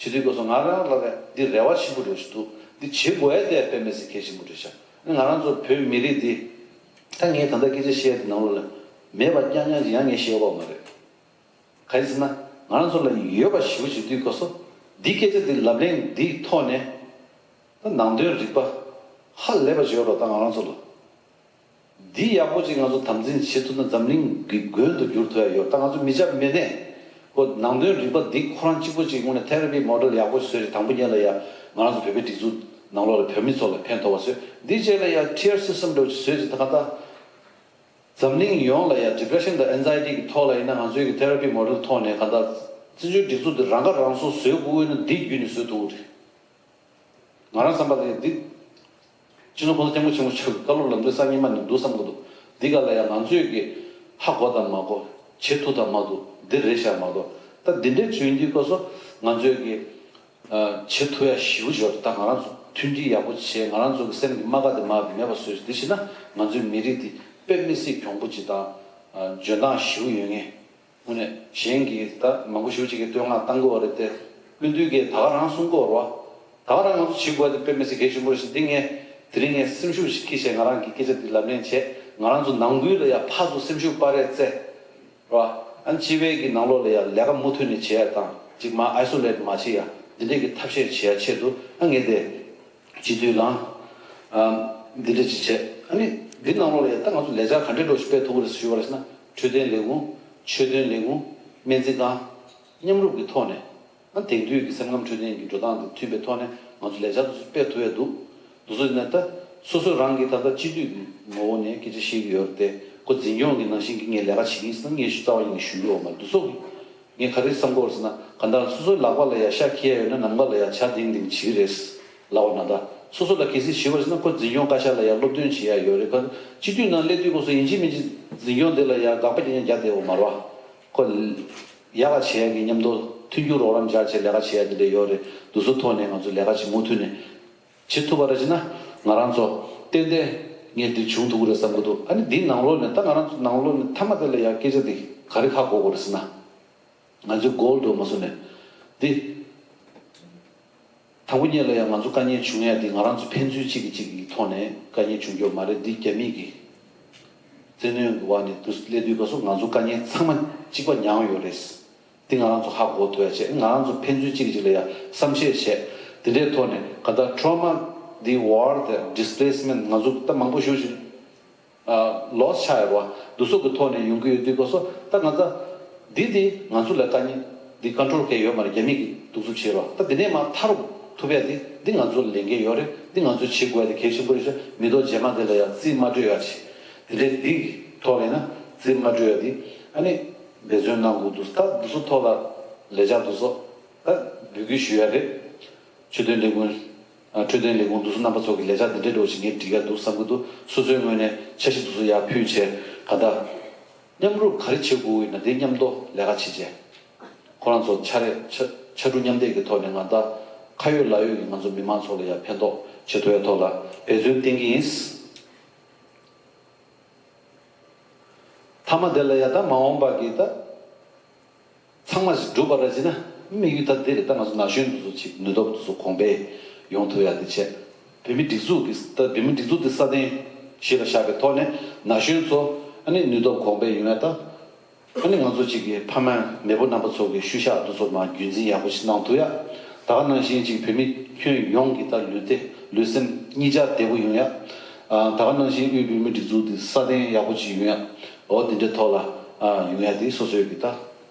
གྱི་འདུག་བྱེད་དུས་སྐབས་སུ་ང་རང་ལ་འདི་རེ་བ་ཆེན་པོ་འདྲ་ཞིག་འདུག་འདི་བྱེད་དགོས་ཡ་དེ་དཔེ་མི་སྲིད་གལ་ཆེན་པོ་འདྲ་ཤག་ང་རང་ཚོ་བོད་མི་རིགས་འདི་ད་ངས་ད་ལྟ་སྐད་ཆ་བཤད་པའི་ནང་ལོགས་ལ་མེད་པ་རྐྱང་རྐྱང་ཅིག་ཡང་ངས་བཤད་ཡོད་མ་རེད། གང་ཡིན་ཟེར་ན་ང་རང་ཚོ་ལ་ཡོད་པ་ཞེ་པོ་ཅིག་དུས་སྐབས་སུ་འདི་སྐད་ཆ་འདི་ལབ་གླེང་འདིའི་ཐོག་ནས་ད་ནང་དོན་རིག་པ་ཧ་ལས་པ་ཅིག་ཡོད་རོགས་ད་ང་རང་ཚོ་ལ། འདི་ཡག་པོ་ཅིག་ང་ཚོ་དམ་འཛིན་བྱེད་ཐུབ་ན་འཛམ་གླིང་གི་མགོན་དུ་འགྱུར་ཐུབ་ཡ་ཡོད། ད་ང་ཚོ་མི་སྐྱ་མི་ནས་ཁོ་ནང་དོན་རིག་པ་འདི་ཁོ་རང་གཅིག་པོ་ཅིག་དངོས་གནས་therapy model ཡག་པོ་ཞིག་བཟོས་ཏེ་དང་པོ་ཉིད་ལ་ཡ་ང་རང་ཚོ་བོད་པའི་སྒྲིག་འཛུགས་ནང་ལོགས་ལ་བོད་མི་ཚོ་ལ་ཕན་ཐོགས་པ་བཟོས། འདི་རྗེས་ལ་ཡ་tier system འདྲ་བོ་ཅིག་བཟོས་ཅིག་ད་ག་ད་འཛམ་གླིང་ཡོངས་ལ་ཡ་depression དང་anxiety གི་ཐོག་ལ་ཡིན་ན་ང་ཚོའི་གི་therapy model ཐོག་ནས་ག་ད་བཙན་བྱོལ་སྒྲིག་འཛུགས་འདི་རང་ཁ་རང་གསོ་བཟོས་དགོས་ཡོད་ན་འདི་བརྒྱུད་ནས་བཟོས་ཐུབ་ཀྱི་རེད། ང་རང་བསམ་པ་ལ་འདི། སྤྱི་ནོར་༸གོང་ས་༸སྐྱབས་མགོན་ཆེན་པོ་མཆོག་གི་བཀའ་སློབ་ལམ་སྟོན་གསར་རྙིང་མ་ནས་འདུག་བསམ་གི་འདུག་འདི་ག་ལ་ཡང་ང་ཚོས་ཀྱི་ཧ་གོ་དང་མ་གོ་བྱེད་ཐུབ་དང་མ་ཐུབ་འདི་རེད་ཤག་མ་གཏོགས་ད་འདི་འདྲའི་བྱུང་དུས་སྐབས་སུ་ང་ཚོས་ཀྱི་བྱེད་ཐུབ་ཡ་ཞེ་པོ་ཅིག་ཡོད་རེད། ད་ང་རང་ཚོ་མཐུན་སྒྲིལ་ཡག་པོ་བྱས་ང་རང་ཚོ་གི་སེམས་ཀྱི་རྨ་ཁ་དེ་མར་མེད་པ་བཟོས་འདི་བྱས་ན་ང་ཚོའི་མི་རིགས་འདི་དཔེ་མི་སྲིད་གྱོང་པོ་ཅིག་དང་འཇོན་ཐང་ཞེ་པོ་ཡོད་ངེས། དངོས་གནས་གཞན་གྱིས་ད་མང་པོ་ཞེ་པོ་ཅིག་གིས་བསྟོད་བསྔགས་བཏང་གི་ཡོད་རེད་དེ། སྐུ་མདུན་གྱིས་ད་ག་རང་གསུང་གི་ཡོད་རེད་བ། ད་ག་རང་ང་ཚོ་བྱེད་དགོས་དེ་དཔེ་མི་སྲིད་གལ་ཆེན་པོ་རེད་ཟེར་འདི་ངས་དེ་རིང་ངས་སེམས་ཤུགས་ཤིག་འཁྱེར་བྱས་ང་རང་གི་སྐད་ཆ་འདི་ལབ་གླེང་བྱས་ང་རང་ཚོ་ནང་ཁུལ་ལ་ཡ་ཕར་ཚུར་སེམས་ཤུགས་སྤར་རེས་རྩེ། རེད་བ། ཨ་ནི་སྤྱི་པའི་གི་ནང་ལོགས་ལ་ཡ་ལས་ཀ་མུ་མཐུད་ནས་བྱེད་ཡ་དང་ཅིག་མར་isolate མ་བྱེད་ཡ་འདི་འདྲས་ཀྱི་ཐབས་ཤེས་བྱེད་ཡ་ཆེད་དུ་ཨ་ངས་དེ། སྤྱི་འཐུས་ལངས། ཨམ། འདི་འདྲ་ཅིག་བྱས། ཨ་ནི། འདི་ནང་ལོགས་ལ་ཡ་ད་ང་ཚོ་ལས་འཆར་ག་འདྲས་འགྲོ་ཞིག་སྤེལ་ཐུབ་ཀྱི་རེད་ཞུས་པ་རེད་ཟེར་ན། འཕྲོད་བསྟེན་ལས་ཁུངས། ཆོས་དོན་ལས་ཁུངས། སྨན་རྩིས་ཁང་། མཉམ་རུབ་ཀྱི་ཐོག་ནས། ཨ་དེང་དུས་ཀྱི་སེམས་ཁམས་འཕྲོད་བསྟེན་གྱི་འགྲོ་སྟངས་དང་མཐུན་པའི་ཐོག་ནས་ང་ཚོ་ལས་འཆར་དེ་ཚོ་སྤེལ་ཐུབ་ཡ་འདུག་འདུག་སེ་ཡིན་ན་ད། སོ་སོ་རང་གིས་ད་ལྟ་སྤྱི་འཐུས་ཀྱི་ངོ་བོ་ནས་སྐད་ཆ་བཤད་ཀྱི་ཡོད་རེད་དེ། ཁོ་འཛིན་སྐྱོང་གི་ནང་བཞིན་གྱི་ངས་ལས་ཀ་བྱེད་ཀྱི་ཡིན་ཟེར་ན་ངས་རྩ་བ་ཉིད་ནས་ཞུ་གི་ཡོད་མ་རེད་འདུག་སོ། ངས་ག་རེ་བསམ་གྱི་ཡོད་རེད་ཟེར་ན་གང་ལྟར་སོ་སོའི་ལག་པ་ལ་ཡ་ཤ་འཁྱེར་ཡ་ཡོད་ན་ནམ་མཁའ་ལ་ཡ་བྱ་ལྡིང་ལྡིང་བྱེད་ཀྱི་རེད། ལབ་པ་ན་ད། སོ་སོ་ལ་གལ་སྲིད་ཞུས་པ་ཟེར་ན་ཁོ་འཛིན་སྐྱོང་བཀའ་ཤག་ལ་ཡ་སློབ་སྟོན་བྱེད་ཡ་ཡོད་རེད་ཁ། སྤྱི་འཐུས་ནང་སླེབས་དུས་སྐབས་སུ་ཡིན་གཅིག་མིན་གཅིག་འཛིན་སྐྱོང་དེ་ལ་ཡ་དགག་པ་རྐྱང་རྐྱང་རྒྱག་བསྡད་ཡོད་མ་རེད་བ། ཁོ། ཡག་ག་བྱེད་ཡ་གི་མཉམ་དུ་མཐུན་འགྱུར་རོགས་རམ་བྱ་བྱེད་ལས་ཀ་བྱེད་ཡ་དེ་འདྲ་ཡོད་རེད་འདུག་སོ། ཐོག་ནས་ང་ཚོ་ལས་ཀ་ཅིག་མུ་མཐུད་ནས་བྱེད་ཐུབ་པ་རེད་ཅེ་ན་ང་རང་ཚོ་ཏན་ཏན་ངས་འདི་བྱུང་ཐུབ་ཀྱི་རེད་བསམ་གྱི་འདུག་ཨ་ནི་འདིའི་ནང་ལོགས་ནས་ད་ང་རང་ཚོ་ནང་ལོགས་ནས་མཐའ་མ་དེ་ལ་ཡ་སྐད་ཆ་དེ་ག་རེ་ཧ་གོ་དགོས་རེད་ཟེར་ན། ང་ཚོའི་goal འགྲོ་མ་སོང་ནས། འདི། དང་པོ་ཉིད་ལ་ཡང་ང་ཚོ་དཀའ་ངལ་བྱུང་ཡ་འདི་ང་རང་ཚོ་ཕན་ཚུན་གཅིག་གིས་གཅིག་གི་ཐོག་ནས་དཀའ་ངལ་བྱུང་རྒྱུ་མ་རེད། འདི་རྒྱ་མི་གི་བཙན་གནོན་གི་འོག་ནས་འདུག་སླེབས་དུས་སྐབས་སུ་ང་ཚོ་དཀའ་ངལ་ཚང་མ་གཅིག་པ་མྱངས་ཡོད་རེད། འདི་ང་རང་ཚོ་ཧ་གོ་ཐུབ་ཡ་བྱས་ང་རང་ཚོ་ཕན་ཚུན་གཅིག་གིས་གཅིག་ལ་ཡ་བསམ་ཤེས་བྱས་འདི་འདྲའི་ཐོག་ནས་ག་ད་trauma འདི་war དང་displacement ང་ཚོ་ད་མང་པོ་ཞུ་བཞིན། ལོས་ཆགས་ཡོད་རེད་བ། འདུ་ཚོགས་ཀྱི་ཐོག་ནས་ཡོང་གི་ཡོད་དུས་སྐབས་སུ་ད་ང་ཚ། འདི་འདི་ང་ཚོ་ལ་དཀའ་ངལ་འདི་ཀོན་ཊོལ་གས་ཡོད་མ་རེད། རྒྱ་མི་གིས་གདུག་རྩུབ་བྱེད་རོགས་ད་འདི་ནས་མར་ཐར་ཐུབ་ཡ་འདི་འདི་ང་ཚོ་ལ་ལས་འགན་ཡོད་རེད། འདི་ང་ཚོས་བྱེད་དགོས་ཡ་དེ་གལ་ཆེན་པོ་རེད་ཤག་མི་ཐོག་རྗེས་མ་དེ་ལ་ཡང་རྩིས་མ་སྤྲོད་ཡ་ཆེ། དེ་འདྲའི་འདི་གི་ཐོག་ལ་ཡིན་ན་རྩིས་མ་སྤྲོད་ཡ་འདི་ཨ་ནི་འབད་བརྩོན་གནང་དགོས་འདུག་ད་འདུ་ཚོགས་ཐོག་ལ་ལས་འཆར་འདུ་ཚོགས་ད་འབོད་སྐུལ་ཞུ་ཡ་རེད། ཆོས་དོན་ལས་ཁུངས། འཕྲོད་བསྟེན་ལས་ཁུངས་འདུ་ཚོགས་རྣམ་པ་ཚོ་གི་ལས་འཆར་འདི་འདྲའི་འགྲོ་བཞིན་ངས་འགྲིག་ཡ་འདུག་བསམ་གྱི་འདུག་སོ་སོའི་ངོས་ནས་འཆར་གཞི་འདུ་ཚོགས་ཡར་ཕུལ་བྱས་ག་ད། མཉམ་རུབ་ག་རེ་བྱེད་དགོས་ཡིན་ན་དེ་མཉམ་དུ་ལས་ཀ་བྱེད་བྱས། ཁོ་རང་ཚོ་འཆར་རེ་འཆར་ ཕྱར་གྲུ་མཉམ་འདེགས་ཀྱི་ཐོག་ནས་ང་ད་ཁ་ཡོད་ལག་ཡོད་ཀྱི་ང་ཚོ་མི་མང་ཚོ་ལ་ཡང་ཕན་ཐོགས་བྱེད་ཐུབ་ཡ་ཐོག་ལ་འབད་བརྩོན་བསྟེན་གྱི་ཡིན། མཐའ་མ་དེ་ལ་ཡ་ད་མ་འོངས་པ་གི་ད་ཚང་མ་ཞིག་འགྲུབ་པ་ར་ཅི་ན་དམིགས་ཡུལ་ད་དེ་རེད། ད་ང་ཚོ་ན་གཞོན་དེ་ཚོ་ཅིག་ནུས་སྟོབས་དེ་ཚོ་གོང་འཕེལ་ཡོང་ཐུབ་ཡ་དེ་བྱས། བོད་མི་སྒྲིག་འཛུགས་ཀྱི་ད་བོད་མི་སྒྲིག་འཛུགས་དེ་སྲ་བརྟན་གཞི་ལ་བཞག་པའི་ཐོག་ནས་ན་གཞོན་ཚོ་ཨ་ནི་ནུས་སྟོབས་གོང་འཕེལ་ཡོང་ཡ་ད། ཨ་ནི་ང་ཚོ་གཅིག་གི་ཕ་མ་མེས་པོ་རྣམ་པ་ཚོ་གི་ཤུལ་བཞག་དེ་ཚོ་མར་རྒྱུན་འཛིན་ཡག་པོ་ཞིག་གནང་ཐུབ་ཡ། ད་ག་ནང་བཞིན་གཅིག་བོད་མི་ཁྱོན་ཡོངས་ཀྱི་ད་ལུས་བདེ་ལུས་སེམས་གཉིས་ཆ་བདེ་པོ་ཡོང་ཡ། ཨ་ད་ག་ནང་བཞིན་དབུས་བོད་མིའི་སྒྲིག་འཛུགས་དེ་སྲ་བརྟན་ཡག་པོ་ཅིག་ཡོང་ཡ། འོ་དེ་འདྲའི་ཐོག་ལ་ཨ་ཡོང་ཡ་དེ་སོ་སོའི་གི་ད་ཨ་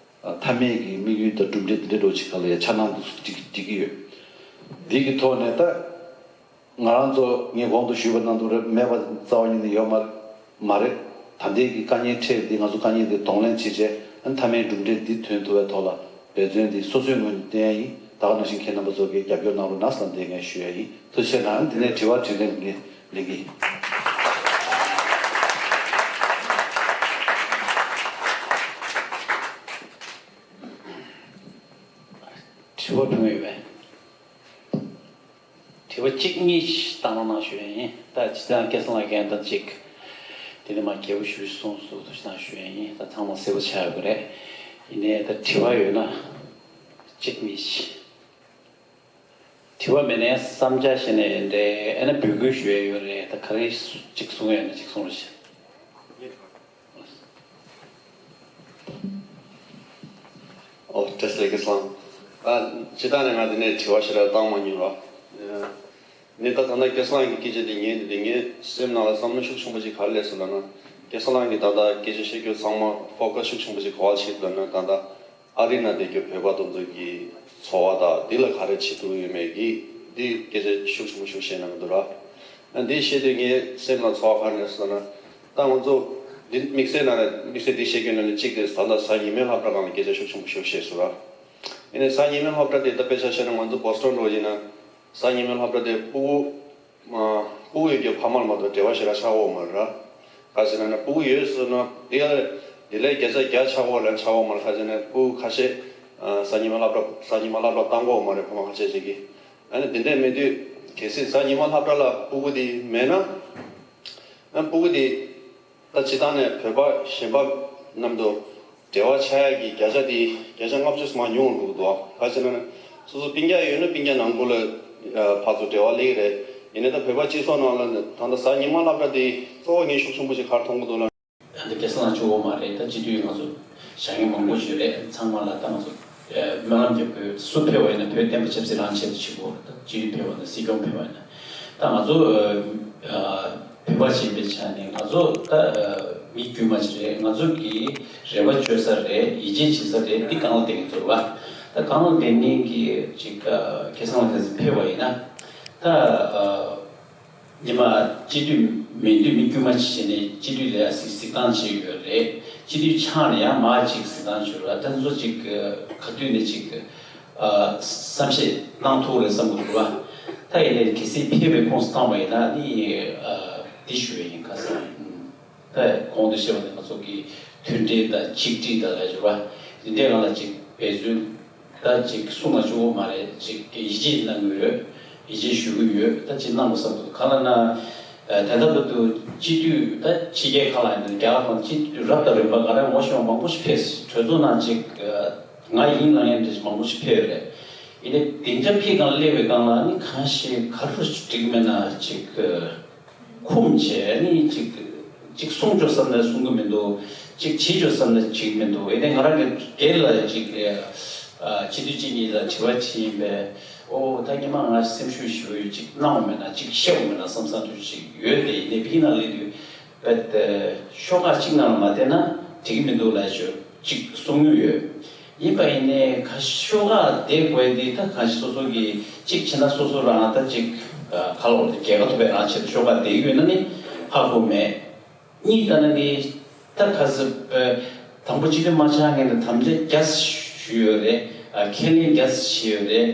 མཐའ་མའི་གི་དམིགས་ཡུལ་དང་གྲུབ་འབྲས་དེ་འདྲའི་འགྲོ་ཅིག་ག་ལ་ཡ་འཆར་སྣང་དེ་ཚོ་སྒྲིག་སྒྲིག་གི་ཡོད། འདི་གི་ཐོག་ནས་ད། ང་རང་ཚོ་ངས་གོང་དུ་ཞུས་པ་ནང་དུ་རེད་མེད་པ་རྩ་བ་ཉིད་ནས་ཡོད་མ་མ་རེད། ད་ལྟའི་གི་དཀའ་ངལ་འཕྲད་འདི་ང་ཚོ་དཀའ་ངལ་འདི་གདོང་ལེན་བྱེད་བྱས་ཨ་མཐའ་མའི་གྲུབ་འབྲས་འདི་ཐོན་ཐུབ་པའི་ཐོག་ལ་འབད་བརྩོན་འདི་སོ་སོའི་ངོས་ནས་བསྟན་ཡ་ཡིན། ད་ག་ནང་བཞིན་ཁྱེད་རྣམ་པ་ཚོ་གིས་རྒྱབ་སྐྱོར་གནང་རོགས་གནང་ཟེར་ལ་འདི་ངས་ཞུ་ཡ་ཡིན། ཐུགས་རྗེ་ཆེ་གནང་། འདི་ནས་དྲི་བ་དྲིས་ལན་ངས་ལེན་གི་ཡིན། དྲི་བ་བྱུང་ཡོད་པས། དྲི་བ་གཅིག་གཉིས་ཤིག་བཏང་རོགས་གནང་ཞུ་ཡ་ཡིན། ད་སྤྱིར་བཏང་སྐལ་བཟང་ལགས་འགན་དང་གཅིག་དེ་ནས་མ་རྒྱལ་པོ་ཞུས་གསུངས་སུ་ཐུགས་རྗེ་གནང་ཞུ་ཡ་ཡིན། ད་ཚང་མ་གསལ་པོ་ཆགས་ཡོད་ཀྱི་རེད། ཡིན་ནའི་ད་དྲི་བ་ཡོད་ན་གཅིག་གཉིས་ཤིག་དྲི་བ་མེད་ནའི་བསམ་འཆར་བཤད་ནའི་འདྲ། ཨ་ནི་འབོད་སྐུལ་ཞུ་ཡ་ཡོད་རེད། ད་ག་རེ་གཅིག་གསུང་ཡ་ཡོད་ན་གཅིག་གསུང་རོགས་ཞུ། ཨོ་བཀྲ་ཤིས་བདེ་ལེགས་སྐལ་བཟང་། ཨ་སྤྱིར་བཏང་ནས་ང་འདི་ནས་དྲི་བ་ཞིག་ར་བཏང་མ་མྱོང་ར། ནི་ད་ད་ལྟ་སྐལ་བཟང་གི་སྐད་ཆ་དེ་ངས་འདི་ངའི་སེམས་ནང་ལ་བསམ་བློ་ཤུགས་ཆེན་པོ་ཞིག་ག་རེ་སླེབས་སོང་ལབ་ན། སྐལ་བཟང་གི་ད་ལྟ་སྐད་ཆ་བཤད་རྒྱུ་ཚང་མ་ཕོ་ཁ་ཤུགས་ཆེན་པོ་ཞིག་ག་བ་ཞིག་ལབ་ན་ད་ལྟ། ཨ་རི་ན་བསྡད་རྒྱུ་བོད་པ་དེ་ཚོ་གི་འཚོ་བ་དང་འདི་ལ་ག་རེ་བྱེད་ཐུབ་ཡོད་མེད་ཀྱི་འདི་སྐད་ཆ་ཤུགས་ཆེན་པོ་ཤུགས་བཤད་གནང་གི་འདུག་ར། ཨ་འདི་བཤད་དུས་ངའི་སེམས་ལ་ཚོར་བ་ག་རེ་སླེབས་སོང་ན། ད་ང་ཚོ་འདི་དམིགས་བསལ་ནང་ནས་དམིགས་བསལ་འདི་བཤད་རྒྱུ་ནང་ནས་གཅིག་དེ་ད་ལྟ་གཟའ་ཉི་མའི་སློབ་གྲྭ་སྒང་ལ་སྐད་ཆ་ཤུགས་ཆེན་པོ་ཤུགས་བཤད་སོང་ར། ཡིན་ནའི་གཟའ་ཉི་མའི་སློབ་གྲྭ་དེ་ད་དཔེ་ཆ་བཤད་ན་ང་ཚོ་བོ་སི་ཊོན་འགྲོ་ཡིན་ན་གཟའ་ཉི་མའི་སློབ་གྲྭ་དེ་ཕྲུ་གུ་མ་ཕྲུ་གུ་ཡོད་རྒྱུ་ཕ་མ་ལ་མ་གཏོགས་འབྲེལ་བ་ཞེ་དྲག་ཆགས་ཡོད་མ་རེད་ར། ག་ཟེར་ན་ཕྲུ་གུ་ཡོད་ཟེར་ན་དེ་ཡང་དེ་ལས་བརྒྱ་ཆ་བརྒྱ་ཆགས་ཡོད་ལབ་ཆགས་ཡོད་མ་རེད། ག་ཟེར་ན་ཕྲུ་གུ་ཁ་ཤས་ཨ་གཟའ་ཉི་མ་སློབ་གྲྭ་གཟའ་ཉི་མ་སློབ་གྲྭ་བཏང་གི་ཡོད་མ་རེད། ཕ་མ་ཁ་ཤས་ཅིག་གིས། ཨ་ནི་དེ་འདྲས་མེད་དུས་གལ་སྲིད་གཟའ་ཉི་མ་སློབ་གྲྭ་ལ་ཕྲུ་གུ་དེ་མེད་ན་ཨ་ཕྲུ་གུ་དེ་ད་སྤྱིར་བཏང་ནས་བོད་པ་གཞན་པ་མཉམ་དུ་འབྲེལ་བ་ཆགས་ཡག་གི་བརྒྱ་ཆ་དེ་བརྒྱ་ཆ་ལྔ་བཅུ་ཙམ་ཉུང་རུ་འགྲོ་གི་འདུག་ག་ཟེར་ན་སོ་སོ་སྤུན་ཀྱག་ཡོད་ན་སྤུན་ཀྱག་ནང་ཁུལ་ལ་ཕར་ཚུར་འབྲེལ་བ་སླེབས་ཀྱི་རེད། ཡིན་ནའི་ད་བོད་པ་སྤྱི་ཚོགས་ནང་ལ་ད་ལྟ་གཟའ་ཉི་མ་སློབ་གྲྭ་དེ་གཙོ་བོ་ངས་ཤུགས་ཆེན་པོ་ཞིག་ག་རེ་མཐོང་གི་འདུག་ལབ། ད་ལྟ་སྐལ་བཟང་ལགས་གཅིག་པོ་མ་རེད། ད་སྤྱི་འཐུས་ང་ཚོ་བཞེངས་མཁན་མང་པོ་ཞིག་རེད། ཚང་མ་ལ་ད་ང་ཚོ་སྨོན་ལམ་རྒྱབ་དགོས། སུ་ཕེབས་པ་ཡིན་ན་བོད་བསྟན་པ་ཆབ་སྲིད་རང་ཆེད་དུ་བྱེད་དགོས། ད་སྤྱི་འཐུས་ཕེབས་པ་ན་སྲིད་སྐྱོང་ཕེབས་པ་ཡིན་ན་ད་ང་ཚོ་བོད་པ་ཞིག་ཡིན་པའི་ཆ་ནས་ང་ཚོ་ད་མི་དཀྱུས་མ་ཞིག་རེད། ང་ཚོ་གི་རེ་བ་བཅོལ་ས་རེད། ཡིད་ཆེས་བྱེད་ས་རེད། འདི་སྒང་ལ་བསྡད་མཁན་ཚོ་རེད་པ། ད་སྒང་ལ་བསྡད་མཁན་གྱི་ཅིག་སྐལ་བཟང་ལགས་དེ་ཚོ་ཕེབས་པ་ཡིན་ན་ད། ཉི་མ་སྤྱི་འཐུས་མིན་དུས་མི་དཀྱུས་མ་ཅིག་བྱས་ནས་སྤྱི་འཐུས་ལ་ཡང་གཟིགས་གཟིགས་སྟངས་བྱས་ཡོད་རེད། སྤྱི་འཐུས་ཆགས་ནས་ཡང་མར་ཅིག་གཟིགས་སྟངས་བྱས་ཡོད་རེད། ད་ཚོ་ཅིག་ག་དུས་ནས་ཅིག་བསམ་ཤེས་གནང་ཐུབ་རེད་བསམ་གྱི་འདུག་ར། ད་ཡིན་ནའི་གལ་སྲིད་ཕེབས་པའི་ཁོངས་སུ་བཏང་བ་ཡིན་ན་ནི་འདི་ཞུ་ཡ་ཡིན། ཁ་སང་ད་གོང་དུ་བཤད་པ་ནི་ང་ཚོ་གི་མཐུན་སྒྲིལ་དང་ཆིག་སྒྲིལ་དང་ལ་ཞུ་བ་འདི་འདྲའི་སྒང་ལ་ཅིག་འབད་བརྩོན། ད་ཅིག་གསུང་ང་བཅུག་གི་མ་རེད། ཅིག་ཡིད་ཆེས་གནང་གི་ཡོད། ཡིད་ཆེས་ཞུ་གི་ཡོད། ད་ཅིག་གནང་དགོས་བསམ་འདུག་གང་ལབ་ན་ད་ལྟ་བར་དུ་སྤྱི་འཐུས་ད་ཕྱི་རྒྱལ་ཁག་ལ་ཡིན་ན་རྒྱ་གར་ཁག་སྤྱི་འཐུས་རབ་དང་རིམ་པ་ག་རེ་ངོ་ཤེས་པ་མང་པོ་ཞིག་ཕེབས། གྲོས་ཚོགས་ནང་ཅིག་ང་ཡིན་ལབ་མཁན་འདྲ་ཞིག་མང་པོ་ཞིག་ཕེབས་ཡོད་རེད། ཡིན་ནའི་སྡིངས་ཆ་ཕྱི་སྒང་སླེབས་པའི་སྒང་ལ་ནི་གང་ཞིག་ག་རེ་འགྲིག་མེད་ན་ཅིག་ཁུམ་བྱས་ནི་ཅིག་ཅིག་གསུང་ཆོག་བསམ་ནས་གསུང་གི་མི་འདུག་ཅིག་བྱེད་ཆོག་བསམ་ནས་བྱེད་ཀྱི་མི་འདུག་ཨེ་དེ་ང་རང་གི་སྒེར་ལ་ཅིག་ཨ་སྤྱི་འཐུས་གཅིག་གཉིས་ལ་དྲི་བ་དྲིས་ཡིན་པས། ཨོ་ད་ཉི་མ་ང་སེམས་ཤུགས་ཞེ་པོ་ཡོད། ཅིག་གནང་བ་མེད་ན་ཅིག་བཤད་པ་མེད་ན་བསམ་བསམ་དུ་ཅིག་ཡོད། དེ་ཡིན་ནའི་ཕྱི་ནང་སླེབས་དུས་བེད་ཤོག་ཁག་གཅིག་ནང་ལ་མ་བསྡད་ན་འགྲིག་གི་མི་འདུག་ལབ་ཞོར་ཅིག་གསུང་མྱོང་ཡོད། ཡིན་པ་ཡིན་ནའི་ཁ་ཤོ་ག་དེ་དགོས་འདི་ད་གང་ཞིག་སོ་སོ་གི་གཅིག་བྱས་ན་སོ་སོ་རང་ད་གཅིག་ཁ་ལོ་རྒྱལ་ཁ་ཐོབ་པའི་རང་ཆེད་དུ་ཤོ་ག་དེ་ཡོད་ན་ནི་ཧ་གོ་མེད། གཉིས་ད་ནི་ད་ག་ཟེ་དང་པོ་སྤྱི་འཐུས་མ་ཆགས་ངེས་ནས་དམ་བཅའ་རྒྱ་ཞུས་ཡོད་རེད། ཁས་ལེན་རྒྱ་ཞུས་ཡོད་རེད།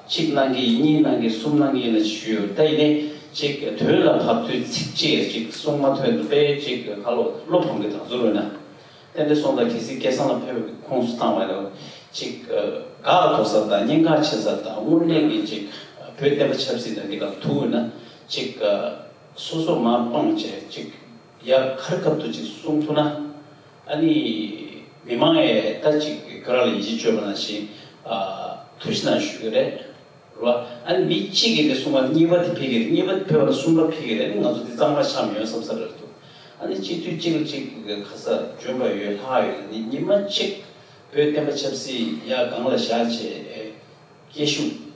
གཅིག་གནང་གི་ཡིན། གཉིས་གནང་གི་གསུམ་གནང་གི་ཡིན་ལ་ཞུས་ཡོད། ད་ཡིན་ནའི་གཅིག་དོན་ལ་བབ་དུས་ཚིག་གཅིག་གཅིག་གསུང་མ་ཐོན་དུ་དཔེ་གཅིག་ཁ་ལོ་བློ་ཕམ་གི་དང་ཟུར་རོལ་ན། ཏན་ཏན་སོང་ཙང་གལ་སྲིད་སྐལ་བཟང་ལགས་ཕེབས་པའི་ཁོངས་སུ་བཏང་བ་ཡིན་ན། ཅིག་དགའ་མཐོ་ས་དང་སྙིང་ཁ་ཆེ་ས་དང་དངོས་གནས་ཀྱི་ཅིག་བོད་བསྟན་པ་ཆབ་སྲིད་དང་འདི་ག་ཐུག་ཡོད་ན་ཅིག་སོ་སོ་མར་སྤངས་བྱས་ཅིག་ཡར་ག་རེ་སྐབས་དུ་ཅིག་གསུང་ཐུབ་ན། ཨ་ནི་མི་མང་ཡས་ད་ཅིག་ཁྱོད་རང་ལ་ཡིད་ཆེས་བྱོས་པ་ནང་བཞིན་ཨ་ཐུགས་ཞིབ་གནང་ཞུ་གི་རེད། རེད་བ། ཨ་ནི་མི་གཅིག་གིས་དེ་གསུང་བ་གཉིས་པ་དེ་ཕེབས་ཀྱི་རེད། གཉིས་པ་དེ་ཕེབས་པ་ལ་གསུམ་པ་ཕེབས་ཀྱི་རེད། ཨ་ནི་ང་ཚོ་དེ་གཙང་མ་ཆགས་མི་ཡོང་བསམ་ས་རེད་འདུག་ཨ་ནི་སྤྱི་འཐུས་གཅིག་ལ་གཅིག་གི་ཁ་ས་འཇོན་པ་ཡོད་ལྷག་ཡོད་ནི་ཉི་མ་གཅིག་བོད་བསྟན་པ་ཆབ་སྲིད་ཡར་སྒང་ལ་བཞག་བྱས་སྐད་ཤུགས་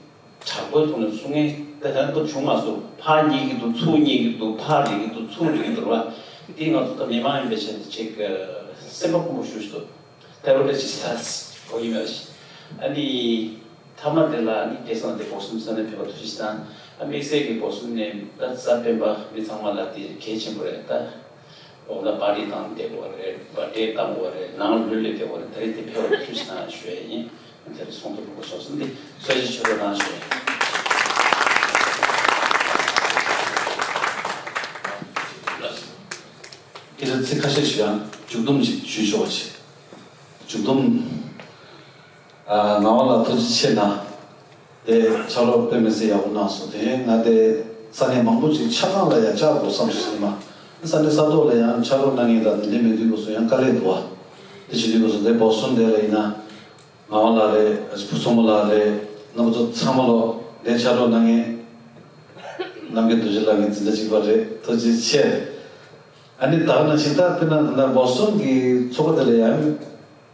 དྲག་པོའི་ཐོག་ནས་གསུང་མཁན་ད་ལྟ་བར་བྱུང་མ་སོང་། ཕར་རྙེད་ཀྱི་འདུག་ཚུར་རྙེད་ཀྱི་འདུག་ཕར་རེད་ཀྱི་འདུག་ཚུར་རེད་ཀྱི་འདུག་རེད་བ། དེ་ང་ཚོ་ད་མི་མང་ཡིན་པའི་ཆ་ནས་ཅིག་སེམས་པ་སྐོམ་པོ་ཞུ་ཞུ་འདུག་ད་རུང་ད་ཅི་ཟེར་གོ་ཡི་མེད་ཞིག་ཨ་ནི་མཐའ་མ་དེ་ལ་ཨ་ནི་སྐལ་བཟང་དེ་འབོར་གསུམ་ས་ནས་ཕེབས་པ་ཐུགས་རྗེ་ཆེ་དང་། ཨ་དམིགས་བསལ་གྱི་འབོར་གསུམ་ནས་ད་གཟའ་སྤེན་པ་མི་ཚང་མ་ལ་དེ་གལ་ཆེན་པོ་རེད། ད་འོ་ན་པར་ཊི་བཏང་བསྡད་དགོས་རེད། པར་ཊི་བཏང་དགོས་རེད། ནང་ལུས་ལས་བསྡད་དགོས་རེད། ད་རེས་དེ་ཕེབས་པ་ཐུགས་རྗེ་ཆེ་གནང་ཞུ་ཡ་ཡིན། དེ་རིང་ཚོགས་འདུ་ལྷུག་པོ་ཚོགས་སོང་འདི་བཀྲ་ཤིས་ཆོས་སྒྲོན་གནང་ཞུ་ཡ་ཡིན། སྐད་ཆ་ཚིག་ཁ་ཤས་ཤིག་ཡང་མཇུག་སྡོམ་ཞིག་ཞུས་ཆོག་པ་བྱེད། མཇུག་སྡོམ། ཨ། ངག་དབང་ལགས་ཐུགས་རྗེ་ཆེ་གནང་། དེ་ཕྱག་རོགས་དཔེ་མི་སྲིད་ཡག་པོ་གནང་སོང་། དེ་ང་དེ་ས་གནས་མང་པོ་ཅིག་ཆ་ཚང་ལ་ཡང་བཅར་དགོས་བསམ་སོང་། ཡིན་མ་ས་གནས་ས་ཐོག་ལ་ཡང་ཕྱག་རོགས་གནང་མཁན་དང་དེ་འདྲ་མེད་དུས་སྐབས་སུ་ཡང་དཀའ་ལས་འདུག་བ། དེ་བྱེད་དུས་སྐབས་སུ་དེ་འབོར་གསུམ་དེ་ལ་ཡིན་ན་ངག་དབང་ལགས་རེད། བུ་ཚོ་མོ་ལགས་རེད། རྣམ་པ་ཚོ་ཚང་མ་ལོ་དེ་ཕྱག་རོགས་གནང་མཁན་རྣམ་རྒྱལ་རྡོ་རྗེ་ལགས་ཀྱི་འཛིན་གྲྭ་གཅིག་པ་རེད། ཐུགས་རྗེ་ཆེ། ཨ་ནི་ད་ག་ནང་བཞིན་ད་དཔེར་ན་ད་ལྟ་འབོར་གསུམ་གྱི་ཚོགས་པ་དེ་ལ་ཡང་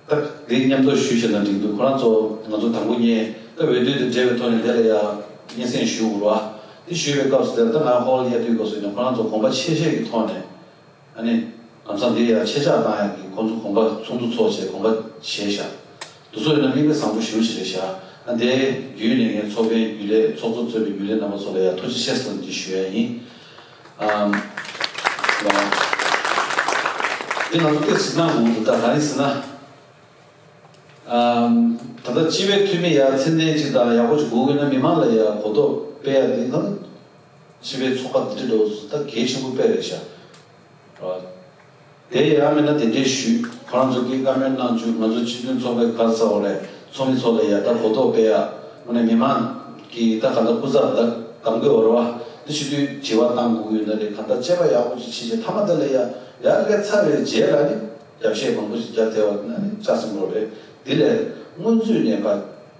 ད་འདི་མཉམ་ཚོགས་ཞུས་བྱས་ན་འགྲིག་འདུག་ཁོ་རང་ཚོ་ང་ཚོ་དང་པོ་ཉིད་ད་འོས་བསྡུ་དེ་འབྲེལ་བའི་ཐོག་ནས་དེ་ལ་ཡང་སྙན་སེང་ཞུ་དགོས་རེད་བ། དེ་ཞུས་པའི་སྐབས་སུ་དེ་ལ་ད་ང་ཧོལ་ཡར་དུས་སྐབས་སུ་ཡིན་ན་ཁོ་རང་ཚོ་དགོངས་པ་ཆེ་བཞེས་ཀྱི་ཐོག་ནས་ཨ་ནི་ལམ་སང་འདི་ཡང་ཆེད་བཅར་གནང་ཡག་གི་ཁོང་ཚོ་དགོངས་པ་ཚོགས་འདུ་ཚོགས་བྱས་དགོངས་པ་བཞེས་བཞག་དེ་ཚོ་ཡིན་ན་དམིགས་བསལ་བཟང་པོ་ཞེ་པོ་ཅིག་རེད་ཤག་ཨ་དེ་བརྒྱུད་ནས་ངས་ཚོགས་པའི་རྒྱུན་ལས་ཚོགས་གཙོ་གཙོས་པའི་རྒྱུན་ལས་རྣམ་པ་ཚོ་ལ་ཡང་ཐུགས་རྗེ་ཆེ་ཟེར་འདི་ཞུ་ཡ་ཡིན། ཨམ། འདི་ང་ཚོ་ཏོག་ཙམ་གནང་དགོས་འདུག་ད་ག་རེ་ཟེར་ན། ཨམ། ད་ལྟ་སྤྱི་པའི་འཐུས་མི་ཡར་མཚན་ལྡན་ཅིག་དང་ཡག་པོ་ཅིག་དགོས་ཀྱི་ན་མི་མང་ལ་ཡང་གོ་རྟོགས་སྤེལ་ཡ་འདི་ད་སྤྱི་པའི་ཚོགས་པ་འདི་འདྲ་འགྲོ་ད་གལ་ཆེན་པོ་དཔེ་རེད་ཤག་དེ་ཡང་མིན་ན་དེ་འདྲས་ཞུས། ཁོ་རང་ཚོ་གིས་བཀའ་མོལ་གནང་བཅུག་ང་ཚོ་སྤྱི་མཐུན་ཚོགས་པའི་ག་རེ་ཟེར་བ་རེད། ཚོགས་མི་ཚོ་ལ་ཡ་ད་གོ་རྟོགས་སྤེལ་ཡ། དངོས་གནས་མི་མང་གིས་ད་ག་ད་སྐུ་ཚབ་ད་གདམ་དགོས་བ་རེད་བ། དེ་བྱེད་དུས་དྲི་བ་བཏང་དགོས་ཀྱི་ཡོད་ན་རེད། ག་ད་དཔྱད་པ་ཡག་པོ་ཅིག་བྱེད་བྱེད་མཐའ་མ་དེ་ལ་ཡ་ཡར་སླེབས་ཚར་བའི་རྗེས་ལ་ནི་རྒྱབ་བཤད་མང་པོ་ཞིག་རྒྱབ་བསྡད་པ་ན་ནི་ལྕགས་སྲིན་པོ་རེད། དེ་ལས་སྔོན་ཚུད་ནས་ཕར་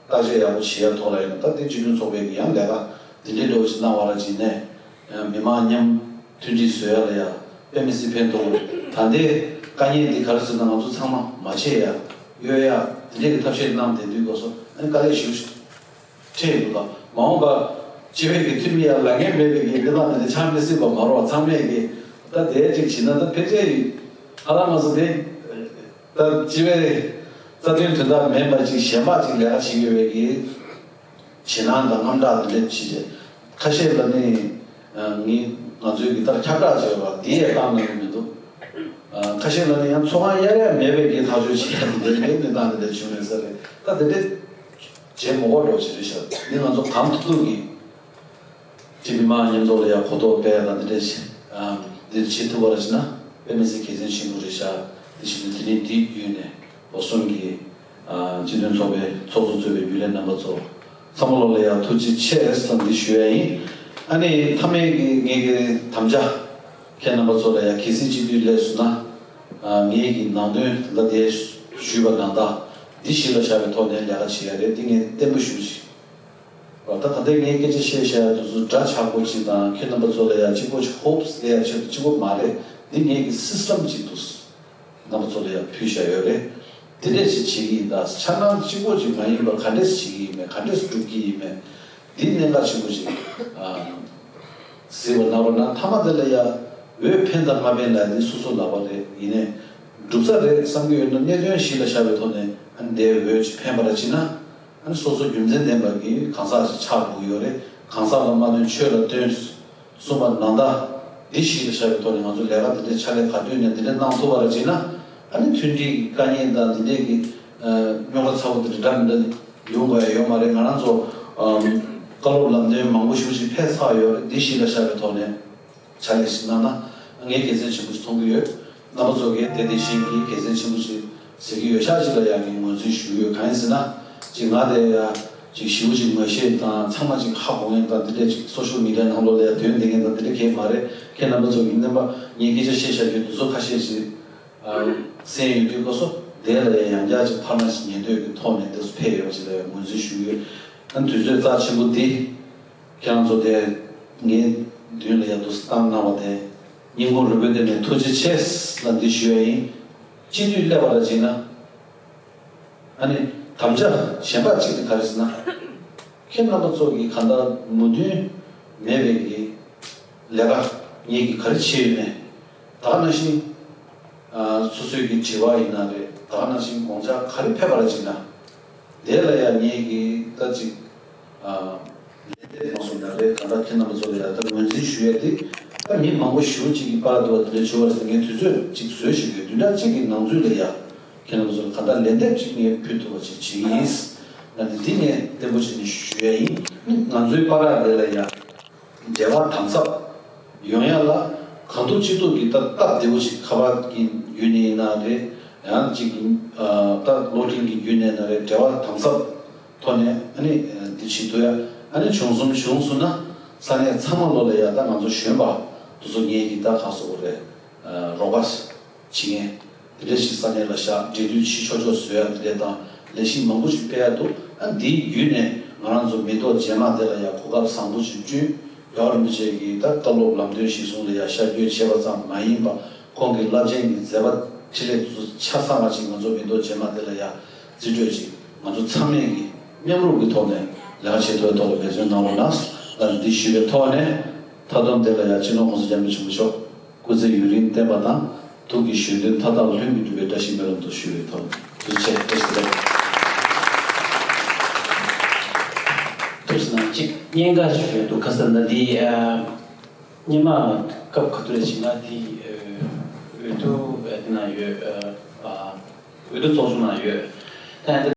བརྟག་དཔྱད་ཡག་པོ་བྱེད་ཡ་ཐོག་ལ་ཡིན་ན་ད་དེ་སྤྱི་མཐུན་ཚོགས་པའི་གི་ཡང་ལས་ཀ་དེ་འདྲའི་འགྲོ་ཞིག་གནང་བ་ར་བྱིན་ནས། མི་མང་མཉམ་མཐུན་སྒྲིལ་བཟོ་ཡ་ལ་ཡ་དཔེ་མི་སྲིད་ཕན་ཐོགས་རེད། ད་ལྟའི་དཀའ་ངལ་འདི་ག་རེ་ཟེར་ན་ང་ཚོ་ཚང་མ་མ་བྱེད་ཡ་གཡོལ་ཡ་དེ་འདྲས་ཀྱི་ཐབས་ཤེས་གནང་བསྡད་དུས་སྐབས་སུ་ཨ་ནི་དཀའ་ལས་ཞེ་པོ་ཅིག་འཕྲད་ཡོང་གི་འདུག་མ་འོངས་པ་སྤྱི་པའི་གི་འཐུས་མི་ཡ་ལ་ངན་མེད་པའི་གི་གནས་སྟངས་དེ་འདྲ་ཆགས་མི་སྲིད་པ་མ་རེད་བ། ཚང་མས་གི་ད་དེ་ཅིག་བྱེད་ན་ད་ཕལ་ཆེར་ཡིན་ཨ་ལ་ང་ཚོ་དེ་ད་སྤྱི་པའི་རྩ་དོན་དོན་དག་མིན་པ་ཅིག་གཞན་པ་ཅིག་ལས་ཀ་བྱེད་ཡོད་པའི་གི་ཞེད་སྣང་དང་དངངས་སྐྲག་དེ་འདྲ་ཅིག་རེད། ཁ་ཤས་ལ་ནི་ངས་ང་ཚོའི་གི་ལྟར་ཁྱབ་བསྒྲགས་བྱས་པ་འདི་ཡས་བཏང་གནང་གི་མི་འདུག་ཁ་ཤས་ལ་ནི་ཡང་ཚོགས་ཁང་གཡར་ཡ་མེད་པའི་གི་ཐག་གཅོད་བྱེད་ཡ་འདི་འདྲའི་གནས་སྟངས་དེ་འདྲ་བྱུང་ཡོད་ས་རེད། ད་དེ་འདྲ་བྱེད་མ་དགོས་འགྲོ་བྱེད་རེད་ཤག་འདི་ང་ཚོ་གང་ཐུབ་ཐུབ་ཀྱིས་སྤྱི་མི་མང་མཉམ་དུ་ལ་ཡ་གོ་རྟོགས་སྤེལ་ཡ་དང་འདི་འདྲ་བྱེད་འདི་བྱེད་ཐུབ་པ་རེད་ཟེར་ན་དཔེ་མི་སྲིད་དགེ་མཚན་ཆེན་པོ་རེད་ཤག་དེ་བཞིན་དུ་དེ་རིང་འདི་བརྒྱུད་ནས་འབོར་གསུམ་གྱི་སྤྱི་མཐུན་ཚོགས་པའི་ཚོགས་གཙོ་གཙོས་པའི་རྒྱུན་ལས་རྣམ་པ་ཚོ་ཚང་མ་ལོ་ལ་ཡང་ཐུགས་རྗེ་ཆེ་ཟེར་འདི་ཞུ་ཡ་ཡིན། ཨ་ནི་མཐའ་མའི་གི་ངེད་ཀྱི་དམ་བཅའ་ཁྱེད་རྣམ་པ་ཚོ་ལ་ཡང་གལ་སྲིད་སྤྱི་འཐུས་སླེབས་སོང་ན་ངེད་ཀྱི་ནང་དོན་ད་ལྟ་དེ་ཞུས་པ་ནང་ལྟར་འདི་གཞི་ལ་བཞག་པའི་ཐོག་ནས་ལས་ཀ་བྱེད་ཡ་རེད། འདི་ངས་བརྟན་པོ་ཞུ་ཞིག་ད་ད་ལྟ་ངས་སྐད་ཆ་བཤད་བཤད་དུས་སུ་འདྲ་ཆགས་པོ་ཅིག་དང་ཁྱེད་རྣམ་པ་ཚོ་ལ་ཡང་གཅིག་པོ་ཅིག་ཧོབ་སླེབས་ཡ་ཆེད་དུ་གཅིག་པོ་མ་རེད། འདི་ངེད་ཀྱི་སི་སི་ཊམ་ཅིག་འདུག་རྣམ་པ་ཚོ་ལ་ཡང་ཕུལ་བཞག་ཡོད་རེད། དེ་འདྲས་ཅིག་བྱེད་ཀྱི་ཡིན་ད། འཆར་སྣང་གཅིག་པོ་ཅིག་མ་ཡིན་པར་ག་འདྲས་བྱེད་ཀྱི་ཡིན་མེད་ག་འདྲས་སྒྲུབ་ཀྱི་ཡིན་མེད་འདི་གནད་འགག་ཆེན་པོ་ཅིག་གཟིགས་པ་ན་རོ་ན་མཐའ་མ་དེ་ལ་ཡང་འོས་འཕེན་དང་མ་འཕེན་ལ་འདི་སོ་སོ་ལག་པ་རེད། ཡིན་ནའི་སྒྲུབ་ས་རེད་བསམ་གྱི་ཡོད་ན་གནད་དོན་གཞི་ལ་བཞག་པའི་ཐོག་ནས་ཨ་ནི་འདའི་འོས་ཅིག་འཕེན་པ་ར་ཅིག་ན། ཨ་ནི་སོ་སོ་རྒྱུ་མཚན་ལྡན་པ་གི་གང་ཟག་ཅིག་ཆགས་དགོས་ཀྱི་ཡོད་རེད། གང་ཟག་ལ་མ་བསྟུན་ཆོས་ལ་བསྟུན། གསུངས་པ་ནང་ལྟར་འདི་གཞི་ལ་བཞག་པའི་ཐོག་ནས་ང་ཚོ་ལས་ཀ་འདི་འདྲའི་ཕྱག་ལས་ག་དུས་ནས་འདི་འདྲ་གནང་ཐུབ་པ་ར་བྱས་ན་ཨ་ནི་མཐུན་སྒྲིལ་གྱི་དཀའ་ངལ་དང་འདི་འདྲའི་གི་རྙོག་དྲ་ཚ་བོ་འདི་འདྲ་འདྲ་མི་འདྲ་ཡོང་དགོས་ཡ་ཡོད་མ་རེད། ང་རང་ཚོ་བཀའ་སློབ་ལམ་སྟོན་མང་པོ་ཞེ་པོ་ཅིག་ཕེབས་ཚར་ཡོད་རེད། འདི་གཞི་ལ་བཞག་པའི་ཐོག་ནས་ཕྱག་ལས་ཤིག་གནང་ན་ངས་དགེ་མཚན་ཆེན་པོ་ཞིག་མཐོང་གི་ཡོད། རྣམ་པ་ཚོ་གིས་དེ་དེ་བཞིན་གྱི་དགེ་མཚན་ཆེན་པོ་ཞིག་ ཟེར་གྱི་ཡོད་ཤག་ཅིག་ལ་ཡང་ངོས་འཛིན་ཞུ་གི་ཡོད། གང་ཡིན་ཟེར་ན། ཅིག་ང་དེ་ཡ་ཅིག་ཞེ་པོ་ཅིག་ངོ་ཤེས་དང་ཚང་མ་ཅིག་ཧ་གོ་མཁན་དང་དེ་འདྲས་ཅིག་སོ་ཤལ་མི་ཌི་ཡ་ནང་ལོགས་ལ་ཡ་དོན་འདི་མཁན་དང་དེ་འདྲས་གང་ཡང་མ་རེད། ཁྱེད་རྣམ་པ་ཚོ་གི་རྣམ་པ་ངས་སྐད་ཆ་བཤད་བཞག་རྒྱུ་དེ་ཚོ་ཁ་ཤས་ཅིག་ཨ་གསན་ཡོད་དུས་སྐབས་སུ་དེ་ལ་ཡ་ཡང་བསྐྱར་ཅིག་ཕར་མ་ཅིག་ཉན་འདོད་ཀྱི་ཐོག་ནས་དེ་ཚོ་ཕེབས་ཡོད་པ་ཅིག་ལ་ཡ་ངོས་འཛིན་ཞུ་གི་ཡོད། ཨ་དུས་ཚོད་རྩ་ཆེན་པོ་འདི། ཁྱེད་རང་ཚོ་དེ་ངའི་མདུན་ལ་ཡར་དུ་བཏང་གནང་བ་དེ་སྙིང་ཁོང་རུས་པའི་གཏིང་ནས་ཐུགས་རྗེ་ཆེ་ལབ་འདི་ཞུ་ཡ་ཡིན། སྤྱི་འཐུས་སླེབས་པ་ལ་བྱས་ན། ཨ་ནི་དམ་བཅའ་གཞན་པ་གཅིག་དེ་ག་རེ་ཟེར་ན། ཁྱེད་རྣམ་པ་ཚོ་གིས་གང་ལྟར་མོས་མཐུན་མེད་པའི་གི་ལས་ཀ་ངེད་ཀྱིས་ག་རེ་བྱས་ཡོད་མེད། ད་ག་ནང་བཞིན། ཨ་སོ་སོའི་གི་དྲི་བ་ཡིན་ན་རེད། ད་ག་ནང་བཞིན་དགོངས་འཆར་ག་རེ་ཕེབས་པ་རེད་ཅེ་ན། དེ་ལ་ཡང་ངེད་ཀྱིས་ད་ཅིག་ཨ་ལན་འདེབས་གནང་སོང་ན་རེད། གང་ལྟར་ཁྱེད་རྣམ་པ་ཚོ་ལ་ཡང་ད་ངོས་འཛིན་ཞུ་ཡས་དེ་ད་མི་མང་པོ་ཞེ་པོ་ཅིག་གིས་པར་འདུག་པ་དེ་འདྲ་བྱུང་བ་རེད། ངས་དུས་ཚོད་ཅིག་བཟོས་བཞག་ཡོད། བདུན་ཕྲག་གཅིག་གི་ནང་ཚུད་ལ་ཡང་ཁྱེད་རྣམ་པ་ཚོ་ལ་གང་ལྟར་ལན་འདེབས་ཅིག་ངས་ཕུལ་ཐུབ་པ་ཅིག་བྱེད་ཀྱི་ཡིན། ང་འདི་འདི་ངས་བརྟན་པོ་བྱས་ནས་ཞུ་ཡས་ཡིན། ང་ཚོའི་པར་ར་དེ་ལ་ཡང་། འབྲེལ་བ་དམ་ཟབ་ཡོང་ཡ་ལ་གང་ཐུབ་ཅི་ཐུབ་ཀྱིས་ད་སྟབས་བདེ་བོ་ཞིག་ཁ་པར་གྱི་བརྒྱུད་ནས་ཡིན་ན་རེད། ཡང་ཅིག་ཨ་ད་གློག་འཕྲིན་གྱི་བརྒྱུད་ནས་ཡིན་ན་རེད། འབྲེལ་བ་དམ་ཟབ་ཐོག་ནས་ཨ་ནི་འདི་བྱེད་ཐུབ་ཡ། ཨ་ནི་བྱུང་སོང་བྱུང་སོང་ན་ས་གནས་ཚང་མ་ལོ་ལ་ཡ་ད་ང་ཚོ་གཞོན་པ་དེ་ཚོ་ངེད་ཀྱི་ད་ག་སོ་རེད། རོགས་པ་བྱེད་མཁན་དེ་འདྲ་ཞིག་ས་གནས་ལ་བཞག་འབྲེལ་མཐུད་བྱེད་ཆོག་ཆོག་བཟོ་ཡ་དེ་འདྲ་དང་ལས་གཞི་མང་པོ་ཞིག་སྤེལ་ཡ་འདུག་ཨ་འདིའི་བརྒྱུད་ནས་ང་རང་ཚོ་མི་ཐོག་རྗེས་མ་དེ་ལ་ཡ་གོ་སྐབས་བཟང་པོ་ཞིག་བསྐྲུན། རྒྱལ་བ་རིན་པོ་ཆེ་གིས་ད་བཀའ་སློབ་ལམ་སྟོན་གཞིར་བཟུང་ལ་ཡ་ཤར་བསྐྱོད་བྱས་པ་ཙམ་མ་ཡིན་པ། ཁོང་གི་རླབས་ཆེན་གྱི་མཛད་པ་འཕྲིན་ལས་དེ་ཚོ་ཆ་ཚང་བ་ཞིག་ང་ཚོ་མི་ཐོག་རྗེས་མ་དེ་ལ་ཡ་རྩིས་སྤྲོད་ཅིག་ང་ཚོ་ཚང་མས་ཀྱི་མཉམ་རུབ་ཀྱི་ཐོག་ནས་ལས་ཀ་བྱེད་ཐུབ་པའི་ཐོག་ལ་འབད་བརྩོན་གནང་རོགས་གནང་ལ་འདི་ཞུས་པའི་ཐོག་ནས། མཐའ་སྡོམ་དེ་ལ་ཡང་སྤྱི་ནོར་༸གོང་ས་༸སྐྱབས་མགོན་ཆེན་པོ་མཆོག་སྐུ་ཚེ་ཡུན་རིང་བརྟན་པ་དང་། ཐུགས་ཀྱི་བཞེད་དོན་མཐའ་དག་ལྷུན་གྱིས་འགྲུབ་པའི་བཀྲ་ཤིས་སྨོན་ལམ་དུ་ཞུ་བའི་ཐོག་ནས་ཐུགས་རྗེ་ཆེ། བཀྲ་ཤིས་བདེ་ལེགས། ཐུགས་རྗེ་གནང་། གཅིག་བརྙན་ཁ་ཞིག་ཡོད་འདུག་ཁ་སང་ད་འདི་ཨ། སྔོན་མ་སྐབས་ག་དུས་རེད་ཅིག་ང་འདི་ཨ། འོས་བསྡུ་ཨ། འདི་ནང་ཡོད་ཨ། འོས་བསྡུ་ཚོགས་ཆུང་ནང་ཡོད། ད་ཡང་ད།